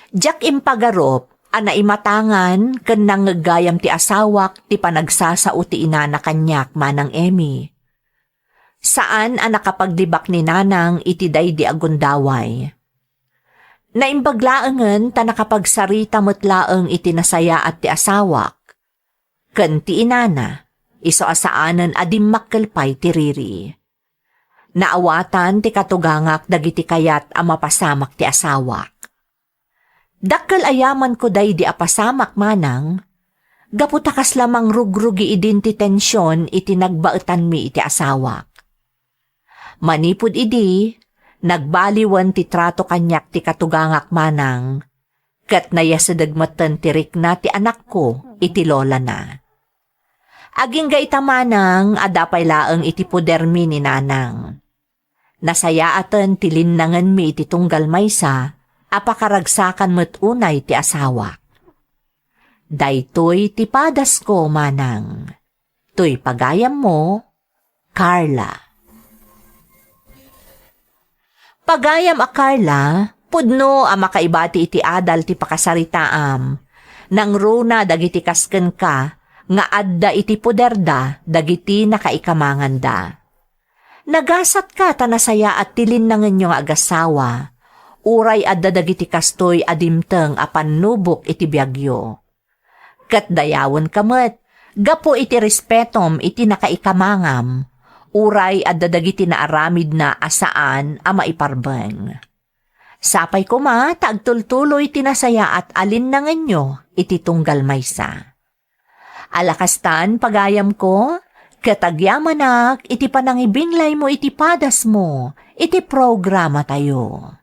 Diak impagarup a naimatangan ken nangngeg gayam ti asawak ti panagsasao ti inana kaniak, Manang Emmy. Saan a nakapaglibak ni Nanang iti daydi a gundaway. Naimbag laengen ta nakapagsarita met laeng iti nasayaat ti asawak ken ti inana, isu a saanen a dimmakkel pay ti riri. Naawatan ti katugangak dagiti kayat a mapasamak ti asawak. Dakkel a yamanko daydi a pasamak, Manang, gapu ta kasla mangrugrugi idin ti tension iti nagbaetanmi iti asawak. Manipud idi, nagbaliwen ti trato kaniak ti katugangak, Manang, ket nayasedeg metten ti rikna ti anakko iti lolana. Agingga ita, Manang, adda pay laeng iti podermi ni Nanang. Nasayaaten ti linnangenmi iti tunggal maysa a pakaragsakan met unay ti asawak. Daytoy ti padasko, Manang. Toy pagayammo, Carla. Pagayam a Carla, pudno a makaibati iti adal ti pakasaritaam. Nangruna dagiti kas kenka nga adda iti poderda dagiti nakaikamanganda. Nagasatka ta nasayaat ti linnangenyo nga agasawa, uray adda dagiti kastoy a dimteng a pannubok iti biagyo. Ket dayawenka met gapu iti respetom iti nakaikamangam, uray adda dagiti naaramidna a saan a maiparbeng. Sapay koma ta agtultuloy ti nasayaat a linnangenyo iti tunggal maysa. Ala kastan, pagayamko, ket agyamanak iti panangibinglaymo iti padasmo iti programatayo.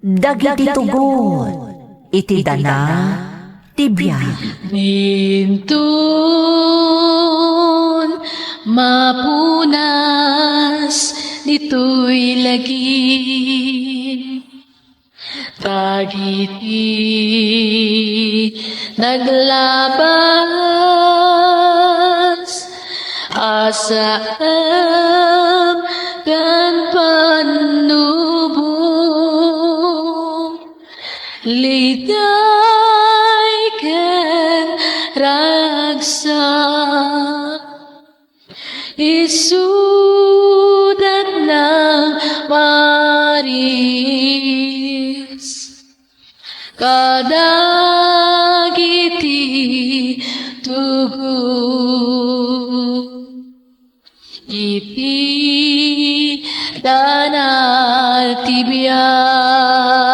Dagiti tugot iti dana ti biag. Inton mapunas ditoy lagi, dagiti naglabas a saan ken pannubong, liday ken ragsak. Sudat na Maris kadagiti tugot iti danal ti biag.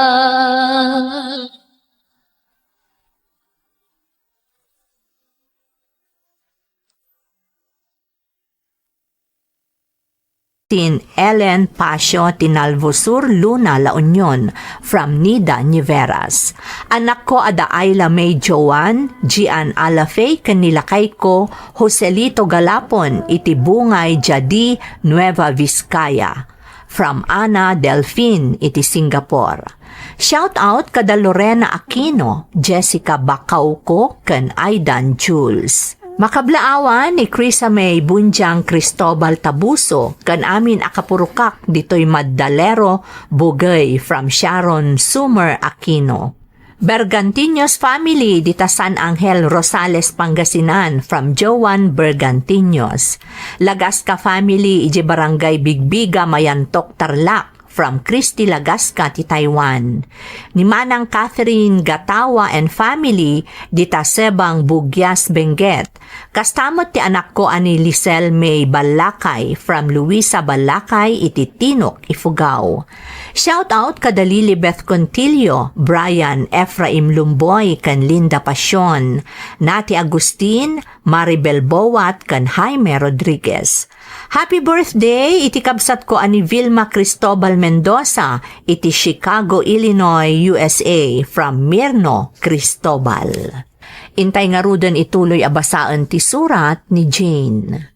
Tin Ellen Pasio ti Nalvosur, Luna, La Union, from Nida Niveras. Anakko a da Ayla May Joan, Gian Alafay, ken ni lakayko, Joselito Galapon, iti Bungay, Jadi, Nueva Vizcaya. From Ana Delfin iti Singapore. Shout out kada Lorena Aquino, Jessica Bacauco, ken Aidan Jules. Makablaawan ni Chrisa May Bunjang Cristobal Tabuso, ken amin a kapurokak ditoy Maddalero, Bugey, from Sharon Summer Aquino. Bergantiños family dita San Angel, Rosales, Pangasinan, from Joan Bergantiños. Lagasca family iti Barangay Bigbiga, Mayantok, Tarlac, from Christy Lagasca ti Taiwan. Ni Manang Catherine Gatawa and family dita Sebang, Buguias, Benguet. Kasta met ti anakko a ni Lisel May Ballakay from Luisa Ballakay iti Tinok, Ifugao. Shout out kada Lilibeth Contillo, Brian Ephraim Lumboy, ken Linda Pasion, Nati Agustin, Maribel Boat, ken Jaime Rodriguez. Happy birthday iti kabsatko a ni Vilma Cristobal Mendoza iti Chicago, Illinois, U S A, from Mirno Cristobal. Intay ngaruden ituloy a basaen ti surat ni Jane.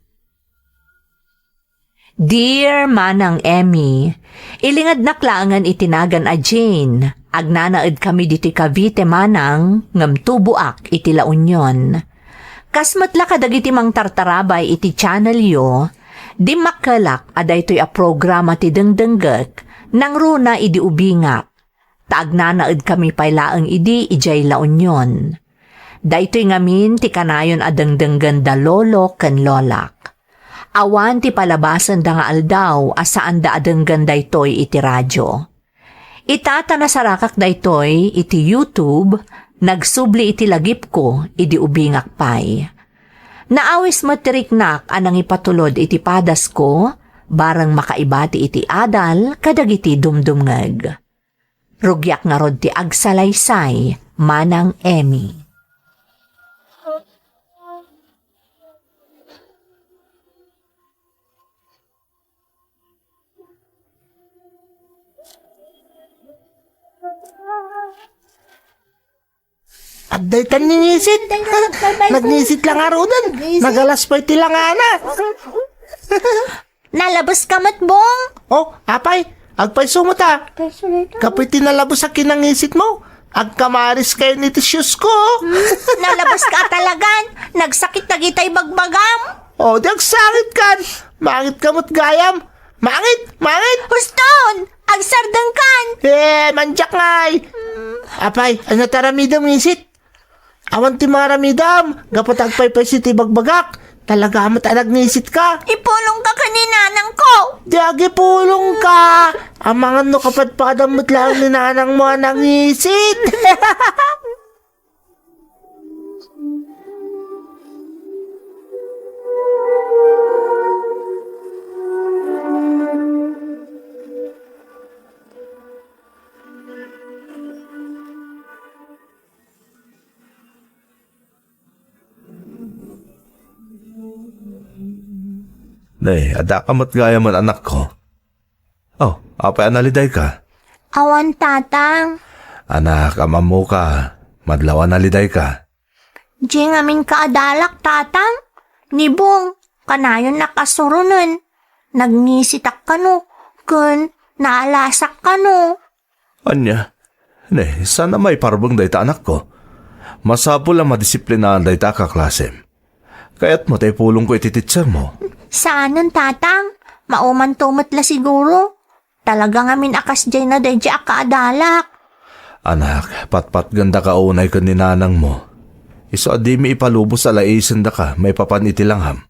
Dear Manang Emmy, ilingednak laengen iti nagan a Jane. Agnanaedkami ditoy Cavite, Manang, ngem tuboak iti La Union. Kas met la kadagiti mangtartarabay iti channelyo, dimmakkelak a daytoy a programa ti dengdenggek nangruna idi ubingak. Ta agnanaedkami pay laeng idi idiay La Union. Daytoy ngamin ti kanayon a dengdenggen da lolo ken lolak. Awan ti palabasenda nga aldaw a saanda a denggen daytoy iti radio. Ita ta nasarakak daytoy iti YouTube, nagsubli iti lagipko idi ubingak pay. Naawis met ti riknak a nangipatulod iti padasko, bareng makaibati iti adal kadagiti dumdumngeg. Rugiak ngarud ti agsalaysay, Manang Emmy. Adda itan ni ngisit. Nagnisit la ngaruden. Nagalas pay ti langana. Nalabeska met, Bong? Oh, apay, agpayso met a. Kapuy ti nalabes a kinangisit mo, agkamariskayon iti shoes ko. Hmm, nalabeska a talagan. Nagsakit dagita ibagbagam. Oh, di agsakit kan. Mangit ka met gayam. Mangit, mangit. Huston, agsardengkan. Eh, mandiak ngay. Hmm. Apay, ania ti aramidem, ngisit? Awan ti maaramidam, gapu ta agpaypayso ti ibagbagak. Talaga met a nagngisit ka. Ipulong ka ken ni nanang ko. Di agipulong ka. Amangan no kapadpadam met laeng ni nanang mo a nangisit. Ne, addaka met gayam, anakko. Oh, apay a nalidayka? Awan, Tatang. Anak, am-ammoka, madlaw a nalidayka. Diay ngamin kaadalak, Tatang. Ni Bong, kanayonnak a suronen. Nagnisitak kano, ken naalasak kano. Ania? Ne, saan a maiparbeng dayta, anakko. Masapul a madisiplinaan dayta a kaklasem. Kayatmo ta ipulongko iti teachermo? Saanen, Tatang. Maumanto met la siguro. Talaga ngamin a kasdiay na daydiay a kaadalak. Anak, patpatgendaka unay ken ni nanangmo. Isu a dimi ipalubos a laisendaka maipapan iti langam.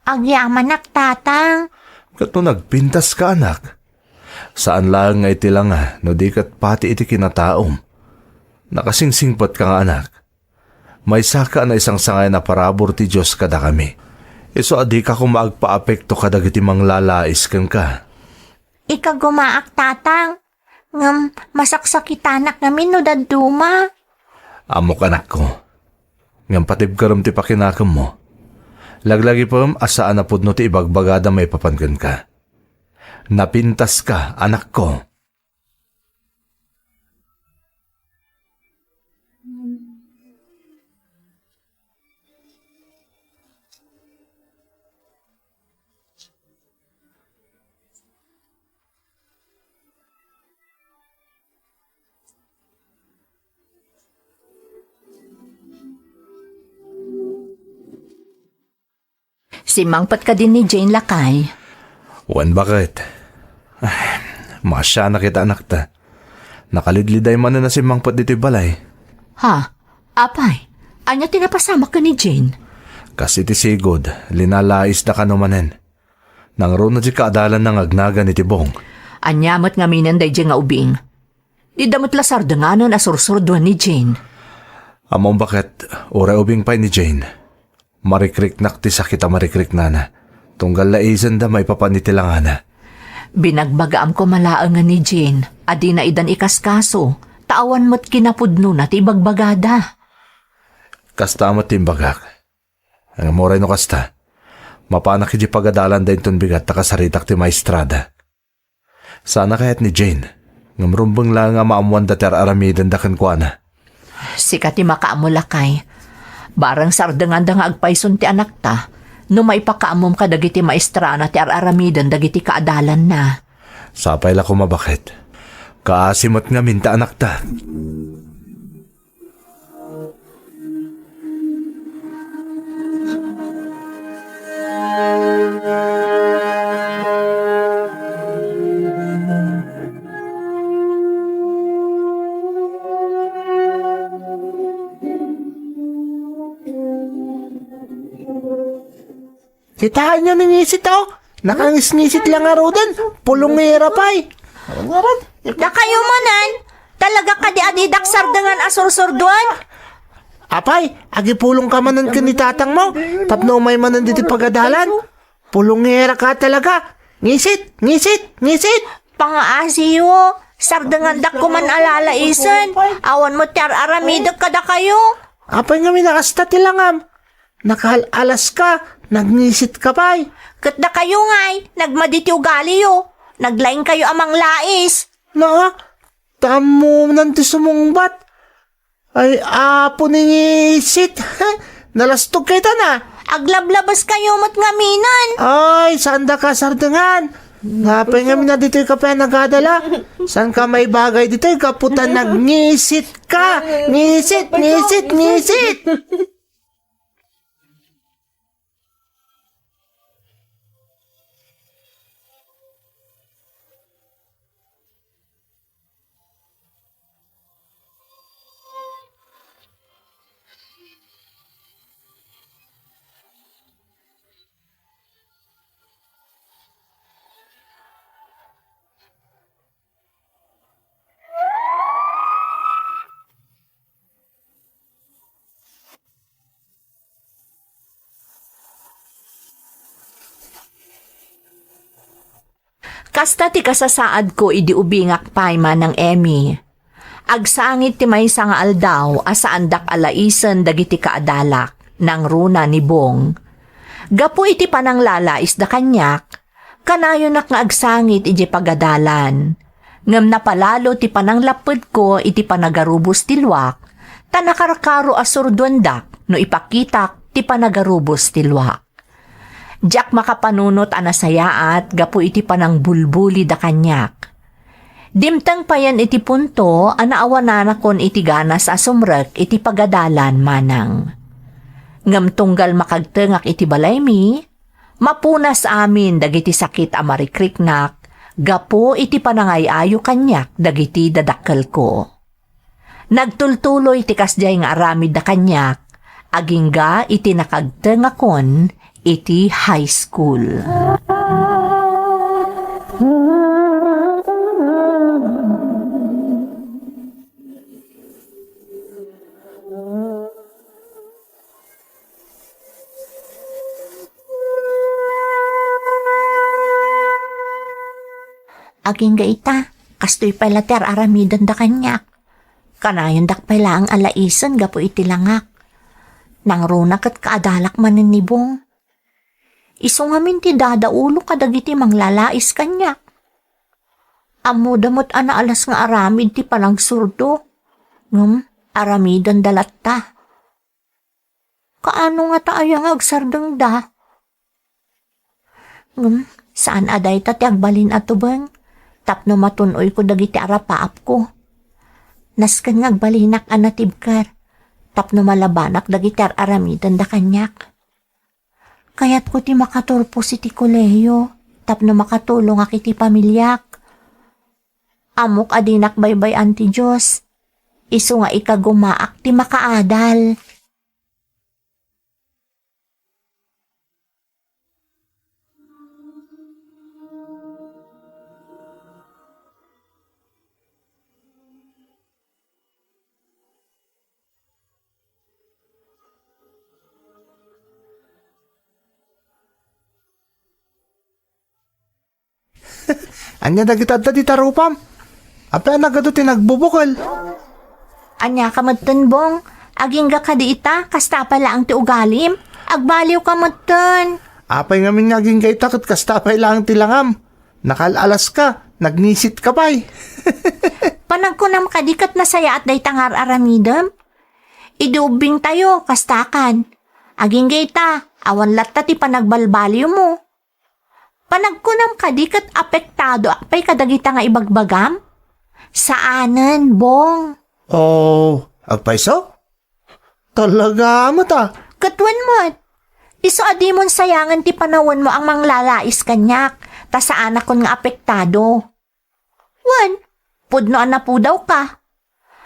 Agyamanak, Tatang. Ket no nagpintaska, anak, saan laeng nga iti langa no di ket pati iti kinataom. Nakasinsinpetka nga, anak. Maysaka a naisangsangayan a parabur ti Dios kadakami. Isu a dika koma agpaapekto kadagiti manglalais kenka. Ikagumaak, Tatang. Ngem masaksakitanak ngamin no dadduma. Ammok, anakko. Ngem patibkerem ti pakinakemmo. Laglagipem a saan a pudno ti ibagbagada maipapan kenka. Napintaska, anakko. Simmangpet kadi ni Jane, lakay? Wen, baket. Ay, maasianak ita, anakta. Nakalidliday manen a simmangpet ditoy balay. Ha? Apay, ania ti napasamak ken ni Jane? Kas iti sigud, linalaisda kano manen. Nangruna di kaadalanna nga agnagan iti bong. Ania met ngamin daydiay nga ubing? Dida met la sardenganen a sursurduan ni Jane. Ammom, baket, uray ubing pay ni Jane, marikriknak ti sakit a marikriknana. Tunggal laisenda maipapan iti langana. Binagbagaam koma laeng nga ni Jane a dina idan ikaskaso, ta awan met kinapudnona ti ibagbagada. Kasta met ti imbagak. Ngem uray no kasta, mapanak idiay pagadalanda inton bigat ta kasaritak ti maestrada. Saan a kayat ni Jane, ngem rumbeng laeng a maammoanda ti ar-aramidenda kenkuana. Sika ti makaammo, lakay. Bareng sardenganda nga agpayson ti anakta no maipakaammom kadagiti maestrana ti ar-aramiden dagiti kaadalanna. Sapay la koma, baket. Kaasi met ngamin ta anakta. Kitaenyo ni ngisit, o. Nakangisngisit la ngaruden. Pulongera pay. Dakayo manen, talaga kadi a didak sardengan a sursurduan? Apay, agipulongka manen ken ni tatangmo tapno umay manen ditoy pagadalan. Pulongeraka talaga. Ngisit, ngisit, ngisit. Pangaasiyo, sardengandak koman a lalaisen. Awan met ti ar-aramidek kadakayo. Apay ngamin a kasta ti langam? Nakaal-alaska, nagngisit ka pay. Ket dakayo ngay, nagmadi ti ugaliyo. Naglaingkayo a manglais. Naa, ta ammonan ti sumungbat. Ay, apo ni ngisit. Nalastog kaytan a. Aglablabaskayo met ngaminan. Ay, saanda kasardengan. Napay ngamin a ditoy ka pay a nagadala. Saan ka maibagay ditoy gapu ta nagngisit ka? Ngisit, ngisit, ngisit. Kasta ti kasasaadko idi ubingak pay, Manang Emmy. Agsangit ti maysa nga aldaw a saandak a laisen dagiti kaadalak, nangruna ni Bong. Gapu iti pananglalaisda kaniak, kanayonak nga agsangit idiay pagadalan. Ngem napalalo ti pananglappedko iti panagarubos ti luak, ta nakarkaro a surduendak no ipakitak ti panagarubos ti luak. Diak makapanunot a nasayaat gapu iti panangbulbulida kaniak. Dimteng payen iti punto a naawananakon iti ganas a sumrek iti pagadalan, Manang. Ngem tunggal makagtengak iti balaymi, mapunas amin dagiti sakit a marikriknak gapu iti panangay-ayo kaniak dagiti dadakkelko. Nagtultuloy ti kasdiay nga aramidda kaniak, agingga iti nakagtengakon iti high school. Agingga ita, kastoy pay la ti ar-aramidenda kaniak. Kanayon dak pay laeng a laisen gapu iti langak. Nangruna ket kaadalak manen ni Bong. Isu ngamin ti dadaulo kadagiti manglalais kaniak. Ammoda met a naalas nga aramid ti panagsurdo. Ngem, aramidenda latta. Kaano ngata aya nga agsardengda? Ngem, saan a dayta ti agbalin a tubeng tapno matun-oyko dagiti arapaapko. Nasken nga agbalinak a natibker tapno malabanak dagiti ar-aramidenda kaniak. Kayatko ti makaturpos iti kolehiyo tapno makatulongak iti pamiliak. Ammok a dinak baybay-an ti Dios, isu nga ikagumaak ti makaadal. Ania dagita adda dita rupam? Apay a nagadu ti nagbubukel? Ania ka metten, Bong? Agingga kadi ita, kasta pay laeng ti ugalim? Agbaliw ka metten. Apay ngamin nga agingga ita ket kasta pay laeng ti langam? Nakal-alaska, nagnisit ka pay. Panagkunam kadi ket nasayaat dayta nga ar-aramidem? Idi ubbingtayo, kastakan. Agingga ita, awan latta ti panagbalbaliwmo. Panagkunam kadi ket apektadoak pay kadagita nga ibagbagam? Saanen, Bong. Oh, agpayso? Talaga met a. Ket wen met. Isu a dimon sayangen ti panawenmo a manglalais kaniak, ta saanakon nga apektado. Wen, pudno a napudawka,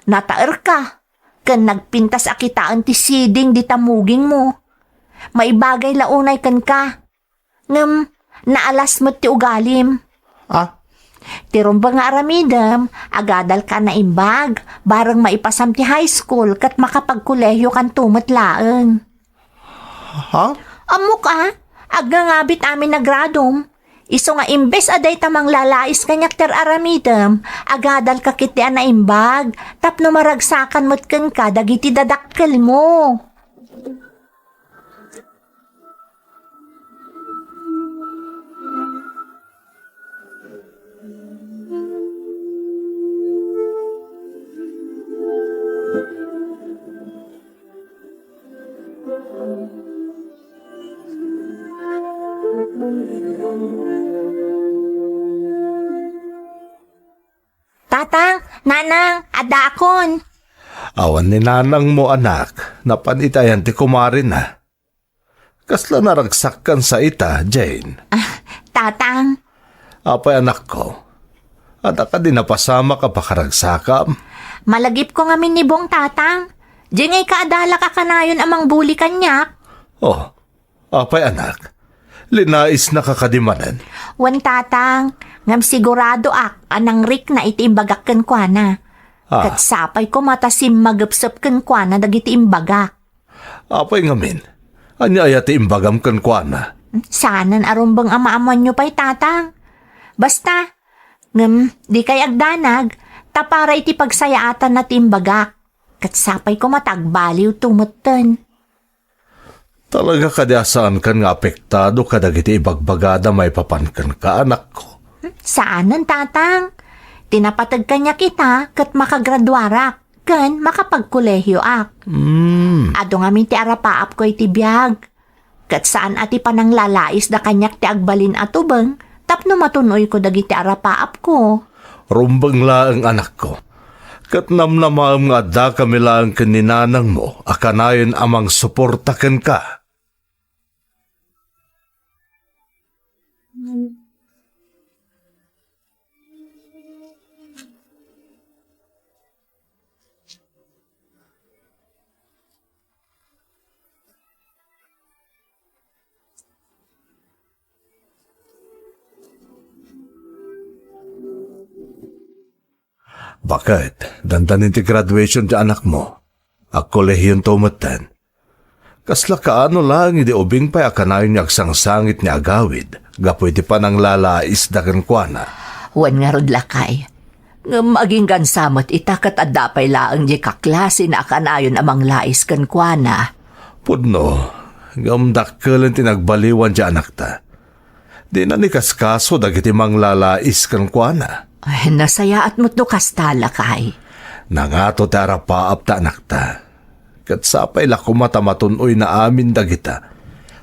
nataerka, ken nagpintas a kitaen ti siding dita mugingmo. Maibagay la unay kenka. Ngem, naalas met ti ugalim. Ah? Ti rumbeng nga aramidem, agadalka a naimbag, bareng maipasam ti high school ket makapagkolehiokanto met laeng. Ha? Ammok a, agngangabit amin a gradom. Isu nga imbes a dayta manglalais kaniak ti ar-aramidem, agadalka ketdi a naimbag, tapno maragsakan met kenka dagiti dadakkelmo. Tatang, Nanang, addaakon. Awan ni nanangmo, anak. Napan iti ayan ti kumarina. Kasla naragsakkan sa ita, Jane? Ah, Tatang. Apay, anakko? Adda kadi napasamak a pakaragsakam? Malagipko ngamin ni Bong, Tatang. Diay nga ikaadalak a kanayon a mangbuli kaniak. Oh, apay, anak? Linaisnaka kadi manen? Wen, Tatang. Ngem siguradoak a nangrikna iti imbagak kenkuana. Ah. Ket sapay koma ta simmagepsep kenkuana dagiti imbagak. Apay ngamin? Ania aya ti imbagam kenkuana? Saanen a rumbeng a maammoanyo pay, Tatang. Basta, ngem, dikay agdanag, ta para iti pagsayaatanna ti imbagak. Ket sapay koma ta agbaliwto metten. Talaga kadi a saankan nga apektado kadagiti ibagbagada maipapan kenka, anakko? Saanen, Tatang. Ti napateg kaniak ita ket makagraduarak ken makapagkolehioak. Hmm. Adu ngamin ti arapaapko iti biag. Ket saan a ti pananglalaisda kaniak ti agbalin a tubeng tapno matun-oyko dagiti arapaapko. Rumbeng laeng, anakko. Ket namnamaem nga addakami laeng ken ni nanangmo a kanayon a mangsuporta kenka. Baket, dandanin ti graduation ti anakmo. Agkolehionto metten. Kasla kaano laeng idi ubing pay a kanayonyo agsangsangit nga agawid gapu iti pananglalaisda kenkuana? Wen ngarud, lakay. Ngem agingga sa met ita ket adda pay laeng diay kaklasina a kanayon a manglais kenkuana. Pudno, ngem dakkelen ti nagbaliwan diay anakta. Dina ni kaskaso dagiti manglalais kenkuana. Ay, nasayaat met no kasta, lakay. Nangato ti arapaap ta anakta. Ket sapay la koma ta matun-oyna amin dagita,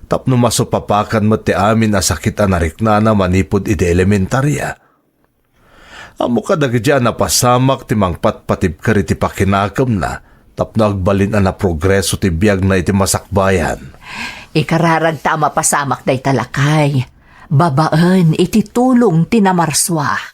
tapno masupapakan met ti amin a sakit a nariknana manipud idi elementaria. Ammok a dagiti a napasamak ti mangpatpatibker iti pakinakemna tapno agbalin a naprogreso ti biagna iti masakbayan. Ikararagta a mapasamak dayta, lakay, babaen iti tulong ti namarsua.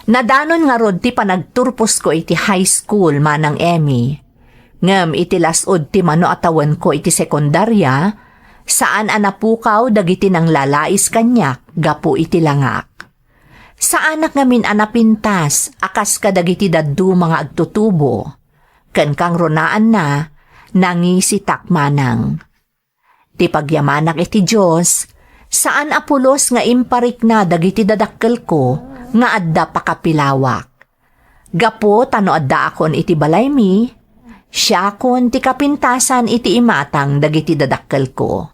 Nadanon ngarud ti panagturposko iti high school, Manang Emmy. Ngem iti las-ud ti mano a tawenko iti sekundaria, saan a napukaw dagiti nanglalais kaniak gapu iti langak. Saanak ngamin a napintas a kas kadagiti dadduma nga agtutubo. Ken kangrunaanna, nangisitak manang. Ti pagyamanak iti Dios, saan a pulos nga imparikna dagiti dadakkelko nga adda pakapilawak. Gapu ta no addaakon iti balaymi, siakon ti kapintasan iti imatang dagiti dadakkelko.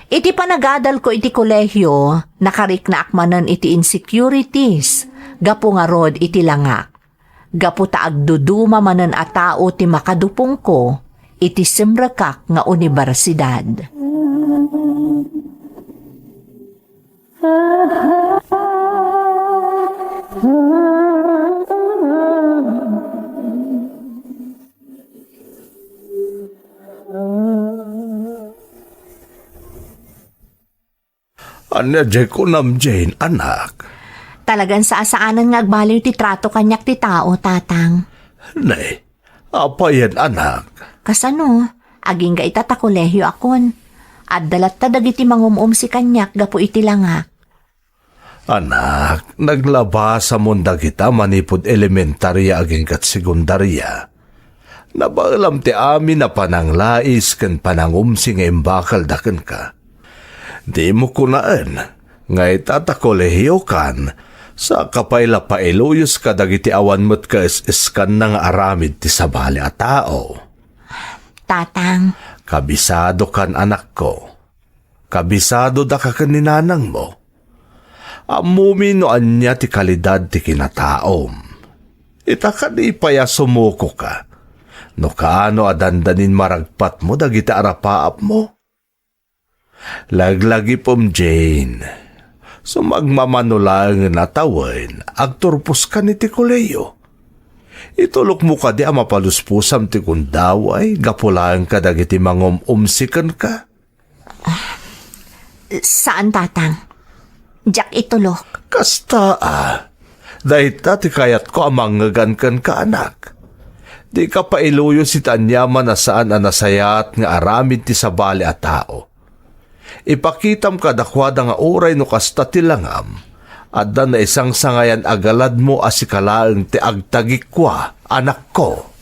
Iti panagadalko iti kolehio, nakariknaak manen iti insecurities gapu ngarud iti langak. Gapu ta agduduma manen a tao ti makadupongko iti simrekak nga unibersidad. Ania diay kunam, Jane, anak? Talagan saan-saanen nga agbaliw ti trato kaniak ti tao, Tatang. Nay, apayen, anak? Kasano? Agingga ita ta kolehioakon. Adda latta dagiti mangum-umsi kaniak gapu iti langak. Anak, naglabasamon dagita manipud elementaria agingga't sekundaria. Nabaelam ti amin a pananglais ken panangumsi nga imbakalda kenka. Dimo kunaen nga ita ta kolehiokan, saka pay la pailuyos kadagiti awan met kaes-eskanna nga aramid ti sabali a tao. Tatang. Kabisadokan, anakko. Kabisadodaka ken ni nanangmo. Ammomi no ania ti kalidad ti kinataom. Ita kadi pay a sumukoka no kaano a dandanin maragpatmo dagiti arapaapmo. Laglagipem, Jane. Sumagmamano laengen a tawen, agturposkan iti kolehio. Itulokmo kadi a mapaluspusam ti gundaway gapu laeng kadagiti mangum-umsi kenka? Saan, Tatang. Diak itulok. Kasta a. Dayta ti kayatko a mangngegan kenka, anak. Dika pailuyos iti aniaman a saan a nasayaat nga aramid ti sabali a tao. Ipakitam kadakuada nga uray no kasta ti langam, adda naisangsangayan a galadmo a sika laeng ti agtagikua, anakko.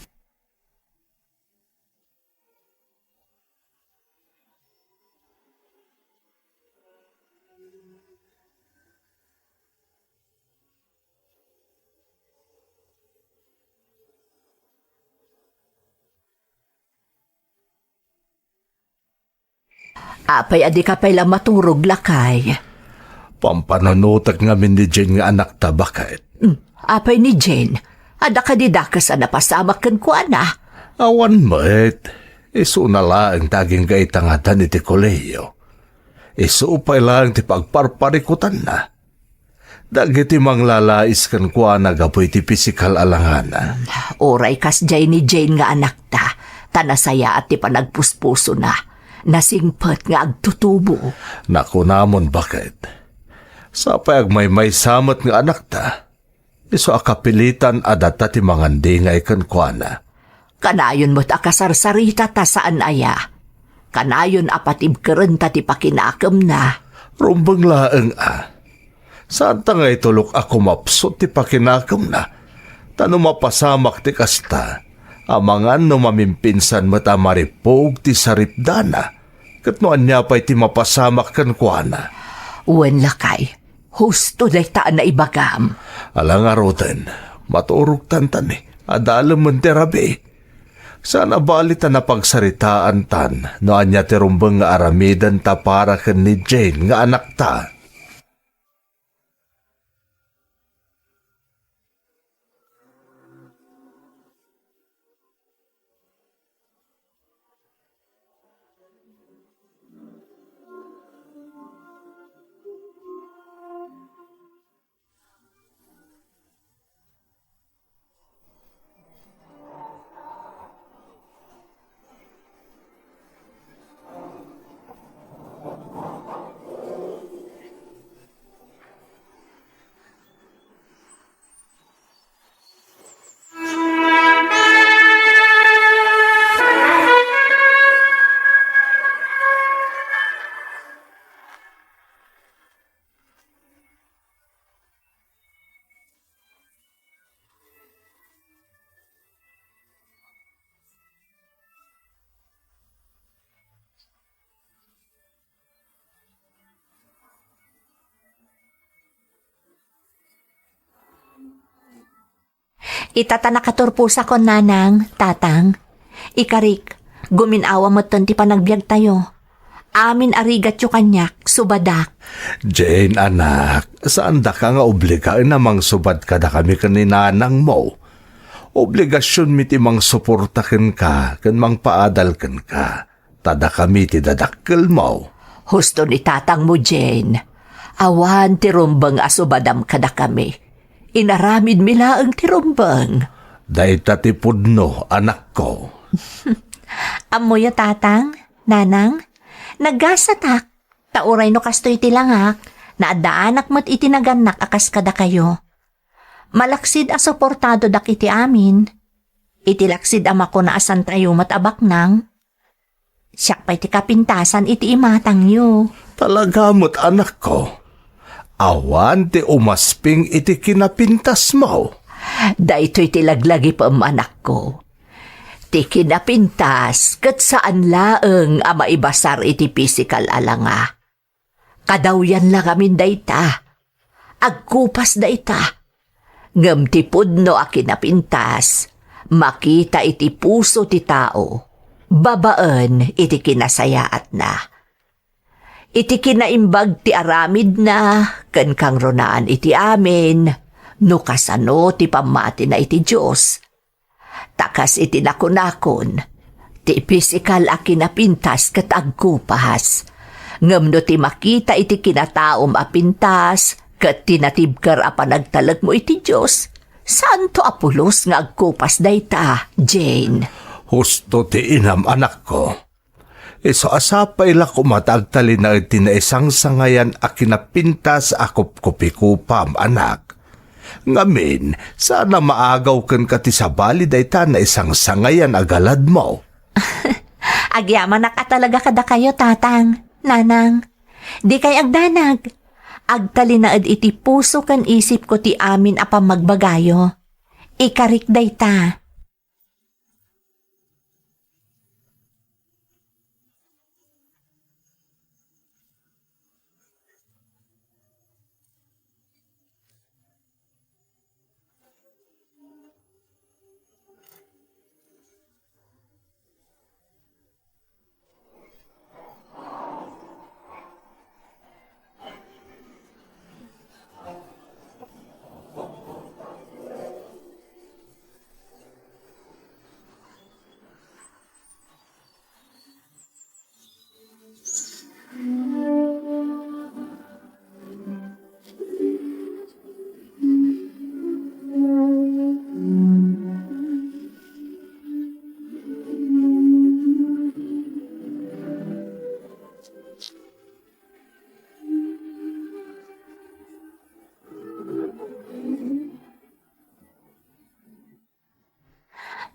Apay a dika pay la maturog, lakay? Pampanunotek ngamin ni Jane nga anakta, baket. Hmm, apay ni Jane? Adda kadi dakes a napasamak kenkuana? Awan met. Isuna laeng ta agingga ita nga addan iti kolehio. Isu pay laeng ti pagparparikutanna. Dagiti manglalais kenkuana gapu iti pisikal a langana. Uray kasdiay ni Jane nga anakta, ta nasayaat ti panagpuspusona. Nasingpet nga agtutubo. Nakunamon baket. Sapay agmaymaysa met nga anakta. Isu a kapilitan a data ti mangandingay kenkuana. Kanayon met a kasarsarita ta saan aya. Kanayon a patibkerenta ti pakinakemna. Rumbeng laeng a. Saanta nga itulok a kumapsut ti pakinakemna. Ta no mapasamak ti kasta, amangan no mamimpinsan met a maripug ti saripdana. Ket no ania pay ti mapasamak kenkuana? Wen, lakay, husto dayta a naibagam. Ala ngaruden, maturogtantani, adalemen ti rabii. Saan a bali ta napagsaritaantan no ania ti rumbeng nga aramidenta para ken ni Jane nga anakta. Ita ta nakaturposakon, nanang, tatang. Ikarik, gumin-awa metten ti panagbiagtayo. Amin a rigatyo kaniak, subadak. Jane, anak, saan daka nga obligaen a mangsubad kadakami ken ni nanangmo. Obligasionmi ti mangsuporta kenka ken mangpaadal kenka. Ta dakami ti dadakkelmo. Husto ni tatangmo, Jane. Awan ti rumbeng a subadam kadakami. Inaramidmi laeng ti rumbeng. Dayta ti pudno, anakko. Ammoyo, tatang, nanang, nagasatak, ta uray no kastoy ti langak, naaddaanak met iti nagannak a kas kadakayo. Malaksid a suportadodak iti amin. Iti laksid a makuna a santayo met a baknang, siak pay ti kapintasan iti imatangyo. Talaga met, anakko. Awan ti umasping iti kinapintasmo. Daytoy ti laglagipem, anakko. Ti kinapintas ket saan laeng a maibasar iti pisikal a langa. Kadawyan la ngamin dayta. Agkupas dayta. Ngem ti pudno a kinapintas, makita iti puso ti tao, babaen iti kinasayaatna. Iti kinaimbag ti aramidna, ken kangrunaan iti amin, no kasano ti pammatina iti Dios. Ta kas iti nakunakon, ti pisikal a kinapintas ket agkupas. Ngem no ti makita iti kinataom a pintas ket ti natibker a panagtalekmo iti Dios, saanto a pulos nga agkupas dayta, Jane. Husto ti inam, anakko. Isu a sapay la koma ta agtalinaed ti naisangsangayan a kinapintas a kupkupikupam, anak. Ngamin, saan a maagaw kenka ti sabali dayta naisangsangayan a galadmo. Agyamanak a talaga kadakayo, tatang, nanang. Dikay agdanag. Agtalinaed iti puso ken isipko ti amin a pammagbagayo. Ikarik dayta.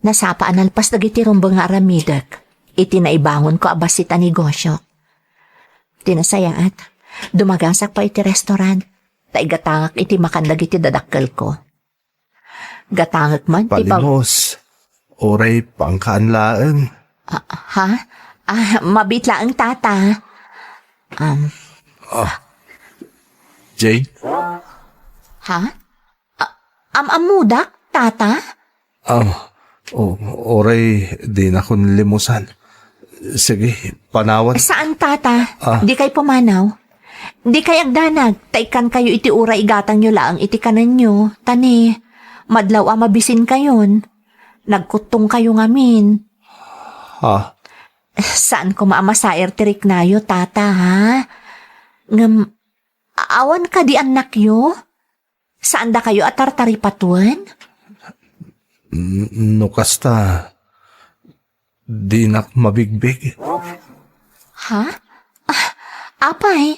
Nasapa a nalpas dagiti rumbeng nga aramidek iti naibangonko a bassit a negosio. Ti nasayaat, dumagasak pay iti restaurant, ta igatangak iti makan dagiti dadakkelko. Gatangek man ti pag- Palimos, uray pangkaan laeng. Ah, ha? Ah, mabiit laeng, tata. Um, Ah. Jane? Ha? Ah, am-ammodak, tata? Ah, o-, uray dinakon limusan. Sige, panawan. Saan, tata? Ah. Dikay pumanaw. Dikay agdanag, ta ikkankayo iti uray igatangyo laeng iti kanenyo. Ta ni, madlaw a mabisinkayon. Nagkuttongkayo ngamin. Ha? Saan koma a masair ti riknayo, tata, ha? Ngem, a-, awan kadi annakyo? Saandakayo a tartaripatuen? N-, no kasta, dinak mabigbig. Ha? Ah, apay,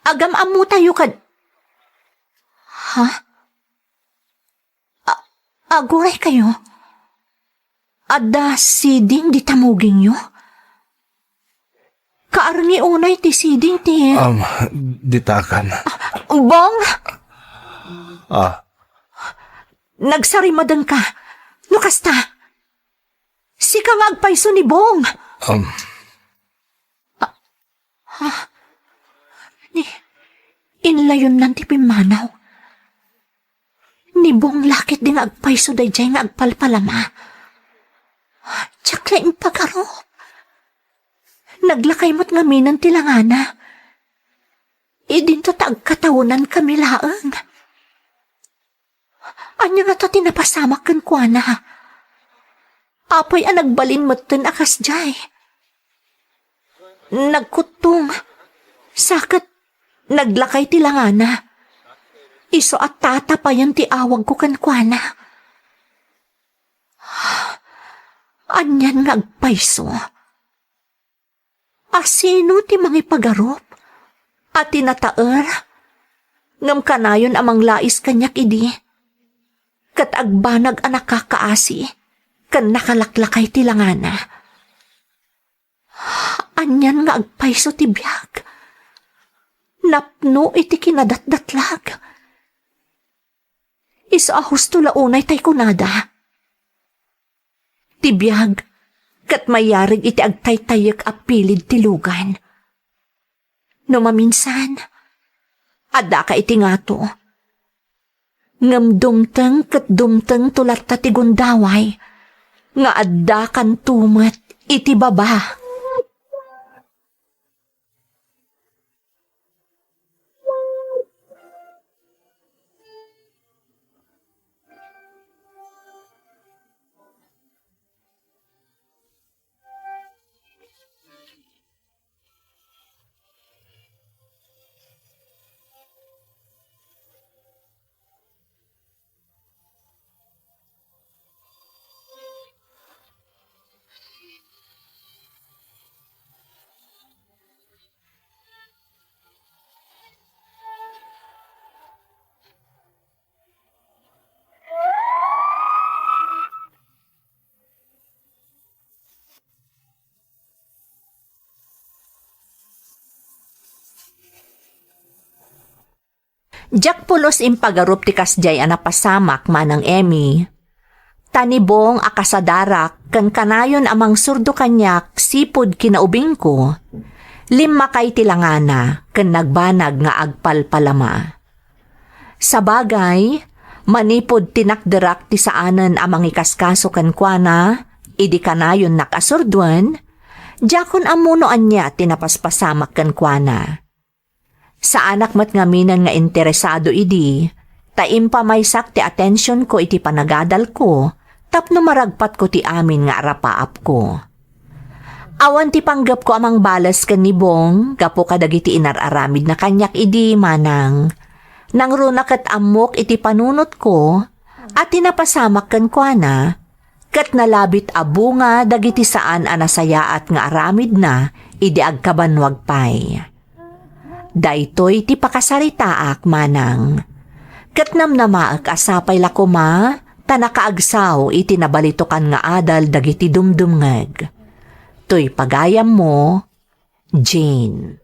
agam-ammotayo kad-, ha? A-, aguraykayo? Adda siding dita mugingyo? Kaarngi unay ti siding ti Am, ditakan. Bong! Ah, Nagsarimadengka. No kasta, sika nga agpayso ni Bong. Um. Ha? Ni, inlayonnan ti pimmanaw. Ni Bong la ketdi nga agpayso daydiay nga agpalpalama. Diak la impagarup. Naglakay met ngaminen ti langana. Idinto ta agkataonankami laeng. Ania ngata ti napasamak kenkuana? Apay a nagbalin metten a kasdiay? Nagkuttong, sa ket naglakay ti langana. Isu a tata payen ti awagko kenkuana. Anian nga agpayso? A sino ti mangipagarup a tinataer? Ngem kanayon a manglais kaniak idi, ket agbanag a nakakaasi ken nakalaklakay ti langana. Anian nga agpayso ti biag? Napno iti kinadatdatlag. Isu a husto la unay tay kunada. Ti biag, ket mayarig iti agtaytayek a pilid ti lugan. No maminsan, addaka iti ngato. Ngem dumteng ket dumtengto latta ti gundaway nga addakanto met iti baba. Diak pulos impagarup ti kasdiay a napasamak, Manang Emmy. Ta ni Bong a kasadarak ken kanayon a mangsurdo kaniak sipud kinaubingko, limmakay ti langana ken nagbanag nga agpalpalama. Sabagay, manipud tinakderak ti saanen a mangikaskaso kenkuana idi kanayonnak a surduen, diakon ammo no ania ti napaspasamak kenkuana. Saanak met ngaminen nga interesado idi, ta impamaysak ti atensionko iti panagadalko tapno maragpatko ti amin nga arapaapko. Awan ti panggepko a mangbales ken ni Bong gapu kadagiti inar-aramidna kaniak idi, Manang. Nangruna ket ammok iti panunotko a ti napasamak kenkuana, ket nalabit a bunga dagiti saan a nasayaat nga aramidna idi agkabannuag pay. Daytoy ti pakasaritaak, Manang. Ket namnamaek a sapay la koma ta nakaagsaw iti nabalitokan nga adal dagiti dumdumngeg. Toy pagayammo, Jane.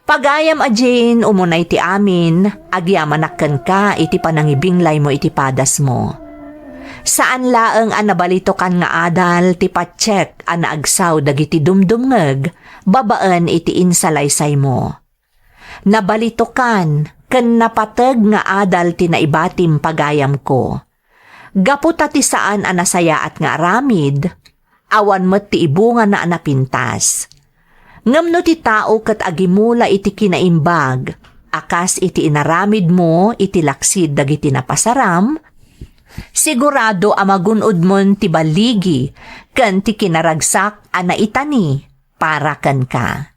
Pagayam a Jane, umunay ti amin, agyamanak kenka iti panangibinglaymo iti padasmo. Saan laeng a nabalitokan nga adal ti patiek a naagsaw dagiti dumdumngeg babaen iti insalaysaymo. Nabalitokan ken napateg nga adal ti naibatim pagayamko. Gapu ta ti saan a nasayaat nga aramid, awan met ti ibungana a napintas. Ngem no ti tao ket agimula iti kinaimbag a kas iti inaramidmo iti laksid dagiti napasaram, sigurado a magun-odmon ti balligi ken ti kinaragsak a naitani para kenka.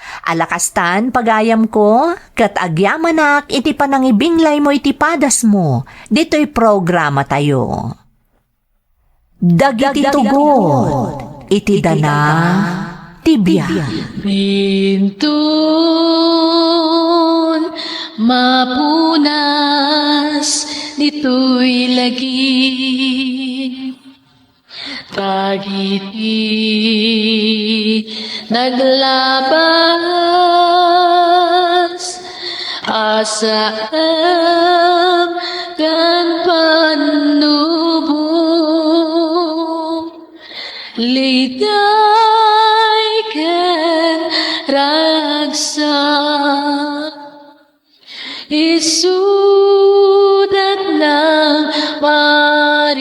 Alakastan, pagayamko, ket agyamanak iti panangibinglaymo iti padasmo ditoy programatayo. Dagiti tugot iti dana ti biag. Inton mapunas ditoy lagip, dagiti naglabas a saem ken pannubo, liday ken ragsak. Isudat nang paris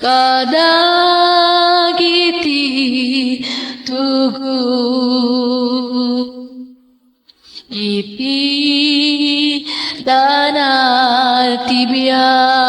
kadagiti tugot iti dana ti biag.